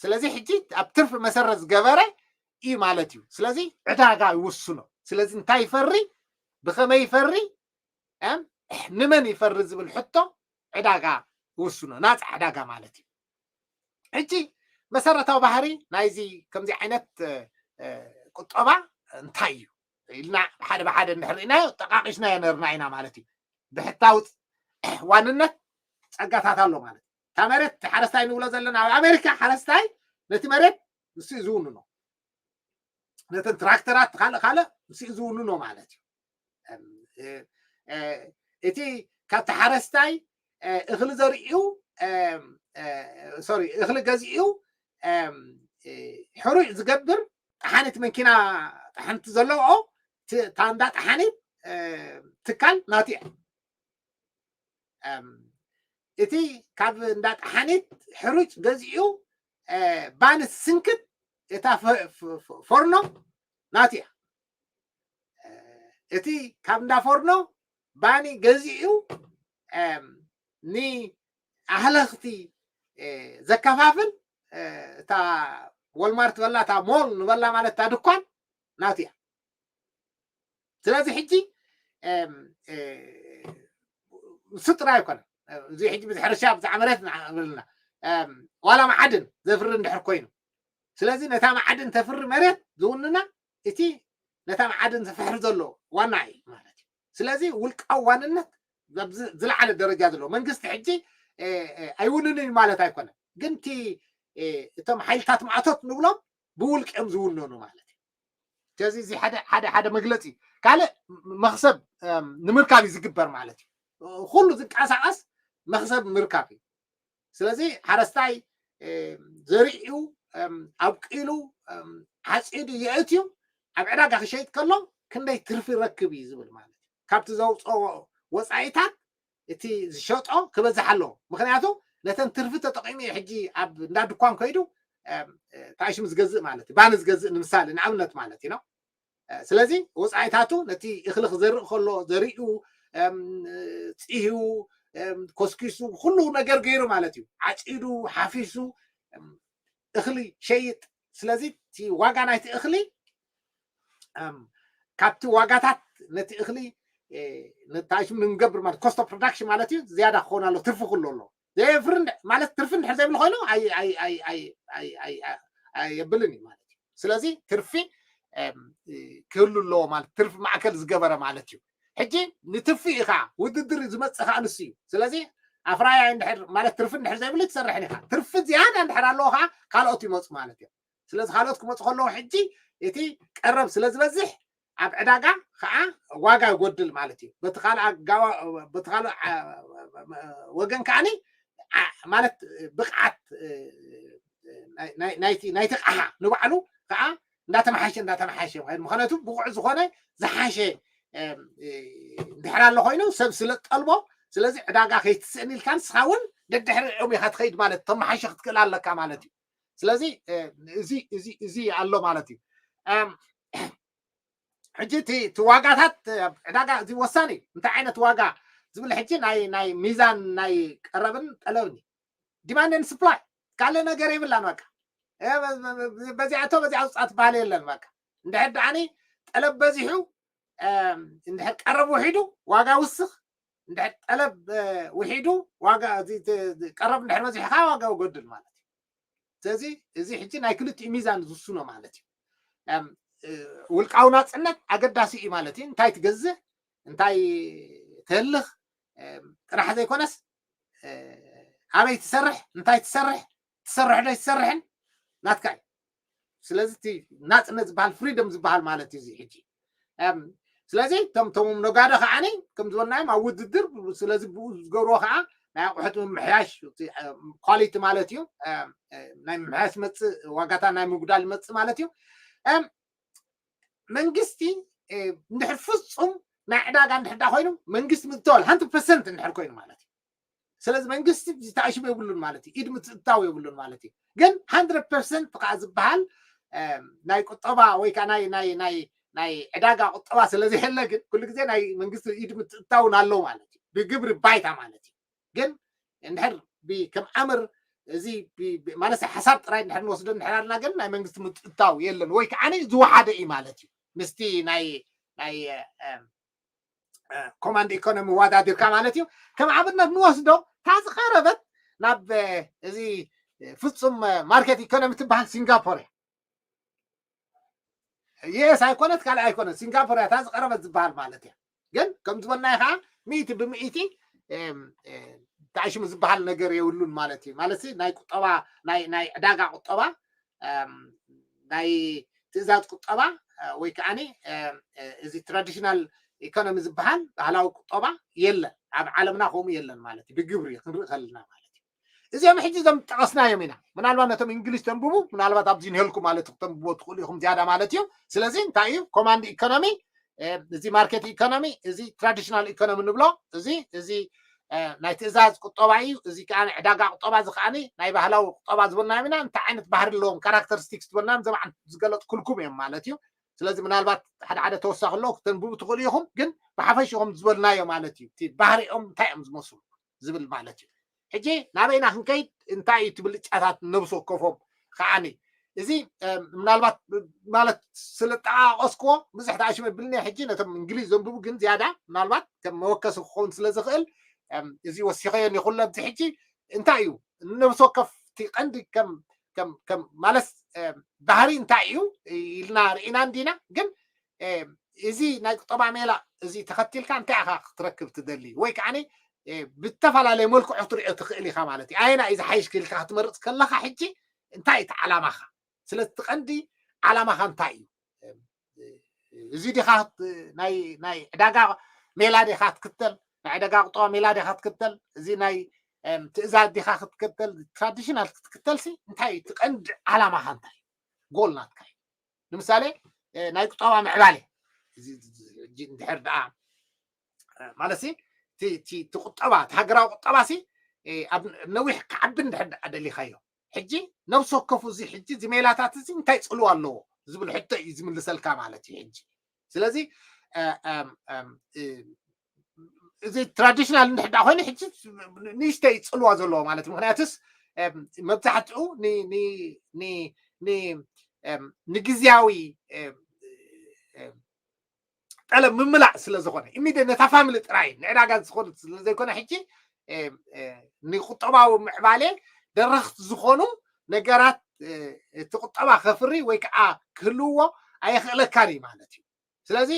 ስለዚ ሕጂ ኣብ ትርፊ መሰረት ዝገበረ እዩ ማለት እዩ። ስለዚ ዕዳጋ ይውስኖ። ስለዚ እንታይ ይፈሪ፣ ብኸመይ ይፈሪ፣ ንመን ይፈሪ ዝብል ሕቶ ዕዳጋ ይውስኖ፣ ናፃ ዕዳጋ ማለት እዩ። ሕጂ መሰረታዊ ባህሪ ናይዚ ከምዚ ዓይነት ቁጠባ እንታይ እዩ ኢልና ሓደ ብሓደ እንድሕር ርኢናዮ ጠቃቂሽናዮ ነርና ኢና ማለት እዩ። ብሕታዊ ዋንነት ፀጋታት ኣሎ ማለት እዩ። እታ መሬት ሓረስታይ ንብሎ ዘለና ኣብ ኣሜሪካ ሓረስታይ ነቲ መሬት ንሱ እዩ ዝውንኖ። ነተን ትራክተራት ካልእ ካልእ ንሱ እዩ ዝውንኖ ማለት እዩ። እቲ ካብቲ ሓረስታይ እኽሊ ዘርእዩ ሶሪ እኽሊ ገዚኡ ሕሩጭ ዝገብር ጠሓኒት መኪና ጠሓንቲ ዘለዎ ታንዳ ጠሓኒት ትካል ናቱ እያ። እቲ ካብ እንዳ ጠሓኒት ሕሩጭ ገዚኡ ባኒ ስንክት እታ ፎርኖ ናቱ እያ። እቲ ካብ እንዳ ፎርኖ ባኒ ገዚኡ ንኣህለኽቲ ዘከፋፍል እታ ወልማርት በላ እታ ሞል ንበላ ማለት እታ ድኳን ናቱ እያ። ስለዚ ሕጂ እሱ ጥራይ ኣይኮነን። እዚ ሕጂ ብዚ ሕርሻ ብዛዕባ መሬት ንብልና ዋላ መዓድን ዘፍሪ እንድሕር ኮይኑ፣ ስለዚ ነታ መዓድን ተፍሪ መሬት ዝውንና እቲ ነታ መዓድን ዝፍሕር ዘሎ ዋና እዩ ማለት እዩ። ስለዚ ውልቃዊ ዋንነት ዝለዓለ ደረጃ ዘለዎ መንግስቲ ሕጂ ኣይውንንን ማለት ኣይኮነን፣ ግን እቲ እቶም ሓይልታት ማእቶት ንብሎም ብውልቂ እዮም ዝውነኑ ማለት እዩ። ስለዚ እዚ ሓደ ሓደ ሓደ መግለፂ ካልእ መክሰብ ንምርካብ እዩ ዝግበር ማለት እዩ። ኩሉ ዝንቀሳቀስ መክሰብ ምርካብ እዩ። ስለዚ ሓረስታይ ዘሪኡ ኣብቂሉ ዓፂዱ የእትዩ ኣብ ዕዳጋ ክሸይጥ ከሎ ክንደይ ትርፊ ይረክብ እዩ ዝብል ማለት እዩ። ካብቲ ዘውፅኦ ወፃኢታት እቲ ዝሸጦ ክበዝሕ ኣለዎ። ምክንያቱ ነተን ትርፊ ተጠቂሙ እዩ ሕጂ ኣብ እንዳ ድኳን ከይዱ ታሽሙ ዝገዝእ ማለት እዩ። ባኒ ዝገዝእ ንምሳሌ ንኣብነት ማለት እዩ ነው። ስለዚ ወፃኢታቱ ነቲ እኽሊ ክዘርእ ከሎ ዘሪኡ ፅህዩ ኮስኪሱ ኩሉ ነገር ገይሩ ማለት እዩ። ዓፂዱ ሓፊሱ እኽሊ ሸይጥ። ስለዚ እቲ ዋጋ ናይቲ እኽሊ ካብቲ ዋጋታት ነቲ እኽሊ ንታሽሙ ንገብር ማለት cost of production ማለት እዩ። ዝያዳ ክኸውን ኣሎ ትርፊ ክህሉ ኣሎ። ዘየፍሪ ማለት ትርፊ እንድሕር ዘይብሉ ኮይኑ የብልን እዩ ማለት እዩ። ስለዚ ትርፊ ክህሉ ኣለዎ ማለት ትርፊ ማዕከል ዝገበረ ማለት እዩ። ሕጂ ንትርፊ ኢኻ ውድድር ዝመፅእ ከዓ ንሱ እዩ። ስለዚ ኣፍራያይ እንድሕር ማለት ትርፊ እንድሕር ዘይብሉ ትሰርሕን ኢኻ። ትርፊ ዝያዳ እንድሕር ኣለዎ ከዓ ካልኦት ይመፁ ማለት እዮም። ስለዚ ካልኦት ክመፁ ከለዉ ሕጂ እቲ ቀረብ ስለ ዝበዝሕ ኣብ ዕዳጋ ከዓ ዋጋ ይጎድል ማለት እዩ። በቲ ካልእ ወገን ከዓኒ ማለት ብቕዓት ናይቲ ኣቕሓ ንባዕሉ ከዓ እንዳተመሓሸ እንዳተመሓሸ ምክንያቱ ብቑዕ ዝኾነ ዝሓሸ እንድሕር ኣሎ ኮይኑ ሰብ ስለ ጠልቦ ስለዚ ዕዳጋ ከይትስእን ኢልካ ንስኻ እውን ደድሕሪኦም ኢኻ ትኸይድ ማለት ተመሓሸ ክትክእል ኣለካ ማለት እዩ። ስለዚ እዚ እዚ እዚ ኣሎ ማለት እዩ። ሕጂ እቲ ዋጋታት ዕዳጋ እዚ ወሳኒ እንታይ ዓይነት ዋጋ ዝብል ሕጂ ናይ ናይ ሚዛን ናይ ቀረብን ጠለብን demand and supply ካልእ ነገር የብላን። በቃ በዚኣቶ በዚኣ ውፃት ባህል የለን። በቃ እንድሕር ደኣኒ ጠለብ በዚሑ፣ እንድሕር ቀረብ ውሒዱ ዋጋ ውስኽ፣ እንድሕር ጠለብ ውሒዱ ዋጋ፣ ቀረብ እንድሕር በዚሑ ከዓ ዋጋ ይጎድል ማለት እዩ። ስለዚ እዚ ሕጂ ናይ ክልቲኡ ሚዛን ዝውስኖ ማለት እዩ። ውልቃዊ ናፅነት ኣገዳሲ እዩ ማለት እዩ። እንታይ ትገዝእ፣ እንታይ ትህልኽ ጥራሕ ዘይኮነስ፣ ኣበይ ትሰርሕ፣ እንታይ ትሰርሕ፣ ትሰርሕ ዶ ኣይትሰርሕን ናትካ እዩ። ስለዚ እቲ ናፅነት ዝበሃል፣ ፍሪደም ዝበሃል ማለት እዩ እዚ ሕጂ። ስለዚ እቶም እቶም ነጋዶ ከዓኒ ከም ዝበልናዮም ኣብ ውድድር፣ ስለዚ ብኡ ዝገብርዎ ከዓ ናይ ኣቑሑት ምምሕያሽ ኳሊቲ ማለት እዩ። ናይ ምምሕያሽ መፅእ፣ ዋጋታ ናይ ምጉዳል ይመፅእ ማለት እዩ። መንግስቲ እንድሕር ፍፁም ናይ ዕዳጋ እንድሕር ዳ ኮይኑ መንግስቲ ምትዋል ሃንድረድ ፐርሰንት እንድሕር ኮይኑ ማለት እዩ። ስለዚ መንግስቲ ተኣሽሙ የብሉን ማለት እዩ። ኢድ ምትእታው የብሉን ማለት እዩ። ግን ሃንድረድ ፐርሰንት ከዓ ዝበሃል ናይ ቁጠባ ወይ ከዓ ናይ ናይ ናይ ናይ ዕዳጋ ቁጠባ ስለ ዘየለ ግን ኩሉ ግዜ ናይ መንግስቲ ኢድ ምትእታውን ኣሎ ማለት እዩ። ብግብሪ ባይታ ማለት እዩ። ግን እንድሕር ከም ኣምር እዚ ማለት ሓሳብ ጥራይ እንድሕር ንወስዶ እንድሕር ኣለና ግን ናይ መንግስቲ ምትእታው የለን ወይ ከዓ ዝወሓደ እዩ ማለት እዩ። ምስቲ ናይ ናይ ኮማንድ ኢኮኖሚ ዋዳዲርካ ማለት እዩ። ከም ኣብነት ንወስዶ እታ ዝቐረበት ናብ እዚ ፍፁም ማርኬት ኢኮኖሚ ትበሃል ሲንጋፖር እያ። ዩኤስ ኣይኮነት ካልእ ኣይኮነት ሲንጋፖር እያ እታ ዝቐረበት ዝበሃል ማለት እያ። ግን ከም ዝበልናዮ ከዓ ሚእቲ ብሚእቲ ተኣሽሙ ዝበሃል ነገር የብሉን ማለት እዩ። ማለት ናይ ቁጠባ ናይ ዕዳጋ ቁጠባ ናይ ትእዛዝ ቁጠባ ወይ ከዓ እዚ ትራዲሽናል ኢኮኖሚ ዝበሃል ባህላዊ ቁጠባ የለን ኣብ ዓለምና ከምኡ የለን ማለት እዩ። ብግብሪ ክንርኢ ከለና ማለት እዩ። እዚኦም ሕጂ እዞም ጠቐስናዮም ኢና። ምናልባት ነቶም እንግሊሽ ተንብቡ ምናልባት ኣብዚ ንሄልኩ ማለት እዩ፣ ክተንብቦ ትኽእሉ ኢኹም ዝያዳ ማለት እዩ። ስለዚ እንታይ እዩ ኮማንድ ኢኮኖሚ፣ እዚ ማርኬት ኢኮኖሚ፣ እዚ ትራዲሽናል ኢኮኖሚ ንብሎ፣ እዚ እዚ ናይ ትእዛዝ ቁጠባ እዩ። እዚ ከዓ ዕዳጋ ቁጠባ፣ እዚ ከዓ ናይ ባህላዊ ቁጠባ ዝበልናዮም ኢና። እንታይ ዓይነት ባህሪ ኣለዎም፣ ካራክተሪስቲክስ ዝበልናዮም፣ ዘባዕን ዝገለፅኩልኩም እዮም ማለት እዩ። ስለዚ ምናልባት ሓደ ሓደ ተወሳኺ ኣለዎ ክተንብቡ ትኽእሉ ኢኹም፣ ግን ብሓፈሽኹም ዝበልናዮ ማለት እዩ። እቲ ባህሪኦም እንታይ እዮም ዝመስሉ ዝብል ማለት እዩ። ሕጂ ናበይና ክንከይድ እንታይ እዩ እቲ ብልጫታት ነብሲ ወከፎም ከዓኒ እዚ ምናልባት ማለት ስለ ጠቃቀስክዎ ብዙሕ ተኣሽመ ብልኒ ሕጂ ነቶም እንግሊዝ ዘንብቡ ግን ዝያዳ ምናልባት ከም መወከሲ ክኸውን ስለ ዝኽእል እዚ ወሲኸዮ ይኹን ኣብዚ ሕጂ እንታይ እዩ ነብሲ ወከፍ እቲ ቀንዲ ከም ከም ከም ማለት ባህሪ እንታይ እዩ ኢልና ርኢና እንዲና ግን እዚ ናይ ቁጠባ ሜላ እዚ ተኸቲልካ እንታይ ኢኻ ክትረክብ ትደሊ ወይ ከዓ ብዝተፈላለየ መልክዑ ክትሪኦ ትኽእል ኢኻ ማለት እዩ። ኣየና እዩ ዝሓይሽ ክልካ ክትመርፅ ከለካ ሕጂ እንታይ እቲ ዓላማኻ? ስለዚ እቲ ቀንዲ ዓላማኻ እንታይ እዩ? እዚ ዲኻ ናይ ዕዳጋ ሜላ ዲኻ ክትክተል ናይ ዕዳጋ ቁጠባ ሜላ ዲኻ ክትክተል እዚ ናይ ትእዛዝ ዲኻ ክትክተል ትራዲሽናል ክትክተል ሲ እንታይ እዩ እቲ ቀንዲ ዓላማኻ እንታይ እዩ? ጎል ናትካ እዩ። ንምሳሌ ናይ ቁጠባ ምዕባለ እንድሕር ደኣ ማለት እቲ ቁጠባ እቲ ሃገራዊ ቁጠባ ሲ ኣብ ነዊሕ ክዓቢ እንድሕር ደኣ ደሊኻዮ ሕጂ ነብሲ ወከፉ እዚ ሕጂ እዚ ሜላታት እዚ እንታይ ፅልዋ ኣለዎ ዝብል ሕቶ እዩ ዝምልሰልካ ማለት እዩ። ሕጂ ስለዚ እዚ ትራዲሽናል እንድሕዳ ኮይኑ ሕጂ ንእሽተይ ፅልዋ ዘለዎ ማለት ምክንያቱስ መብዛሕትኡ ንግዝያዊ ጠለብ ምምላእ ስለ ዝኾነ ኢሚድየት ነታ ፋሚሊ ጥራይ ንዕዳጋ ዝኾነ ስለ ዘይኮነ ሕጂ ንቁጠባዊ ምዕባሌ ደረኽቲ ዝኾኑ ነገራት እቲ ቁጠባ ከፍሪ ወይ ከዓ ክህልውዎ ኣየኽእለካን እዩ ማለት እዩ። ስለዚ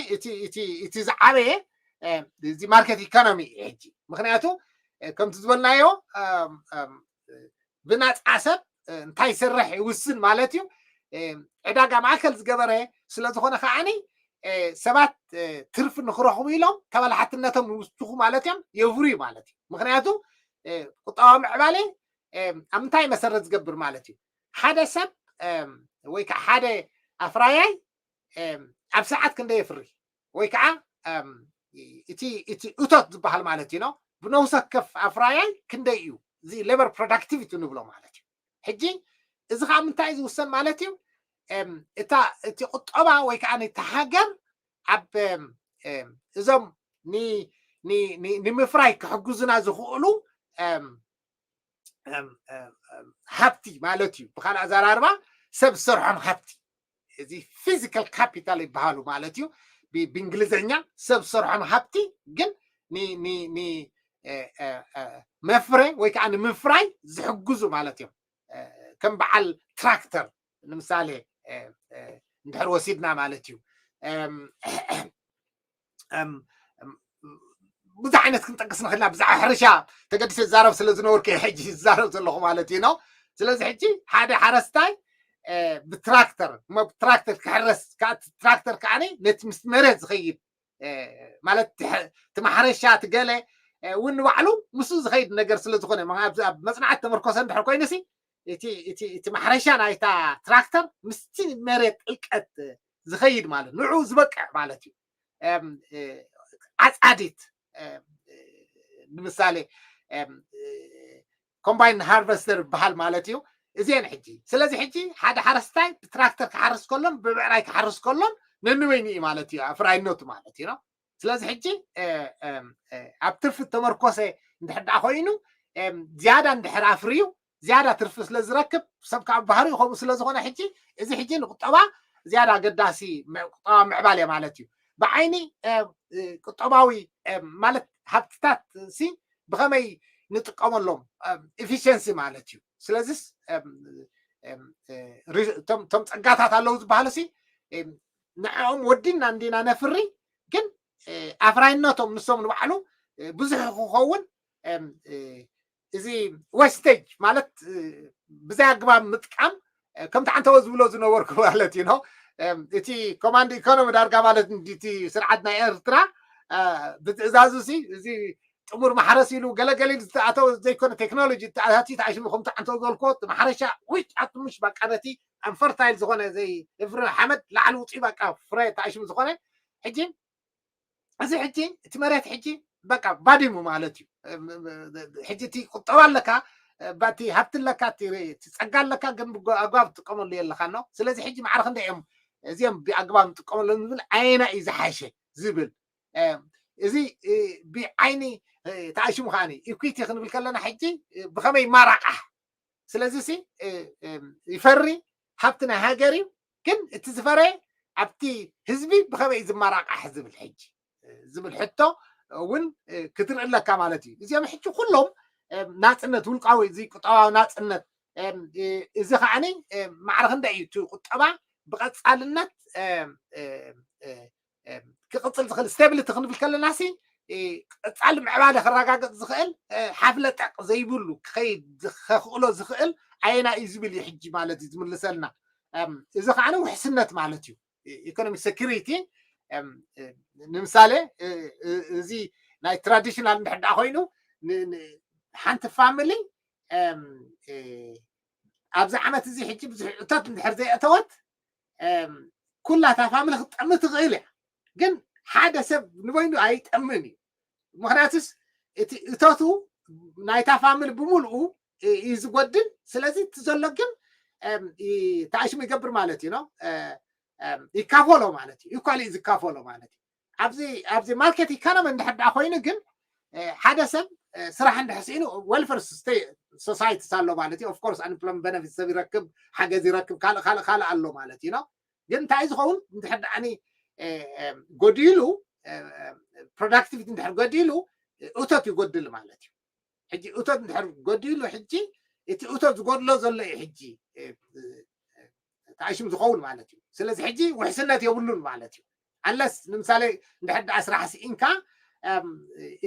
እቲ ዝዓበየ እዚ ማርኬት ኢኮኖሚ እዩ ሕጂ ምክንያቱ ከምቲ ዝበልናዮ ብናፃ ሰብ እንታይ ይሰርሕ ይውስን ማለት እዩ። ዕዳጋ ማእከል ዝገበረ ስለዝኾነ ከዓኒ ሰባት ትርፊ ንክረኽቡ ኢሎም ተበላሓትነቶም ይውስኹ ማለት እዮም የፍርዩ ማለት እዩ። ምክንያቱ ቁጠባዊ ምዕባለ ኣብ ምንታይ መሰረት ዝገብር ማለት እዩ ሓደ ሰብ ወይ ከዓ ሓደ ኣፍራያይ ኣብ ሰዓት ክንደይ የፍሪ ወይ ከዓ እቲ እቲ እቶት ዝበሃል ማለት እዩ ብነውሰ ከፍ ኣፍራያይ ክንደይ እዩ እዚ ሌበር ፕሮዳክቲቪቲ ንብሎ ማለት እዩ። ሕጂ እዚ ከዓ ምንታይ እዩ ዝውሰን ማለት እዩ እታ እቲ ቁጠባ ወይ ከዓ እቲ ሃገር ኣብ እዞም ንምፍራይ ክሕግዙና ዝኽእሉ ሃብቲ ማለት እዩ። ብካልእ ኣዘራርባ ሰብ ዝሰርሖም ሃብቲ እዚ ፊዚካል ካፒታል ይበሃሉ ማለት እዩ። ብእንግሊዝኛ ሰብ ዝሰርሖም ሃብቲ ግን መፍረ ወይ ከዓ ንምፍራይ ዝሕግዙ ማለት እዮም። ከም በዓል ትራክተር ንምሳሌ እንድሕር ወሲድና ማለት እዩ። ብዙ ዓይነት ክንጠቅስ ንኽእልና ብዛዕባ ሕርሻ ተገዲሰ ዝዛረብ ስለ ዝነበርኩ ሕጂ ዝዛረብ ዘለኹ ማለት እዩ ነው። ስለዚ ሕጂ ሓደ ሓረስታይ ብትራክተር ትራክተር ክሕረስ ትራክተር ከዓ ነቲ ምስ መሬት ዝኸይድ ማለት እቲ ማሕረሻ እቲ ገለ እውን ንባዕሉ ምስኡ ዝኸይድ ነገር ስለ ዝኾነ መጽናዕቲ ተመርኮሰ እንድሕር ኮይኑ ሲ እቲ ማሕረሻ ናይታ ትራክተር ምስቲ መሬት ጥልቀት ዝኸይድ ማለት ንዑ ዝበቅዕ ማለት እዩ። ዓፃዲት ንምሳሌ ኮምባይን ሃርቨስተር ይበሃል ማለት እዩ። እዚአን ሕጂ ስለዚ ሕጂ ሓደ ሓረስታይ ብትራክተር ክሓርስ ከሎን ብብዕራይ ክሓርስ ከሎን ነንበይኑ እዩ ማለት እዩ ኣፍራይነቱ ማለት እዩ ነው። ስለዚ ሕጂ ኣብ ትርፊ ተመርኮሰ እንድሕር ደኣ ኮይኑ ዝያዳ እንድሕር ኣፍርዩ ዝያዳ ትርፊ ስለ ዝረክብ ሰብ ካብ ባህሪኡ ከምኡ ስለ ዝኾነ ሕጂ እዚ ሕጂ ንቁጠባ ዝያዳ ኣገዳሲ ቁጠባ ምዕባል እያ ማለት እዩ። ብዓይኒ ቁጠባዊ ማለት ሃብትታት ሲ ብኸመይ ንጥቀመሎም ኤፊሽንሲ ማለት እዩ። ስለዚስ እቶም ጸጋታት ኣለዉ ዝበሃሉ ሲ ንዕኦም ወዲና እንዲና ነፍሪ ግን ኣፍራይነቶም ንሶም ንባዕሉ ብዙሕ ክኸውን እዚ ዌስቴጅ ማለት ብዘይ ኣግባብ ምጥቃም ከምቲ ዓንተወ ዝብሎ ዝነበርኩ ማለት እዩ ነው። እቲ ኮማንድ ኢኮኖሚ ዳርጋ ማለት እቲ ስርዓት ናይ ኤርትራ ብትእዛዙ ሲ እዚ ጥሙር ማሕረስ ኢሉ ገለገለ ኢሉ ዝተኣተወ ዘይኮነ ቴክኖሎጂ ተኣታቲ ተኣሽሙ ከምቲ ዓንተወ ዝበልክዎ ማሕረሻ ውጭ ኣትሙሽ በቃ ነቲ ኣንፈርታይል ዝኾነ ዘይፍሪ ሓመድ ላዕሊ ውፅኡ በቃ ፍረ ተኣሽሙ ዝኾነ ሕጂ እዚ ሕጂ እቲ መሬት ሕጂ በቃ ባዲሙ ማለት እዩ። ሕጂ እቲ ቁጠባ ኣለካ ባቲ ሃብቲ ኣለካ እቲ ጸጋ ኣለካ ግን ኣግባብ ትጥቀመሉ የለካ ነው። ስለዚ ሕጂ ማዕረ ክንደ እዮም እዚኦም ብኣግባብ ንጥቀመሎም ዝብል ኣየና እዩ ዝሓሸ ዝብል እዚ ብዓይኒ ተኣሽሙ ከዓኒ ኢኩዊቲ ክንብል ከለና ሕጂ ብኸመይ ይማራቃሕ ስለዚ ሲ ይፈሪ ሃብቲ ናይ ሃገር እዩ ግን እቲ ዝፈረየ ኣብቲ ህዝቢ ብኸመይ ዝመራቃሕ ዝብል ሕጂ ዝብል ሕቶ እውን ክትርኢ ኣለካ ማለት እዩ። እዚኦም ሕጂ ኩሎም ናፅነት ውልቃዊ እዚ ቁጠባዊ ናፅነት እዚ ከዓኒ ማዕረ ክንደ እዩ እቲ ቁጠባ ብቐፃልነት ክቕፅል ዝኽእል ስቴብሊቲ ክንብል ከለና ሲ ቀፃሊ ምዕባለ ክረጋገፅ ዝኽእል ሓፍለጠቅ ዘይብሉ ክኸይድ ከኽእሎ ዝኽእል ኣየና እዩ ዝብል እዩ ሕጂ ማለት እዩ ዝምልሰልና። እዚ ከዓ ውሕስነት ማለት እዩ። ኢኮኖሚክ ሴኪሪቲ ንምሳሌ እዚ ናይ ትራዲሽናል እንድሕር ደኣ ኮይኑ ሓንቲ ፋሚሊ ኣብዚ ዓመት እዚ ሕጂ ብዙሕ እቶት እንድሕር ዘይእተወት ኩላታ ፋሚሊ ክትጠሚ ትኽእል እያ። ግን ሓደ ሰብ ንበይኑ ኣይጠምን እዩ። ምክንያቱስ እቲ እቶቱ ናይታ ፋሚሊ ብምልኡ እዩ ዝጎድል። ስለዚ እቲ ዘሎ ግን ተኣሽሙ ይገብር ማለት እዩ ነው ይካፈሎ ማለት እዩ። ኢኳሊ እዩ ዝካፈሎ ማለት እዩ። ኣብዚ ኣብዚ ማርኬት ኢኮኖሚ እንድሕር ደኣ ኮይኑ ግን ሓደ ሰብ ስራሕ እንድሕር ስኢኑ ዌልፈር ሶሳይቲስ ኣሎ ማለት እዩ። ኦፍኮርስ ኣንፕሎይመንት ቤነፊት ሰብ ይረክብ፣ ሓገዝ ይረክብ፣ ካልእ ካልእ ካልእ ኣሎ ማለት እዩ ነው። ግን እንታይ ዝኸውን እንድሕር ደኣኒ ጎዲሉ ፕሮዳክቲቪቲ እንድሕር ጎዲሉ እቶት ይጎድል ማለት እዩ። ሕጂ እቶት እንድሕር ጎዲሉ ሕጂ እቲ እቶት ዝጎድሎ ዘሎ እዩ ሕጂ ተኣሽሙ ዝኸውን ማለት እዩ። ስለዚ ሕጂ ውሕስነት የብሉን ማለት እዩ። ኣንለስ ንምሳሌ እንድሕር ደኣ ስራሕ ስኢንካ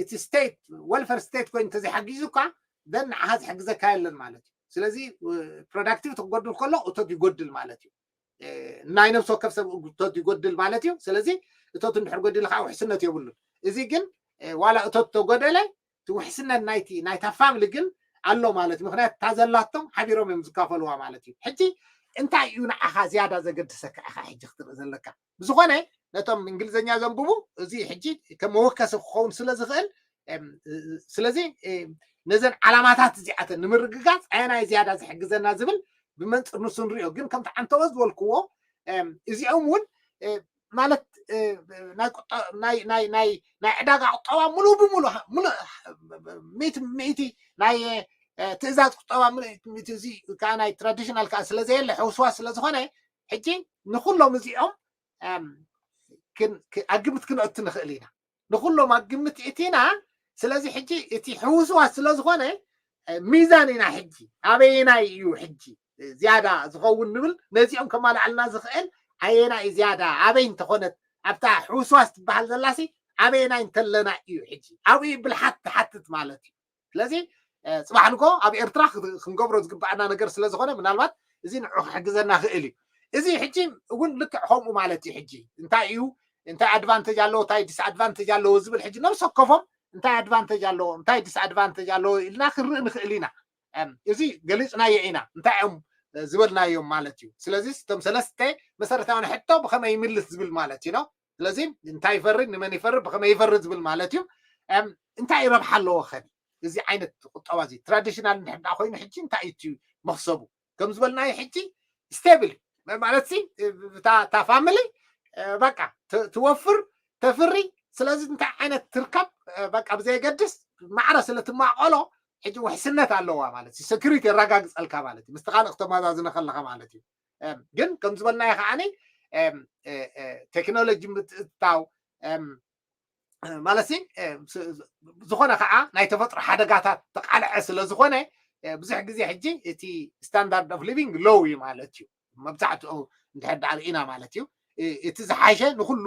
እቲ ስቴት ዌልፈር ስቴት ኮይኑ እንተዘይሓጊዙካ ደን ንዓኻ ዝሕግዘካ የለን ማለት እዩ። ስለዚ ፕሮዳክቲቪቲ ክጎድል ከሎ እቶት ይጎድል ማለት እዩ። ናይ ነፍሲ ወከፍ ሰብ እቶት ይጎድል ማለት እዩ። ስለዚ እቶት እንድሕር ጎዲሉ ከዓ ውሕስነት የብሉን። እዚ ግን ዋላ እቶት ተጎደለ እቲ ውሕስነት ናይቲ ናይታ ፋሚሊ ግን ኣሎ ማለት ምክንያት እታ ዘላቶም ሓቢሮም እዮም ዝካፈልዋ ማለት እዩ። ሕጂ እንታይ እዩ ንዓኻ ዝያዳ ዘገድሰካ ኢኻ ሕጂ ክትርኢ ዘለካ። ብዝኾነ ነቶም እንግሊዝኛ ዘንብቡ እዚ ሕጂ ከም መወከሲ ክኸውን ስለ ዝኽእል ስለዚ ነዘን ዓላማታት እዚኣተን ንምርግጋፅ ኣየናይ ዝያዳ ዝሕግዘና ዝብል ብመንፅር ንሱ ንሪኦ። ግን ከምቲ ዓንተወ ዝበልክዎ እዚኦም እውን ማለት ናይ ዕዳጋ ቁጠባ ሙሉ ብሙሉ ሙሉ ሚእቲ ሚእቲ ናይ ትእዛዝ ቁጠባ ሙሉ ሚእቲ እዚ ከዓ ናይ ትራዲሽናል ከዓ ስለዘየለ ሕውስዋስ ስለዝኾነ ሕጂ ንኩሎም እዚኦም ኣግምት ክነእቱ ንኽእል ኢና። ንኩሎም ኣግምት እቲና። ስለዚ ሕጂ እቲ ሕውስዋስ ስለዝኾነ ሚዛን ኢና ሕጂ ኣበየናይ እዩ ሕጂ ዝያዳ ዝኸውን ንብል፣ ነዚኦም ከማልዓልና ዝኽእል ኣየናይ እዩ ዝያዳ ኣበይ እንተኾነት ኣብታ ሕውስዋስ ትበሃል ዘላሲ ኣበየናይ እንተለና እዩ ሕጂ ኣብኡ ብልሓት ትሓትት ማለት እዩ። ስለዚ ጽባሕ ንጎ ኣብ ኤርትራ ክንገብሮ ዝግባኣና ነገር ስለዝኾነ ምናልባት እዚ ንዑ ክሕግዘና ክእል እዩ። እዚ ሕጂ እውን ልክዕ ከምኡ ማለት እዩ። ሕጂ እንታይ እዩ እንታይ ኣድቫንቴጅ ኣለዎ እንታይ ዲስኣድቫንቴጅ ኣለዎ ዝብል ሕጂ ነብሰ ከፎም እንታይ ኣድቫንቴጅ ኣለዎ እንታይ ዲስኣድቫንቴጅ ኣለዎ ኢልና ክንርኢ ንኽእል ኢና። እዚ ገሊፅናዮ ኢና እንታይ እዮም ዝበልናዮም ማለት እዩ። ስለዚ እቶም ሰለስተ መሰረታዊ ሕቶ ብኸመይ ይምልስ ዝብል ማለት እዩ ነው። ስለዚ እንታይ ይፈርድ ንመን ይፈርድ ብኸመይ ይፈርድ ዝብል ማለት እዩ። እንታይ ረብሓ ኣለዎ ከ እዚ ዓይነት ቁጠባ እዚ ትራዲሽናል እንድሕር ኮይኑ ሕጂ እንታይ እዩ መክሰቡ? ከም ዝበልናዮ ሕጂ ስቴብል ማለት እታ ፋሚሊ በቃ ትወፍር ተፍሪ። ስለዚ እንታይ ዓይነት ትርከብ በቃ ብዘየገድስ ማዕረ ስለ ትማቆሎ ሕጂ ውሕስነት ኣለዋ ማለት እዩ። ሰኪሪቲ የረጋግፀልካ ማለት እዩ። ምስቲ ካልእ ክተመዛዝነ ከለካ ማለት እዩ። ግን ከም ዝበልናዮ ከዓኒ ቴክኖሎጂ ምትእትታው ማለት ዝኾነ ከዓ ናይ ተፈጥሮ ሓደጋታት ተቃልዐ ስለ ዝኾነ ብዙሕ ግዜ ሕጂ እቲ ስታንዳርድ ኦፍ ሊቪንግ ሎው እዩ ማለት እዩ። መብዛሕትኡ እንድሕር ዳኣ ርኢና ማለት እዩ እቲ ዝሓሸ ንኩሉ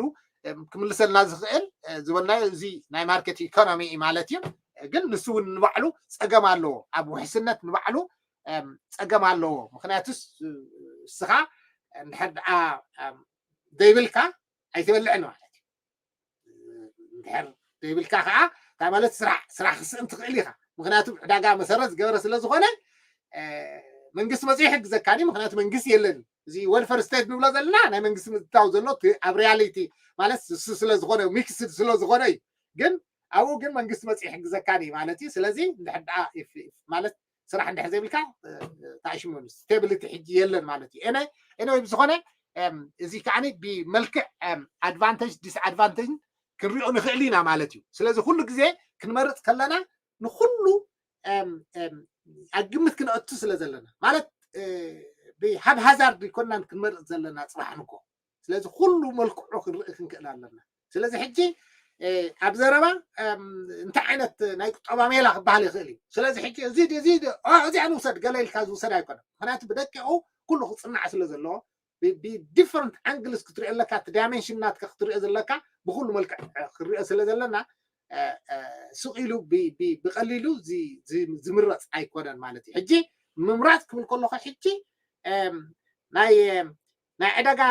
ክምልሰልና ዝኽእል ዝበልናዮ እዚ ናይ ማርኬት ኢኮኖሚ እዩ ማለት እዩ። ግን ንሱ እውን ንባዕሉ ፀገም ኣለዎ ኣብ ውሕስነት ንባዕሉ ፀገም ኣለዎ። ምክንያቱስ እስኻ እንድሕር ደኣ ዘይብልካ ኣይትበልዕን ማለት እዩ። እንድሕር ዘይብልካ ከዓ እንታይ ማለት ስራሕ ስራሕ ክስእን ትኽእል ኢኻ። ምክንያቱ ዕዳጋ መሰረት ዝገበረ ስለ ዝኾነ መንግስቲ መፅኡ ይሕግዘካኒ ምክንያቱ መንግስቲ የለን። እዚ ወልፈር ስቴት ንብሎ ዘለና ናይ መንግስቲ ምትታው ዘሎ ኣብ ሪያሊቲ ማለት እሱ ስለ ዝኾነ ሚክስድ ስለ ዝኾነ እዩ። ግን ኣብኡ ግን መንግስቲ መፅኡ ይሕግዘካኒ ማለት እዩ። ስለዚ እንድሕር ደኣ ማለት ስራሕ እንድሕር ዘይብልካ ተኣሽሙ ስቴብሊቲ ሕጂ የለን ማለት እዩ። ኤነ ኤነ ዝኾነ እዚ ከዓኒ ብመልክዕ ኣድቫንቴጅ ዲስኣድቫንቴጅ ክንሪኦ ንኽእል ኢና ማለት እዩ። ስለዚ ኩሉ ግዜ ክንመርፅ ከለና ንኩሉ ኣብ ግምት ክነእቱ ስለ ዘለና ማለት ብሃብ ሃዛርድ ይኮናን ክንመርፅ ዘለና ፅባሕ ንኮ ስለዚ ኩሉ መልክዑ ክንርኢ ክንክእል ኣለና። ስለዚ ሕጂ ኣብ ዘረባ እንታይ ዓይነት ናይ ቁጠባ ሜላ ክበሃል ይኽእል እዩ። ስለዚ ሕጂ እዚ እዚ እዚኣ ንውሰድ ገለ ኢልካ ዝውሰድ ኣይኮነ። ምክንያቱ ብደቂቁ ኩሉ ክፅናዕ ስለ ዘለዎ ብዲፈረንት ኣንግልስ ክትሪኦ ኣለካ እቲ ዳይሜንሽን ናትካ ክትሪኦ ዘለካ ብኩሉ መልክዕ ክሪኦ ስለ ዘለና ስቕ ኢሉ ብቐሊሉ ዝምረፅ ኣይኮነን ማለት እዩ። ሕጂ ምምራፅ ክብል ከለኹ ሕጂ ናይ ናይ ዕዳጋ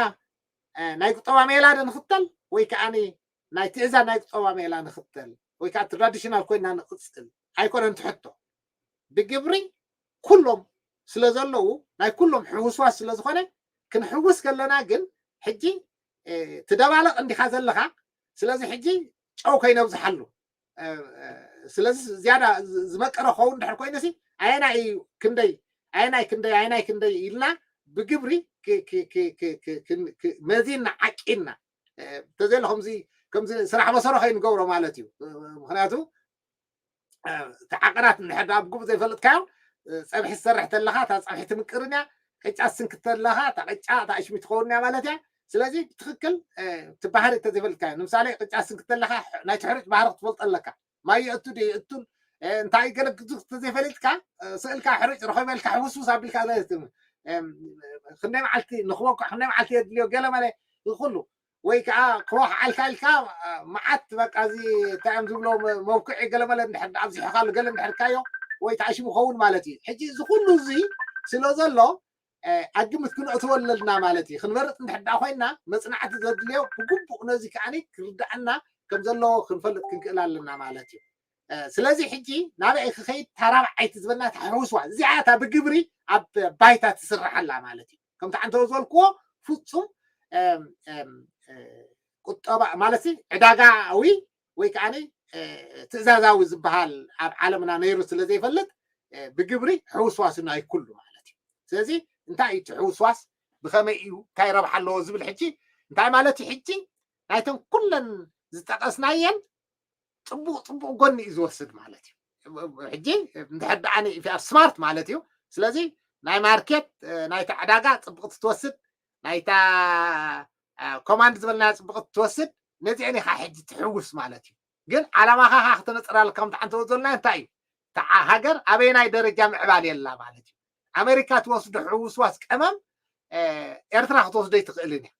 ናይ ቁጠባ ሜላ ዶ ንኽተል ወይ ከዓ ናይ ትእዛዝ ናይ ቁጠባ ሜላ ንኽተል ወይ ከዓ ትራዲሽናል ኮይና ንቕፅል ኣይኮነን ትሕቶ። ብግብሪ ኩሎም ስለ ዘለዉ ናይ ኩሎም ሕውስዋስ ስለ ዝኾነ ክንሕውስ ከለና ግን ሕጂ ትደባለቕ እንዲኻ ዘለኻ። ስለዚ ሕጂ ጨው ከይነብዝሓሉ ስለዚ ዝያዳ ዝመቀረ ክኸውን ድሕር ኮይኑ ሲ ኣየናይ እዩ ክንደይ ኣየናይ ክንደይ ኣየናይ ክንደይ ኢልና ብግብሪ መዚና ዓቂና እንተዘይለ ከምዚ ከምዚ ስራሕ መሰሮ ከይንገብሮ ማለት እዩ። ምክንያቱ እቲ ዓቀናት እንድሕር ኣብ ግቡእ ዘይፈልጥካዮ ፀብሒ ዝሰርሕ ተለካ እታ ፀብሒ ትምቅርን እያ ቅጫ ስንክት ተለካ እታ ቅጫ እታ እሽሚ ትኸውን እያ ማለት እያ። ስለዚ ብትክክል እቲ ባህሪ እንተዘይፈልጥካዮ ንምሳሌ ቅጫ ስንክት ተለካ ናይቲ ሕሩጭ ባህሪ ክትፈልጦ ኣለካ። ማይ የእቱ ዶ የእቱን እንታይ ገለ ግዙፍ እንተዘይፈሊጥካ ስእልካ ሕሩጭ ረኸበልካ ሕውስውስ ኣቢልካ ክንደይ መዓልቲ ንክበኩዕ ክንደይ መዓልቲ የድልዮ ገለ መለ ይኩሉ ወይ ከዓ ክወክዓልካ ኢልካ መዓት በቃ እዚ እንታይ እዮም ዝብሎ መብኩዒ ገለ መለ እንድሕር ኣብዚሕካሉ ገለ እንድሕርካዮ ወይ ተኣሽሙ ኸውን ማለት እዩ። ሕጂ እዚ ኩሉ እዚ ስለ ዘሎ ኣግምት ክንእትወለልና ማለት እዩ። ክንመርጥ እንድሕር ኮይና መፅናዕቲ ዘድልዮ ብግቡእ ነዚ ከዓኒ ክርዳእና ከም ዘለዎ ክንፈልጥ ክንክእል ኣለና ማለት እዩ። ስለዚ ሕጂ ናበይ ክኸይድ ታራብዓይቲ ዝበልና ታሕውስዋ እዚኣ እታ ብግብሪ ኣብ ባይታ ትስርሓላ ማለት እዩ። ከምቲ ዓንተ ዝበልክዎ ፍፁም ቁጠባ ማለት ዕዳጋዊ ወይ ከዓ ትእዛዛዊ ዝበሃል ኣብ ዓለምና ነይሩ ስለ ዘይፈልጥ ብግብሪ ሕውስዋስ ናይ ኩሉ ማለት እዩ። ስለዚ እንታይ እዩ እቲ ሕውስዋስ ብኸመይ እዩ እንታይ ረብሓ ኣለዎ ዝብል ሕጂ እንታይ ማለት እዩ? ሕጂ ናይተን ኩለን ዝጠቀስናየን ፅቡቅ ፅቡቅ ጎኒ እዩ ዝወስድ ማለት እዩ። ሕጂ እንድሕር ደኣ if you are smart ማለት እዩ። ስለዚ ናይ ማርኬት ናይቲ ዕዳጋ ፅብቅቲ ትወስድ ናይታ ኮማንድ ዝበልና ፅብቅ ትወስድ፣ ነዚአን ኢካ ሕጂ ትሕውስ ማለት እዩ። ግን ዓላማካ ከዓ ክተነፅራሉ ከም ትዓንተወ ዘለና እንታይ እዩ? እታ ሃገር ኣበየናይ ደረጃ ምዕባል የላ ማለት እዩ። ኣሜሪካ ትወስዶ ሕውስዋስ ቀመም ኤርትራ ክትወስዶ ይትኽእልን እያ፣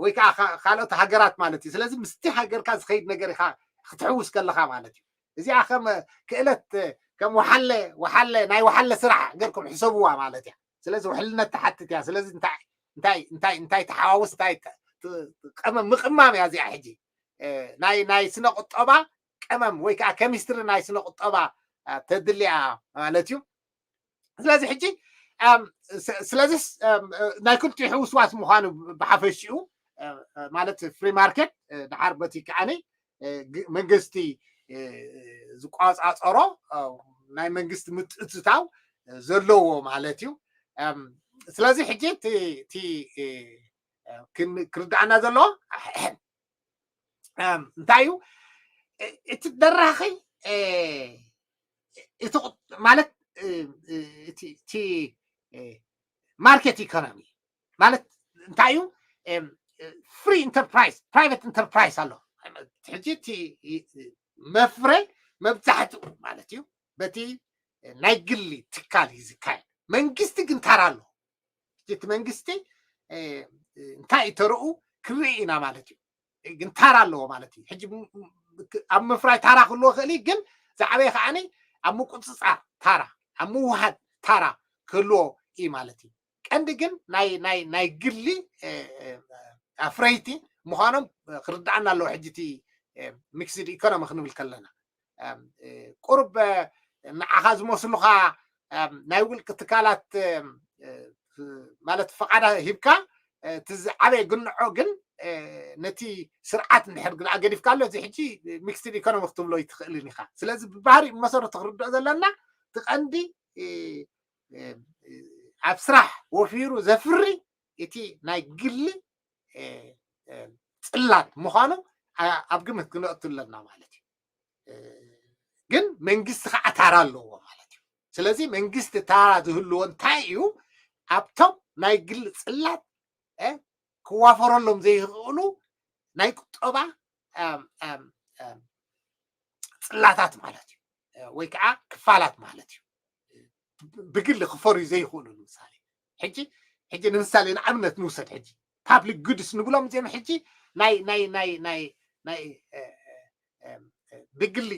ወይ ከዓ ካልኦት ሃገራት ማለት እዩ። ስለዚ ምስቲ ሃገርካ ዝኸይድ ነገር ኢካ ክትሕውስ ከለካ ማለት እዩ። እዚኣ ከም ክእለት ከም ወሓለ ወሓለ ናይ ወሓለ ስራሕ ገርኩም ሕሰብዋ ማለት እያ። ስለዚ ውሕልነት ትሓትት እያ። ስለዚ እንታይ እንታይ እንታይ እንታይ ተሓዋውስ እንታይ ቀመም ምቕማም እያ እዚኣ። ሕጂ ናይ ናይ ስነ ቁጠባ ቀመም ወይ ከዓ ኬሚስትሪ ናይ ስነ ቁጠባ ተድልያ ማለት እዩ። ስለዚ ሕጂ ስለዚ ናይ ክልቲኡ ሕውስዋስ ምዃኑ ብሓፈሽኡ ማለት ፍሪ ማርኬት ድሓር በቲ ከዓኒ መንግስቲ ዝቋፃፀሮ ናይ መንግስቲ ምትእትታው ዘለዎ ማለት እዩ። ስለዚ ሕጂ እቲ ክርዳእና ዘለዎ እንታይ እዩ? እቲ ደራኺ እቲ ማለት እቲ ማርኬት ኢኮኖሚ ማለት እንታይ እዩ? ፍሪ ኢንተርፕራይዝ ፕራይቬት ኢንተርፕራይዝ ኣሎ። ሕጂ እቲ መፍረ መብዛሕትኡ ማለት እዩ በቲ ናይ ግሊ ትካል እዩ ዝካየድ። መንግስቲ ግን ታራ ኣለዎ። እቲ መንግስቲ እንታይ እዩ ተርኡ ክርኢ ኢና ማለት እዩ። ግን ታራ ኣለዎ ማለት እዩ። ሕጂ ኣብ ምፍራይ ታራ ክህልዎ ክእል እዩ፣ ግን ዝዓበየ ከዓኒ ኣብ ምቁፅፃር ታራ ኣብ ምውሃድ ታራ ክህልዎ እዩ ማለት እዩ። ቀንዲ ግን ናይ ናይ ናይ ግሊ ኣፍረይቲ ምዃኖም ክርዳኣና ኣለዎ። ሕጂ እቲ ሚክስድ ኢኮኖሚ ክንብል ከለና ቁርብ ንዓኻ ዝመስሉኻ ናይ ውልቂ ትካላት ማለት ፈቓዳ ሂብካ እቲ ዝዓበየ ግንዖ ግን ነቲ ስርዓት እንድሕር ግን ኣገዲፍካ ኣሎ እዚ ሕጂ ሚክስድ ኢኮኖሚ ክትብሎ ይትኽእልን ኢኻ። ስለዚ ብባህሪ መሰረቱ ክርድኦ ዘለና እቲ ቀንዲ ኣብ ስራሕ ወፊሩ ዘፍሪ እቲ ናይ ግሊ ፅላት ምዃኑ ኣብ ግምት ክነእቱ ኣለና ማለት እዩ። ግን መንግስቲ ከዓ ታራ ኣለዎ ማለት እዩ። ስለዚ መንግስቲ ታራ ዝህልዎ እንታይ እዩ? ኣብቶም ናይ ግሊ ፅላት ክዋፈረሎም ዘይኽእሉ ናይ ቁጠባ ፅላታት ማለት እዩ፣ ወይ ከዓ ክፋላት ማለት እዩ። ብግሊ ክፈርዩ ዘይኽእሉ ንምሳሌ ሕጂ ሕጂ ንምሳሌ ንኣብነት ንውሰድ። ሕጂ ፓብሊክ ጉድስ ንብሎም እዚኦም ሕጂ ናይ ናይ ናይ ናይ ናይ ብግሊ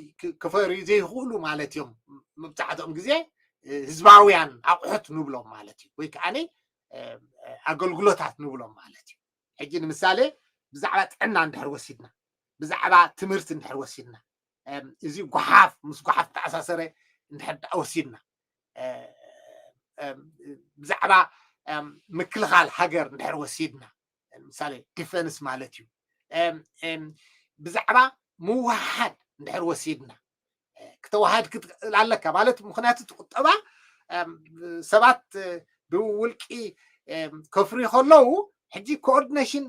ክፈርዩ ዘይኽእሉ ማለት እዮም። መብዛሕትኦም ግዜ ህዝባውያን ኣቑሑት ንብሎም ማለት እዩ፣ ወይ ከዓ ኣገልግሎታት ንብሎም ማለት እዩ። ሕጂ ንምሳሌ ብዛዕባ ጥዕና እንድሕር ወሲድና፣ ብዛዕባ ትምህርቲ እንድሕር ወሲድና፣ እዚ ጓሓፍ ምስ ጓሓፍ ተኣሳሰረ እንድሕር ወሲድና፣ ብዛዕባ ምክልኻል ሃገር እንድሕር ወሲድና፣ ምሳሌ ዲፈንስ ማለት እዩ። ብዛዕባ ምውሃድ እንድሕር ወሲድና፣ ክተዋሃድ ክትክእል ኣለካ ማለት ምክንያቱ እቲ ቁጠባ ሰባት ብውልቂ ከፍሪ ከለዉ ሕጂ ኮኦርዲኔሽን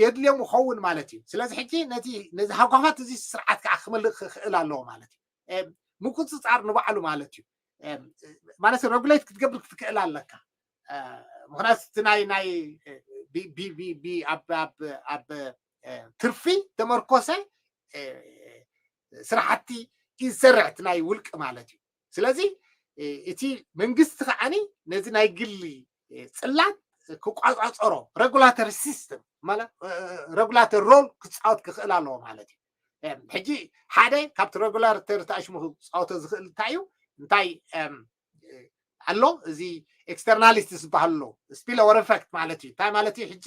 የድልዮም ይኸውን ማለት እዩ። ስለዚ ሕጂ ነዚ ሃጓፋት እዚ ስርዓት ከዓ ክመልእ ክኽእል ኣለዎ ማለት እዩ። ምቁፅፃር ንባዕሉ ማለት እዩ። ማለት ረጉሌት ክትገብር ክትክእል ኣለካ። ምክንያቱ እቲ ናይ ናይ ኣብ ትርፊ ተመርኮሰ ስራሕቲ እዩ ዝሰርሕ እቲ ናይ ውልቂ ማለት እዩ። ስለዚ እቲ መንግስቲ ከዓኒ ነዚ ናይ ግሊ ፅላት ክቋፃፀሮ ረጉላተሪ ሲስተም ረጉላተሪ ሮል ክፃወት ክኽእል ኣለዎ ማለት እዩ። ሕጂ ሓደ ካብቲ ረጉላተሪ ተኣሽሙ ክፃወቶ ዝኽእል እንታይ እዩ? እንታይ ኣሎ? እዚ ኤክስተርናሊስት ዝበሃል ኣሎ፣ ስፒል ኦቨር ኢፌክት ማለት እዩ። እንታይ ማለት እዩ? ሕጂ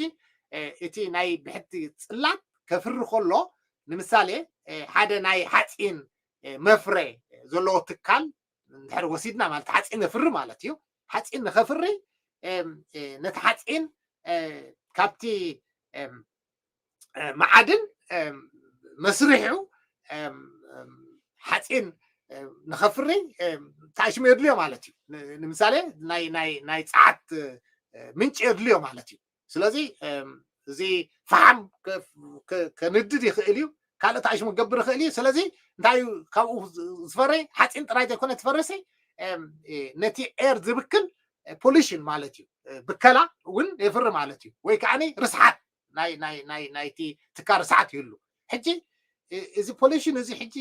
እቲ ናይ ብሕቲ ፅላት ከፍሪ ከሎ ንምሳሌ ሓደ ናይ ሓፂን መፍረ ዘለዎ ትካል እንድሕር ወሲድና ማለት ሓፂን ነፍሪ ማለት እዩ። ሓፂን ንኸፍሪ ነቲ ሓፂን ካብቲ መዓድን መስሪሑ ሓፂን ንኸፍሪ ታሽሙ የድልዮ ማለት እዩ። ንምሳሌ ናይ ፀዓት ምንጭ የድልዮ ማለት እዩ። ስለዚ እዚ ፈሓም ከንድድ ይኽእል እዩ፣ ካልእ ታሽሙ ክገብር ይኽእል እዩ። ስለዚ እንታይ እዩ ካብኡ ዝፈሪ? ሓፂን ጥራይ ዘይኮነ ትፈርሲ ነቲ ኤር ዝብክል ፖሊሽን ማለት እዩ። ብከላ እውን የፍሪ ማለት እዩ። ወይ ከዓ ርስሓት ናይ ናይ ናይ ናይቲ ትካል ርስሓት ይህሉ። ሕጂ እዚ ፖሊሽን እዚ ሕጂ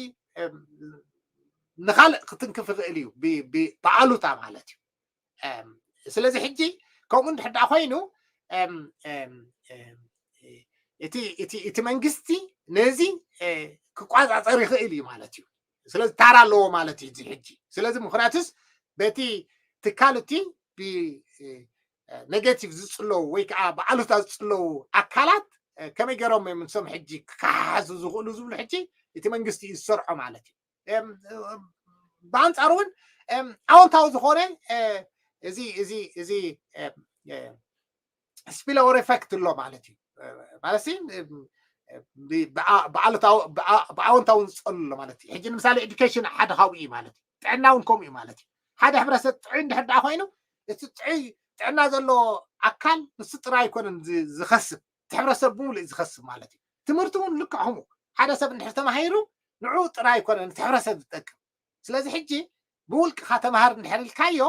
ንካልእ ክትንክፍ ይኽእል እዩ ብኣሉታ ማለት እዩ። ስለዚ ሕጂ ከምኡ እንድሕር ደኣ ኮይኑ እቲ መንግስቲ ነዚ ክቋፃፀር ይኽእል እዩ ማለት እዩ። ስለዚ ታራ ኣለዎ ማለት እዩ እዚ ሕጂ። ስለዚ ምክንያቱስ በቲ ትካል እቲ ብኔጌቲቭ ዝፅለዉ ወይ ከዓ ብኣሉታ ዝፅለዉ ኣካላት ከመይ ገይሮም እዮም ንሶም ሕጂ ክከሓሓሱ ዝኽእሉ ዝብሉ ሕጂ እቲ መንግስቲ እዩ ዝሰርዖ ማለት እዩ። ብኣንፃሩ እውን ኣወንታዊ ዝኾነ እዚ እዚ እዚ ስፒል ኦቨር ኤፌክት ኣሎ ማለት እዩ። ማለት ብኣወንታዊ ዝፀሉ ኣሎ ማለት እዩ። ሕጂ ንምሳሌ ኤዱኬሽን ሓደ ካብኡ እዩ ማለት እዩ። ጥዕና እውን ከምኡ እዩ ማለት እዩ። ሓደ ሕብረተሰብ ጥዑይ እንድሕር ደኣ ኮይኑ እቲ ጥዑይ ጥዕና ዘለዎ ኣካል ንሱ ጥራይ ኣይኮነን ዝኸስብ፣ እቲ ሕብረተሰብ ብምሉእ እዩ ዝኸስብ ማለት እዩ። ትምህርቲ እውን ልክዕ ከምኡ ሓደ ሰብ እንድሕር ተማሂሩ ንዕኡ ጥራይ ኣይኮነን እቲ ሕብረተሰብ ዝጠቅም። ስለዚ ሕጂ ብውልቅኻ ተማሃር እንድሕር ኢልካዮ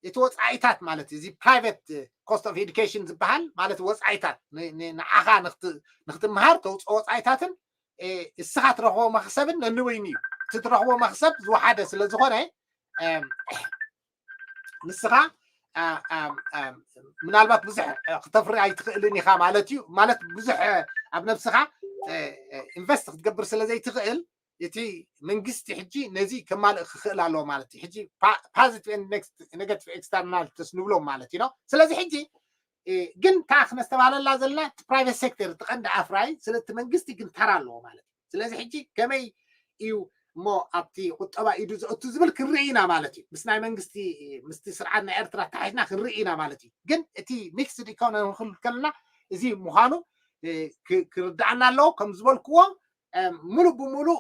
እቲ ወፃኢታት ማለት እዚ ፕራይቬት ኮስት ኦፍ ኤዱኬሽን ዝበሃል ማለት ወፃኢታት ንዓኻ ንክትምሃር ተውፅኦ ወፃኢታትን እስኻ ትረኽቦ መክሰብን ነንበይኑ እዩ። እቲ ትረኽቦ መክሰብ ዝወሓደ ስለ ዝኾነ ንስኻ ምናልባት ብዙሕ ክተፍሪ ኣይትኽእልን ኢኻ ማለት እዩ። ማለት ብዙሕ ኣብ ነብስኻ ኢንቨስት ክትገብር ስለ ዘይትኽእል እቲ መንግስቲ ሕጂ ነዚ ከማልእ ክኽእል ኣለዎ ማለት እዩ። ሕጂ ፓዚቲቭ ኔጋቲቭ ኤክስተርናል ተስንብሎም ማለት እዩ። ስለዚ ሕጂ ግን እታ ክነስተባህለላ ዘለና እቲ ፕራይቬት ሴክተር እቲ ቀንዲ ኣፍራይ ስለ እቲ መንግስቲ ግን ተራ ኣለዎ ማለት እዩ። ስለዚ ሕጂ ከመይ እዩ እሞ ኣብቲ ቁጠባ ኢዱ ዘእቱ ዝብል ክንርኢ ኢና ማለት እዩ። ምስ ናይ መንግስቲ ምስቲ ስርዓት ናይ ኤርትራ ታሒዝና ክንርኢ ኢና ማለት እዩ። ግን እቲ ሚክስድ ኢኮኖሚ ክንብል ከለና እዚ ምዃኑ ክርዳኣና ኣለዎ። ከም ዝበልክዎ ሙሉእ ብሙሉእ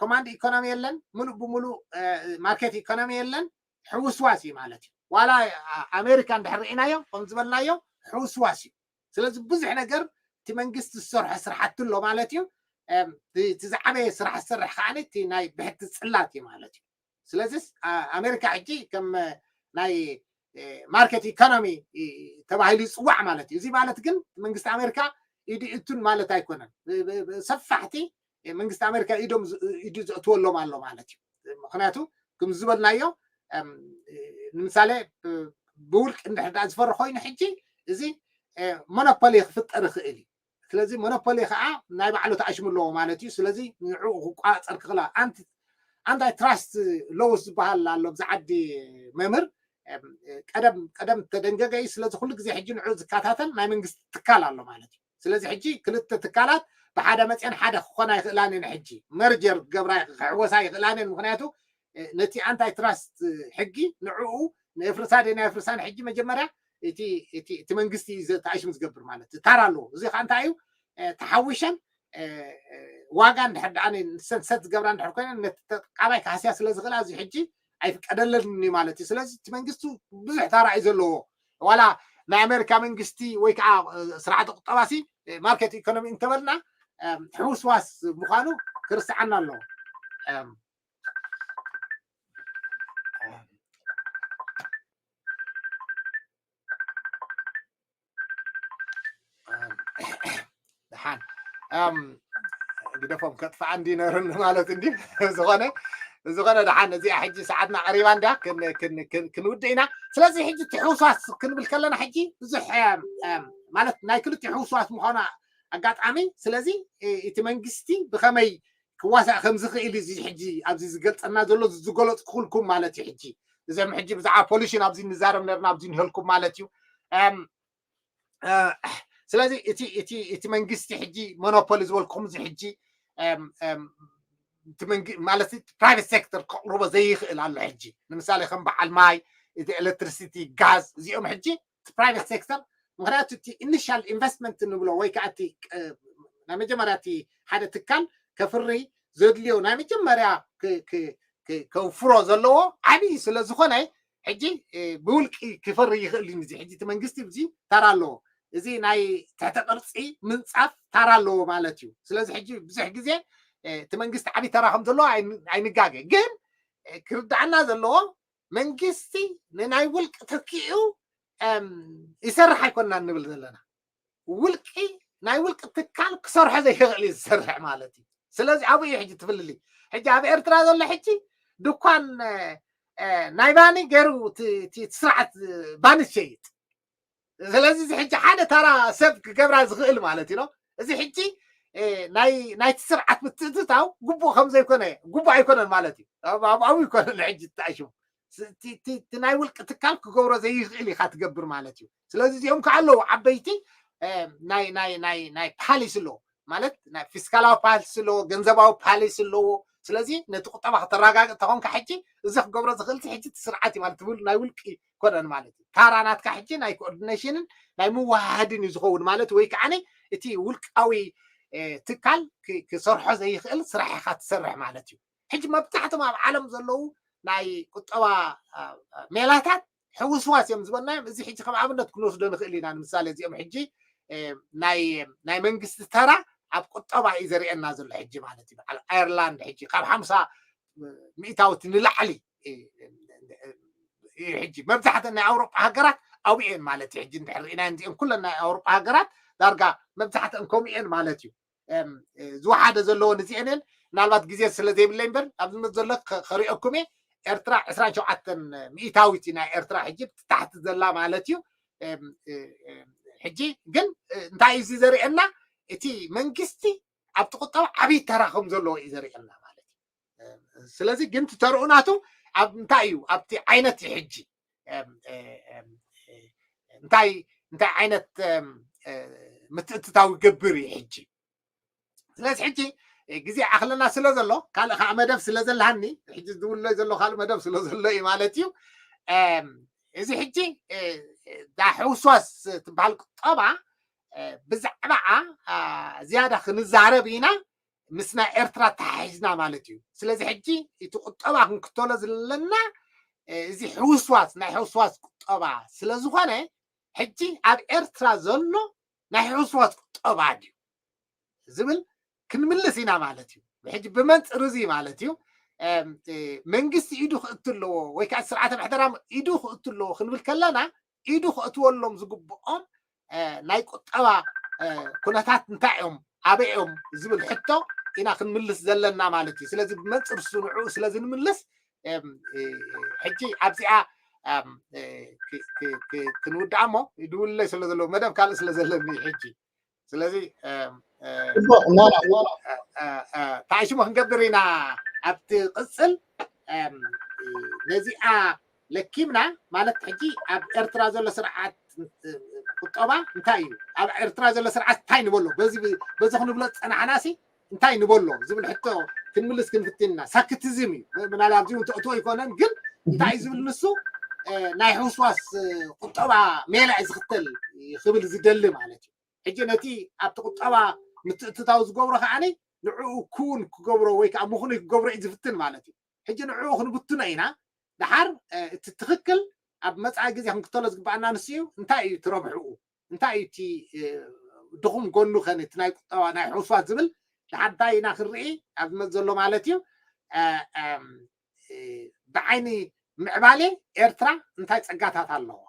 ኮማንድ ኢኮኖሚ የለን፣ ሙሉእ ብሙሉእ ማርኬት ኢኮኖሚ የለን። ሕውስዋስ እዩ ማለት እዩ። ዋላ ኣሜሪካ እንድሕር ርኢናዮ ከም ዝበልናዮ ሕውስዋስ እዩ። ስለዚ ብዙሕ ነገር እቲ መንግስቲ ዝሰርሖ ስራሕቲ ኣሎ ማለት እዩ። እቲ ዝዓበየ ስራሕ ዝሰርሕ ከዓ እቲ ናይ ብሕቲ ፅላት እዩ ማለት እዩ። ስለዚ ኣሜሪካ ሕጂ ከም ናይ ማርኬት ኢኮኖሚ ተባሂሉ ይፅዋዕ ማለት እዩ። እዚ ማለት ግን መንግስቲ ኣሜሪካ ኢዱ እቱን ማለት ኣይኮነን። ሰፋሕቲ መንግስቲ ኣሜሪካ ኢዶም ኢዱ ዘእትወሎም ኣሎ ማለት እዩ። ምክንያቱ ከም ዝበልናዮ ንምሳሌ ብውልቂ እንድሕር ዝፈሪ ኮይኑ ሕጂ እዚ ሞኖፖሊ ክፍጠር ይኽእል እዩ። ስለዚ ሞኖፖሊ ከዓ ናይ ባዕሉ ተኣሽሙ ኣለዎ ማለት እዩ። ስለዚ ንዕኡ ክቋፀር ክኽላ ኣንቲ ትራስት ሎውስ ዝበሃል ኣሎ ኣብዚ ዓዲ መምህር ቀደም ቀደም ተደንገገ እዩ። ስለዚ ኩሉ ግዜ ሕጂ ንዕኡ ዝከታተል ናይ መንግስቲ ትካል ኣሎ ማለት እዩ። ስለዚ ሕጂ ክልተ ትካላት ብሓደ መፅየን ሓደ ክኾና ይኽእላን እየን። ሕጂ መርጀር ክገብራ ክሕወሳ ይኽእላን እየን። ምክንያቱ ነቲ ኣንታይ ትራስት ሕጊ ንዕኡ ንእፍርሳ ደ ናይ ኣፍርሳን ሕጂ መጀመርያ እቲ መንግስቲ ተኣሽሙ ዝገብር ማለት ታራ ኣለዎ። እዚ ከዓ እንታይ እዩ ተሓዊሸን ዋጋ እንድሕር ደኣ ንሰንሰት ዝገብራ እንድሕር ኮይነ ነቲ ተጠቃማይ ካህስያ ስለ ዝኽእላ እዚ ሕጂ ኣይፍቀደለን እዩ ማለት እዩ። ስለዚ እቲ መንግስቲ ብዙሕ ታራ እዩ ዘለዎ። ዋላ ናይ ኣሜሪካ መንግስቲ ወይ ከዓ ስርዓተ ቁጠባሲ ማርኬት ኢኮኖሚ እንተበልና ሕውስዋስ ምዃኑ ክርስዓና ኣለዎ። ደሓን ግደፎም ከጥፍኣ እንዲ ነሩኒ ማለት እንዲ ዝኾነ ዝኾነ ደሓን እዚኣ ሕጂ ሰዓትና ቀሪባ እንዳ ክንውድእ ኢና። ስለዚ ሕጂ እቲ ሕውስዋስ ክንብል ከለና ሕጂ ብዙሕ ማለት ናይ ክልቲኡ ሕውስዋስ ምዃኑ ኣጋጣሚ ስለዚ እቲ መንግስቲ ብኸመይ ክዋሳእ ከም ዝኽእል እዚ ሕጂ ኣብዚ ዝገልጸና ዘሎ ዝገለጽኩልኩም ማለት እዩ። ሕጂ እዞም ሕጂ ብዛዕባ ፖሊሽን ኣብዚ ንዛረብ ነርና ኣብዚ ንህልኩም ማለት እዩ። ስለዚ እቲ እቲ እቲ መንግስቲ ሕጂ ሞኖፖሊ ዝበልኩም እዚ ሕጂ ማለት ፕራይቬት ሴክተር ከቕርቦ ዘይኽእል ኣሎ። ሕጂ ንምሳሌ ከም በዓል ማይ፣ እቲ ኤሌክትሪሲቲ፣ ጋዝ እዚኦም ሕጂ ፕራይቬት ሴክተር ምክንያቱ እቲ ኢኒሻል ኢንቨስትመንት እንብሎ ወይ ከዓ እቲ ናይ መጀመርያ እቲ ሓደ ትካል ከፍሪ ዘድልዮ ናይ መጀመርያ ከውፍሮ ዘለዎ ዓብዪ ስለ ዝኾነ ሕጂ ብውልቂ ክፈሪ ይኽእል እዩ። እዚ ሕጂ እቲ መንግስቲ እዚ ታራ ኣለዎ። እዚ ናይ ትሕተ ቅርፂ ምንፃፍ ታራ ኣለዎ ማለት እዩ። ስለዚ ሕጂ ብዙሕ ግዜ እቲ መንግስቲ ዓብዪ ተራ ከም ዘለዎ ኣይንጋገ። ግን ክርዳኣና ዘለዎ መንግስቲ ንናይ ውልቂ ተኪኡ ይሰርሕ ኣይኮንና ንብል ዘለና። ውልቂ ናይ ውልቂ ትካል ክሰርሖ ዘይክእል እዩ ዝሰርሕ ማለት እዩ። ስለዚ ኣብኡ እዩ ሕጂ ትፍልልይ። ሕጂ ኣብ ኤርትራ ዘሎ ሕጂ ድኳን ናይ ባኒ ገይሩ እቲ ስርዓት ባኒ ትሸይጥ። ስለዚ እዚ ሕጂ ሓደ ታራ ሰብ ክገብራ ዝኽእል ማለት እዩ። እዚ ሕጂ ናይቲ ስርዓት ምትእትታው ግቡእ ከም ዘይኮነ ግቡእ ኣይኮነን ማለት እዩ። ኣብኡ ይኮነን ሕጂ ተኣሽሙ እቲ ናይ ውልቂ ትካል ክገብሮ ዘይኽእል ኢኻ ትገብር ማለት እዩ። ስለዚ እዚኦም ከዓ ኣለዉ ዓበይቲ ናይ ፓሊሲ ኣለዎ ማለት ናይ ፊስካላዊ ፓሊሲ ኣለዎ፣ ገንዘባዊ ፓሊሲ ኣለዎ። ስለዚ ነቲ ቁጠባ ከተረጋግእ ተኾንካ ሕጂ እዚ ክገብሮ ዝኽእል ሕጂ እቲ ስርዓት እዩ ማለት ትብል ናይ ውልቂ ኮነን ማለት እዩ። ታራ ናትካ ሕጂ ናይ ኮኦርዲኔሽንን ናይ ምወሃሃድን እዩ ዝኸውን ማለት ወይ ከዓ እቲ ውልቃዊ ትካል ክሰርሖ ዘይኽእል ስራሕ ኢኻ ትሰርሕ ማለት እዩ። ሕጂ መብዛሕቶም ኣብ ዓለም ዘለዉ ናይ ቁጠባ ሜላታት ሕውስዋስ እዮም ዝበልናዮም። እዚ ሕጂ ከም ኣብነት ክንወስዶ ንኽእል ኢና። ንምሳሌ እዚኦም ሕጂ ናይ መንግስቲ ተራ ኣብ ቁጠባ እዩ ዘርእየና ዘሎ ሕጂ ማለት እዩ። ኣየርላንድ ሕጂ ካብ ሓምሳ ሚእታዊት ንላዕሊ እዩ ሕጂ መብዛሕተን ናይ ኣውሮጳ ሃገራት ኣብኡ እየን ማለት እዩ። ሕጂ እንድሕር ርኢና እዚኦም ኩለን ናይ ኣውሮጳ ሃገራት ዳርጋ መብዛሕተን ከምኡ እየን ማለት እዩ። ዝወሓደ ዘለዎን እዚአን እየን። ምናልባት ግዜ ስለ ዘይብለይ እምበር ኣብዚ መት ዘሎ ከሪኦኩም እየ። ኤርትራ ዕስራን ሸውዓተን ሚእታዊት እዩ ናይ ኤርትራ ሕጂ ብታሕቲ ዘላ ማለት እዩ። ሕጂ ግን እንታይ እዩ እዚ ዘርእየና? እቲ መንግስቲ ኣብቲ ቁጠባ ዓብዪ ተራ ከም ዘለዎ እዩ ዘርእየና ማለት እዩ። ስለዚ ግን ትተርኡ ናቱ ኣብ እንታይ እዩ ኣብቲ ዓይነት እዩ ሕጂ እንታይ እንታይ ዓይነት ምትእትታው ይገብር እዩ ሕጂ። ስለዚ ሕጂ ግዜ ኣኽለና ስለ ዘሎ ካልእ ከዓ መደብ ስለ ዘለሃኒ ሕጂ ዝውለይ ዘሎ ካልእ መደብ ስለ ዘሎ እዩ ማለት እዩ። እዚ ሕጂ ዳ ሕውስዋስ ትበሃል ቁጠባ ብዛዕባኣ ዝያዳ ክንዛረብ ኢና ምስ ናይ ኤርትራ ተሓሒዝና ማለት እዩ። ስለዚ ሕጂ እቲ ቁጠባ ክንክተሎ ዘለና እዚ ሕውስዋስ ናይ ሕውስዋስ ቁጠባ ስለ ዝኾነ ሕጂ ኣብ ኤርትራ ዘሎ ናይ ሕውስዋስ ቁጠባ ድዩ ዝብል ክንምልስ ኢና ማለት እዩ። ሕጂ ብመንፅር እዚ ማለት እዩ መንግስቲ ኢዱ ክእቱ ኣለዎ ወይ ከዓ ስርዓተ ምሕደራ ኢዱ ክእቱ ኣለዎ ክንብል ከለና ኢዱ ክእትወሎም ዝግብኦም ናይ ቁጠባ ኩነታት እንታይ እዮም ኣበይ እዮም ዝብል ሕቶ ኢና ክንምልስ ዘለና ማለት እዩ። ስለዚ ብመንፅር እሱ ንዕኡ ስለ ዝንምልስ ሕጂ ኣብዚኣ ክንውድኣ እሞ ይድውልለይ ስለ ዘለዎ መደብ ካልእ ስለ ዘለኒ ሕጂ ስለዚ ታይሽሞ ክንገብር ኢና ኣብቲ ቅፅል ነዚኣ ለኪምና ማለት ሕጂ ኣብ ኤርትራ ዘሎ ስርዓት ቁጠባ እንታይ እዩ ኣብ ኤርትራ ዘሎ ስርዓት እንታይ ንበሎ በዚ ክንብሎ ዝፀናሕናሲ እንታይ ንበሎ ዝብል ሕቶ ክንምልስ ክንፍትን ኢና። ሳክቲዝም እዩ ምናልባት እዚኡ ተእትዎ ኣይኮነን ግን እንታይ እዩ ዝብል ንሱ ናይ ሕውስዋስ ቁጠባ ሜላ እዩ ዝኽተል ክብል ዝደሊ ማለት እዩ። ሕጂ ነቲ ኣብቲ ቁጠባ ምትእትታው ዝገብሮ ከዓኒ ንዕኡ ክውን ክገብሮ ወይ ከዓ ምኹኑይ ክገብሮ እዩ ዝፍትን ማለት እዩ። ሕጂ ንዕኡ ክንብትኖ ኢና። ደሓር እቲ ትኽክል ኣብ መፃኢ ግዜ ክንክተሎ ዝግባኣና ንሱ እዩ። እንታይ እዩ ትረብሕኡ? እንታይ እዩ እቲ ድኹም ጎኑ ከን እቲ ናይ ቁጠባ ናይ ሕውስዋት ዝብል ደሓር እንታይ ኢና ክንርኢ ኣብ ዝመፅ ዘሎ ማለት እዩ። ብዓይኒ ምዕባሌ ኤርትራ እንታይ ፀጋታት ኣለዋ?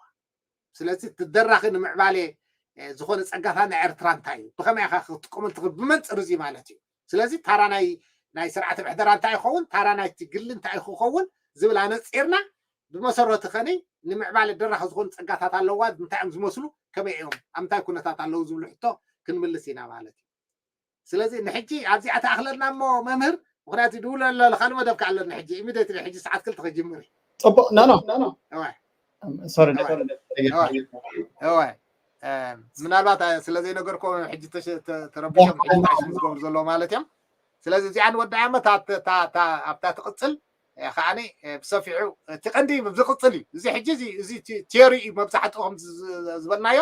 ስለዚ እቲ ደራኺ ንምዕባሌ ዝኾነ ፀጋታት ናይ ኤርትራ እንታይ እዩ? ብኸመይ ኢኻ ክትጥቀመሉ ትኽእል? ብመንፅር እዚ ማለት እዩ። ስለዚ ታራ ናይ ናይ ስርዓተ ምሕደራ እንታይ ይኸውን? ታራ ናይቲ ግሊ እንታይ ክኸውን ዝብል ኣነፂርና ብመሰረቱ ከኒ ንምዕባለ ደራኺ ዝኾኑ ፀጋታት ኣለዋ እንታይ እዮም ዝመስሉ ከመይ እዮም ኣብ እንታይ ኩነታት ኣለዉ ዝብሉ ሕቶ ክንምልስ ኢና ማለት እዩ። ስለዚ ንሕጂ ኣብዚኣ ተኣኽለልና እሞ መምህር ምክንያቱ ይድውል ኣሎ ካልእ መደብ ከኣለና ሕጂ ኢሚደት ሕጂ ሰዓት ክልተ ከጅምር እዩ። ፅቡቅ ኖ ኖ እወ ሶሪ እወ ምናልባት ስለ ዘይነገርኮ ሕጂ ተረቢሾም ሕጂ ታሽም ዝገብሩ ዘለዎ ማለት እዮም። ስለዚ እዚኣ ንወዳያ መ ኣብታ ትቕፅል ከዓኒ ብሰፊሑ እቲ ቀንዲ ዝቕፅል እዩ። እዚ ሕጂ እዚ ቲዮሪ እዩ መብዛሕትኡ ከም ዝበልናዮ፣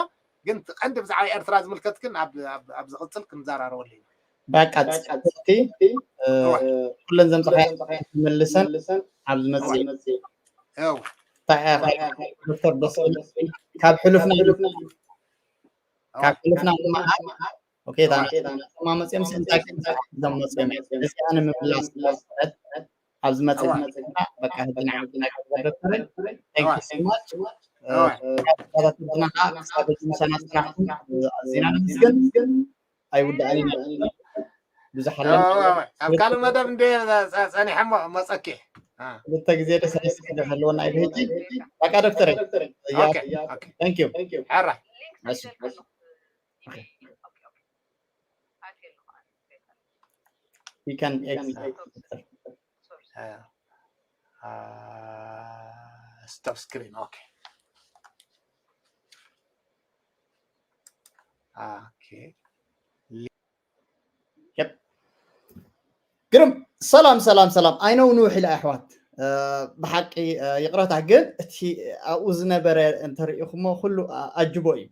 ግን እቲ ቀንዲ ብዛዕባ ኤርትራ ዝምልከት ግን ኣብ ዝቕፅል ክንዘራረበሉ ኢና። በቃ ፅብቅቲ ኩለን ዘምፀኻያ መልሰን ኣብ ዝመፅእ ዶክተር ደስ ካብ ሕሉፍና ካብ ሕሉፍና ድማ ኦኬ ዳማ መፅኦም ስንታ ዘመፅኦም እዚ ኣነ ምምላስ ኣብ ዝመፅእ በቃ ህግና ዓብድና ዶክተር thank you so much እወ። ተኸታተልትና ከዓ ክሳብ ሕጂ ምሳና ዝፀናሕኩም ኣዝና ነመስግን። ኣይውዳእን እዩ። ብዙሕ ኣሎ። ኣብ ካልእ መደብ እንደ ጸኒሐ እሞ መጸኪ። ክልተ ግዜ ደስ ደስ ክልተ ኣለዎ ናይ ብሕጂ በቃ ዶክተር ኦኬ ኦኬ thank you ሕራ እሺ we can exit stop screen okay okay ግርም ሰላም ሰላም ሰላም ኣይነው ንውሕ ኢላ ኣሕዋት ብሓቂ ይቕረታ ግን እቲ ኣብኡ ዝነበረ እንተሪኢኹሞ ኩሉ ኣጅቦ እዩ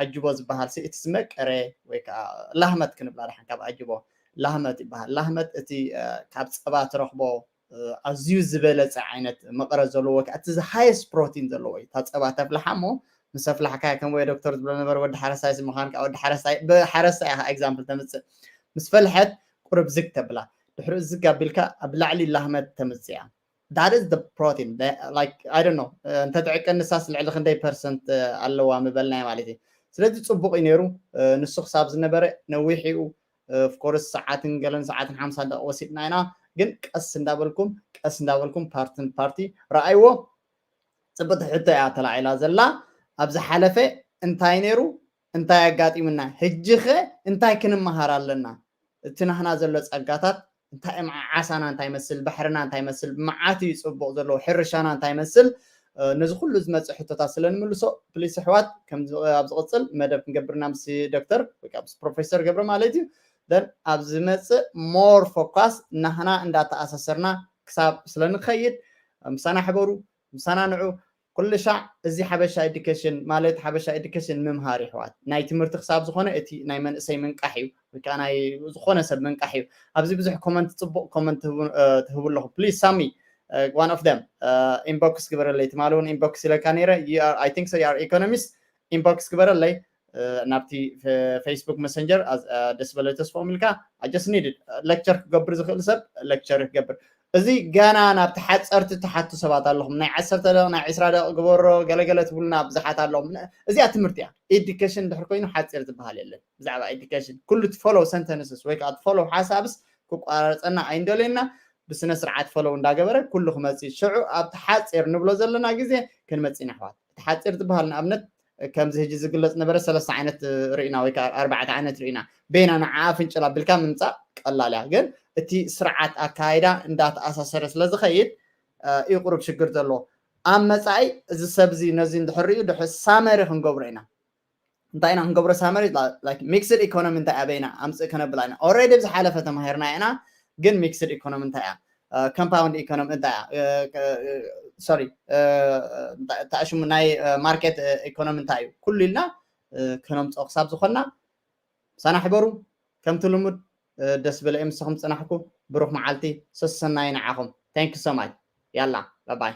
ኣጅቦ ዝበሃል እቲ ዝመቀረ ወይ ከዓ ላህመት ክንብላ ዳሓን ካብ ኣጅቦ ላህመት ይበሃል ላህመት እቲ ካብ ፀባ ትረኽቦ ኣዝዩ ዝበለፀ ዓይነት መቐረት ዘለዎ ወይ ከዓ እቲ ሃየስት ፕሮቲን ዘለዎ እዩ እታ ፀባ ተፍልሓ እሞ ምስ ኣፍላሕካ ከም ወይ ዶክተር ዝብሎ ነበር ወዲ ሓረስታይ ምዃን ከዓ ወዲ ሓረስታይ ብሓረስታይ ኢኻ ኤግዛምፕል ተምፅእ ምስ ፈልሐት ቁርብ ዝግ ተብላ ድሕሪኡ ዝግ ኣቢልካ ኣብ ላዕሊ ላህመት ተምፅያ that is the protein like I don't know እንተትዕቀ ንሳስ ልዕሊ ክንደይ ፐርሰንት ኣለዋ ምበልናዮ ማለት እዩ ስለዚ ፅቡቅ እዩ ነይሩ ንሱ ክሳብ ዝነበረ ነዊሕ እዩ ኦፍኮርስ ሰዓትን ገለን ሰዓትን ሓምሳ ደቂ ወሲድና ኢና ግን ቀስ እንዳበልኩም ቀስ እንዳበልኩም ፓርትን ፓርቲ ረኣይዎ ፅብቅቲ ሕቶ እያ ተላዒላ ዘላ ኣብ ዝሓለፈ እንታይ ነይሩ እንታይ ኣጋጢሙና ሕጂ ኸ እንታይ ክንመሃር ኣለና እቲ ናህና ዘሎ ፀጋታት እንታይ ዓሳና እንታይ መስል ባሕርና እንታይ መስል መዓት እዩ ፅቡቅ ዘለዎ ሕርሻና እንታይ መስል ነዚ ኩሉ ዝመፅእ ሕቶታት ስለ ንምልሶ ፕሊስ ኣሕዋት ኣብ ዝቕፅል መደብ ክንገብርና ምስ ዶክተር ወይ ምስ ፕሮፌሰር ገብረ ማለት እዩ ን ኣብ ዝመፅእ ሞር ፎካስ ናህና እንዳተኣሳሰርና ክሳብ ስለ ንኸይድ ምሳና ሕበሩ ምሳና ንዑ ኩሉ ሻዕ እዚ ሓበሻ ኤዱኬሽን ማለት ሓበሻ ኤዱኬሽን ምምሃር ይሕዋት ናይ ትምህርቲ ክሳብ ዝኾነ እቲ ናይ መንእሰይ ምንቃሕ እዩ ወይ ከዓ ናይ ዝኾነ ሰብ ምንቃሕ እዩ ኣብዚ ብዙሕ ኮመንት ፅቡቅ ኮመንት ትህቡ ኣለኹ ፕሊዝ ሳሚ one of them inbox ግበረለይ ትማሊ እውን inbox ኢለካ ነይረ I think so you are economist inbox ግበረለይ ናብቲ Facebook messenger ደስ በለ ተስፎም ኢልካ just need lecture ክገብር ዝኽእል ሰብ lecture ክገብር እዚ ገና ናብቲ ሓፀርቲ ትሓቱ ሰባት ኣለኹም ናይ ዓሰርተ ደቂ ናይ ዕስራ ደቂ ግበሮ ገለገለ ትብሉና ብዙሓት ኣለኹም እዚኣ ትምህርቲ እያ education ድሕር ኮይኑ ሓፂር ዝበሃል የለን ብዛዕባ education ኩሉ follow sentences ወይ ከዓ follow ሓሳብስ ክቋራረፀና ኣይንደልየና ብስነ ስርዓት follow እንዳገበረ ኩሉ ክመፅእ ሽዑ ኣብቲ ሓፂር ንብሎ ዘለና ግዜ ክንመፅእ ኢና ኣሕዋት እቲ ሓፂር ዝበሃል ንኣብነት ከምዚ ሕጂ ዝግለፅ ነበረ ሰለስተ ዓይነት ርኢና ወይ ከዓ ኣርባዕተ ዓይነት ርኢና ቤና ንዓ ፍንጭል ኣቢልካ ምምፃእ ቀላል እያ ግን እቲ ስርዓት ኣካይዳ እንዳተኣሳሰረ ስለ ዝኸይድ እዩ ቁሩብ ሽግር ዘለዎ ኣብ መፃኢ እዚ ሰብ እዚ ነዚ እንድሕር ሪኡ ድሕር ሳመሪ ክንገብሮ ኢና እንታይ ኢና ክንገብሮ ሳመሪ ሚክስድ ኢኮኖሚ እንታይ ኣበይና ኣምፅእ ከነብላ ኢና ኦሬዲ ብዝሓለፈ ተማሂርና ኢና ግን ሚክስድ ኢኮኖሚ እንታይ እያ ኮምፓውንድ ኢኮኖሚ እንታይ እያ ሶሪ ተኣሽሙ ናይ ማርኬት ኢኮኖሚ እንታይ እዩ ኩሉ ኢልና ከነምፅኦ ክሳብ ዝኾንና ምሳና ሕበሩ ከምቲ ልሙድ ደስ በለ ምስኹም ዝፅናሕኩ ብሩኽ መዓልቲ ሰሰናይ ንዓኹም thank you so much ያላ ባባይ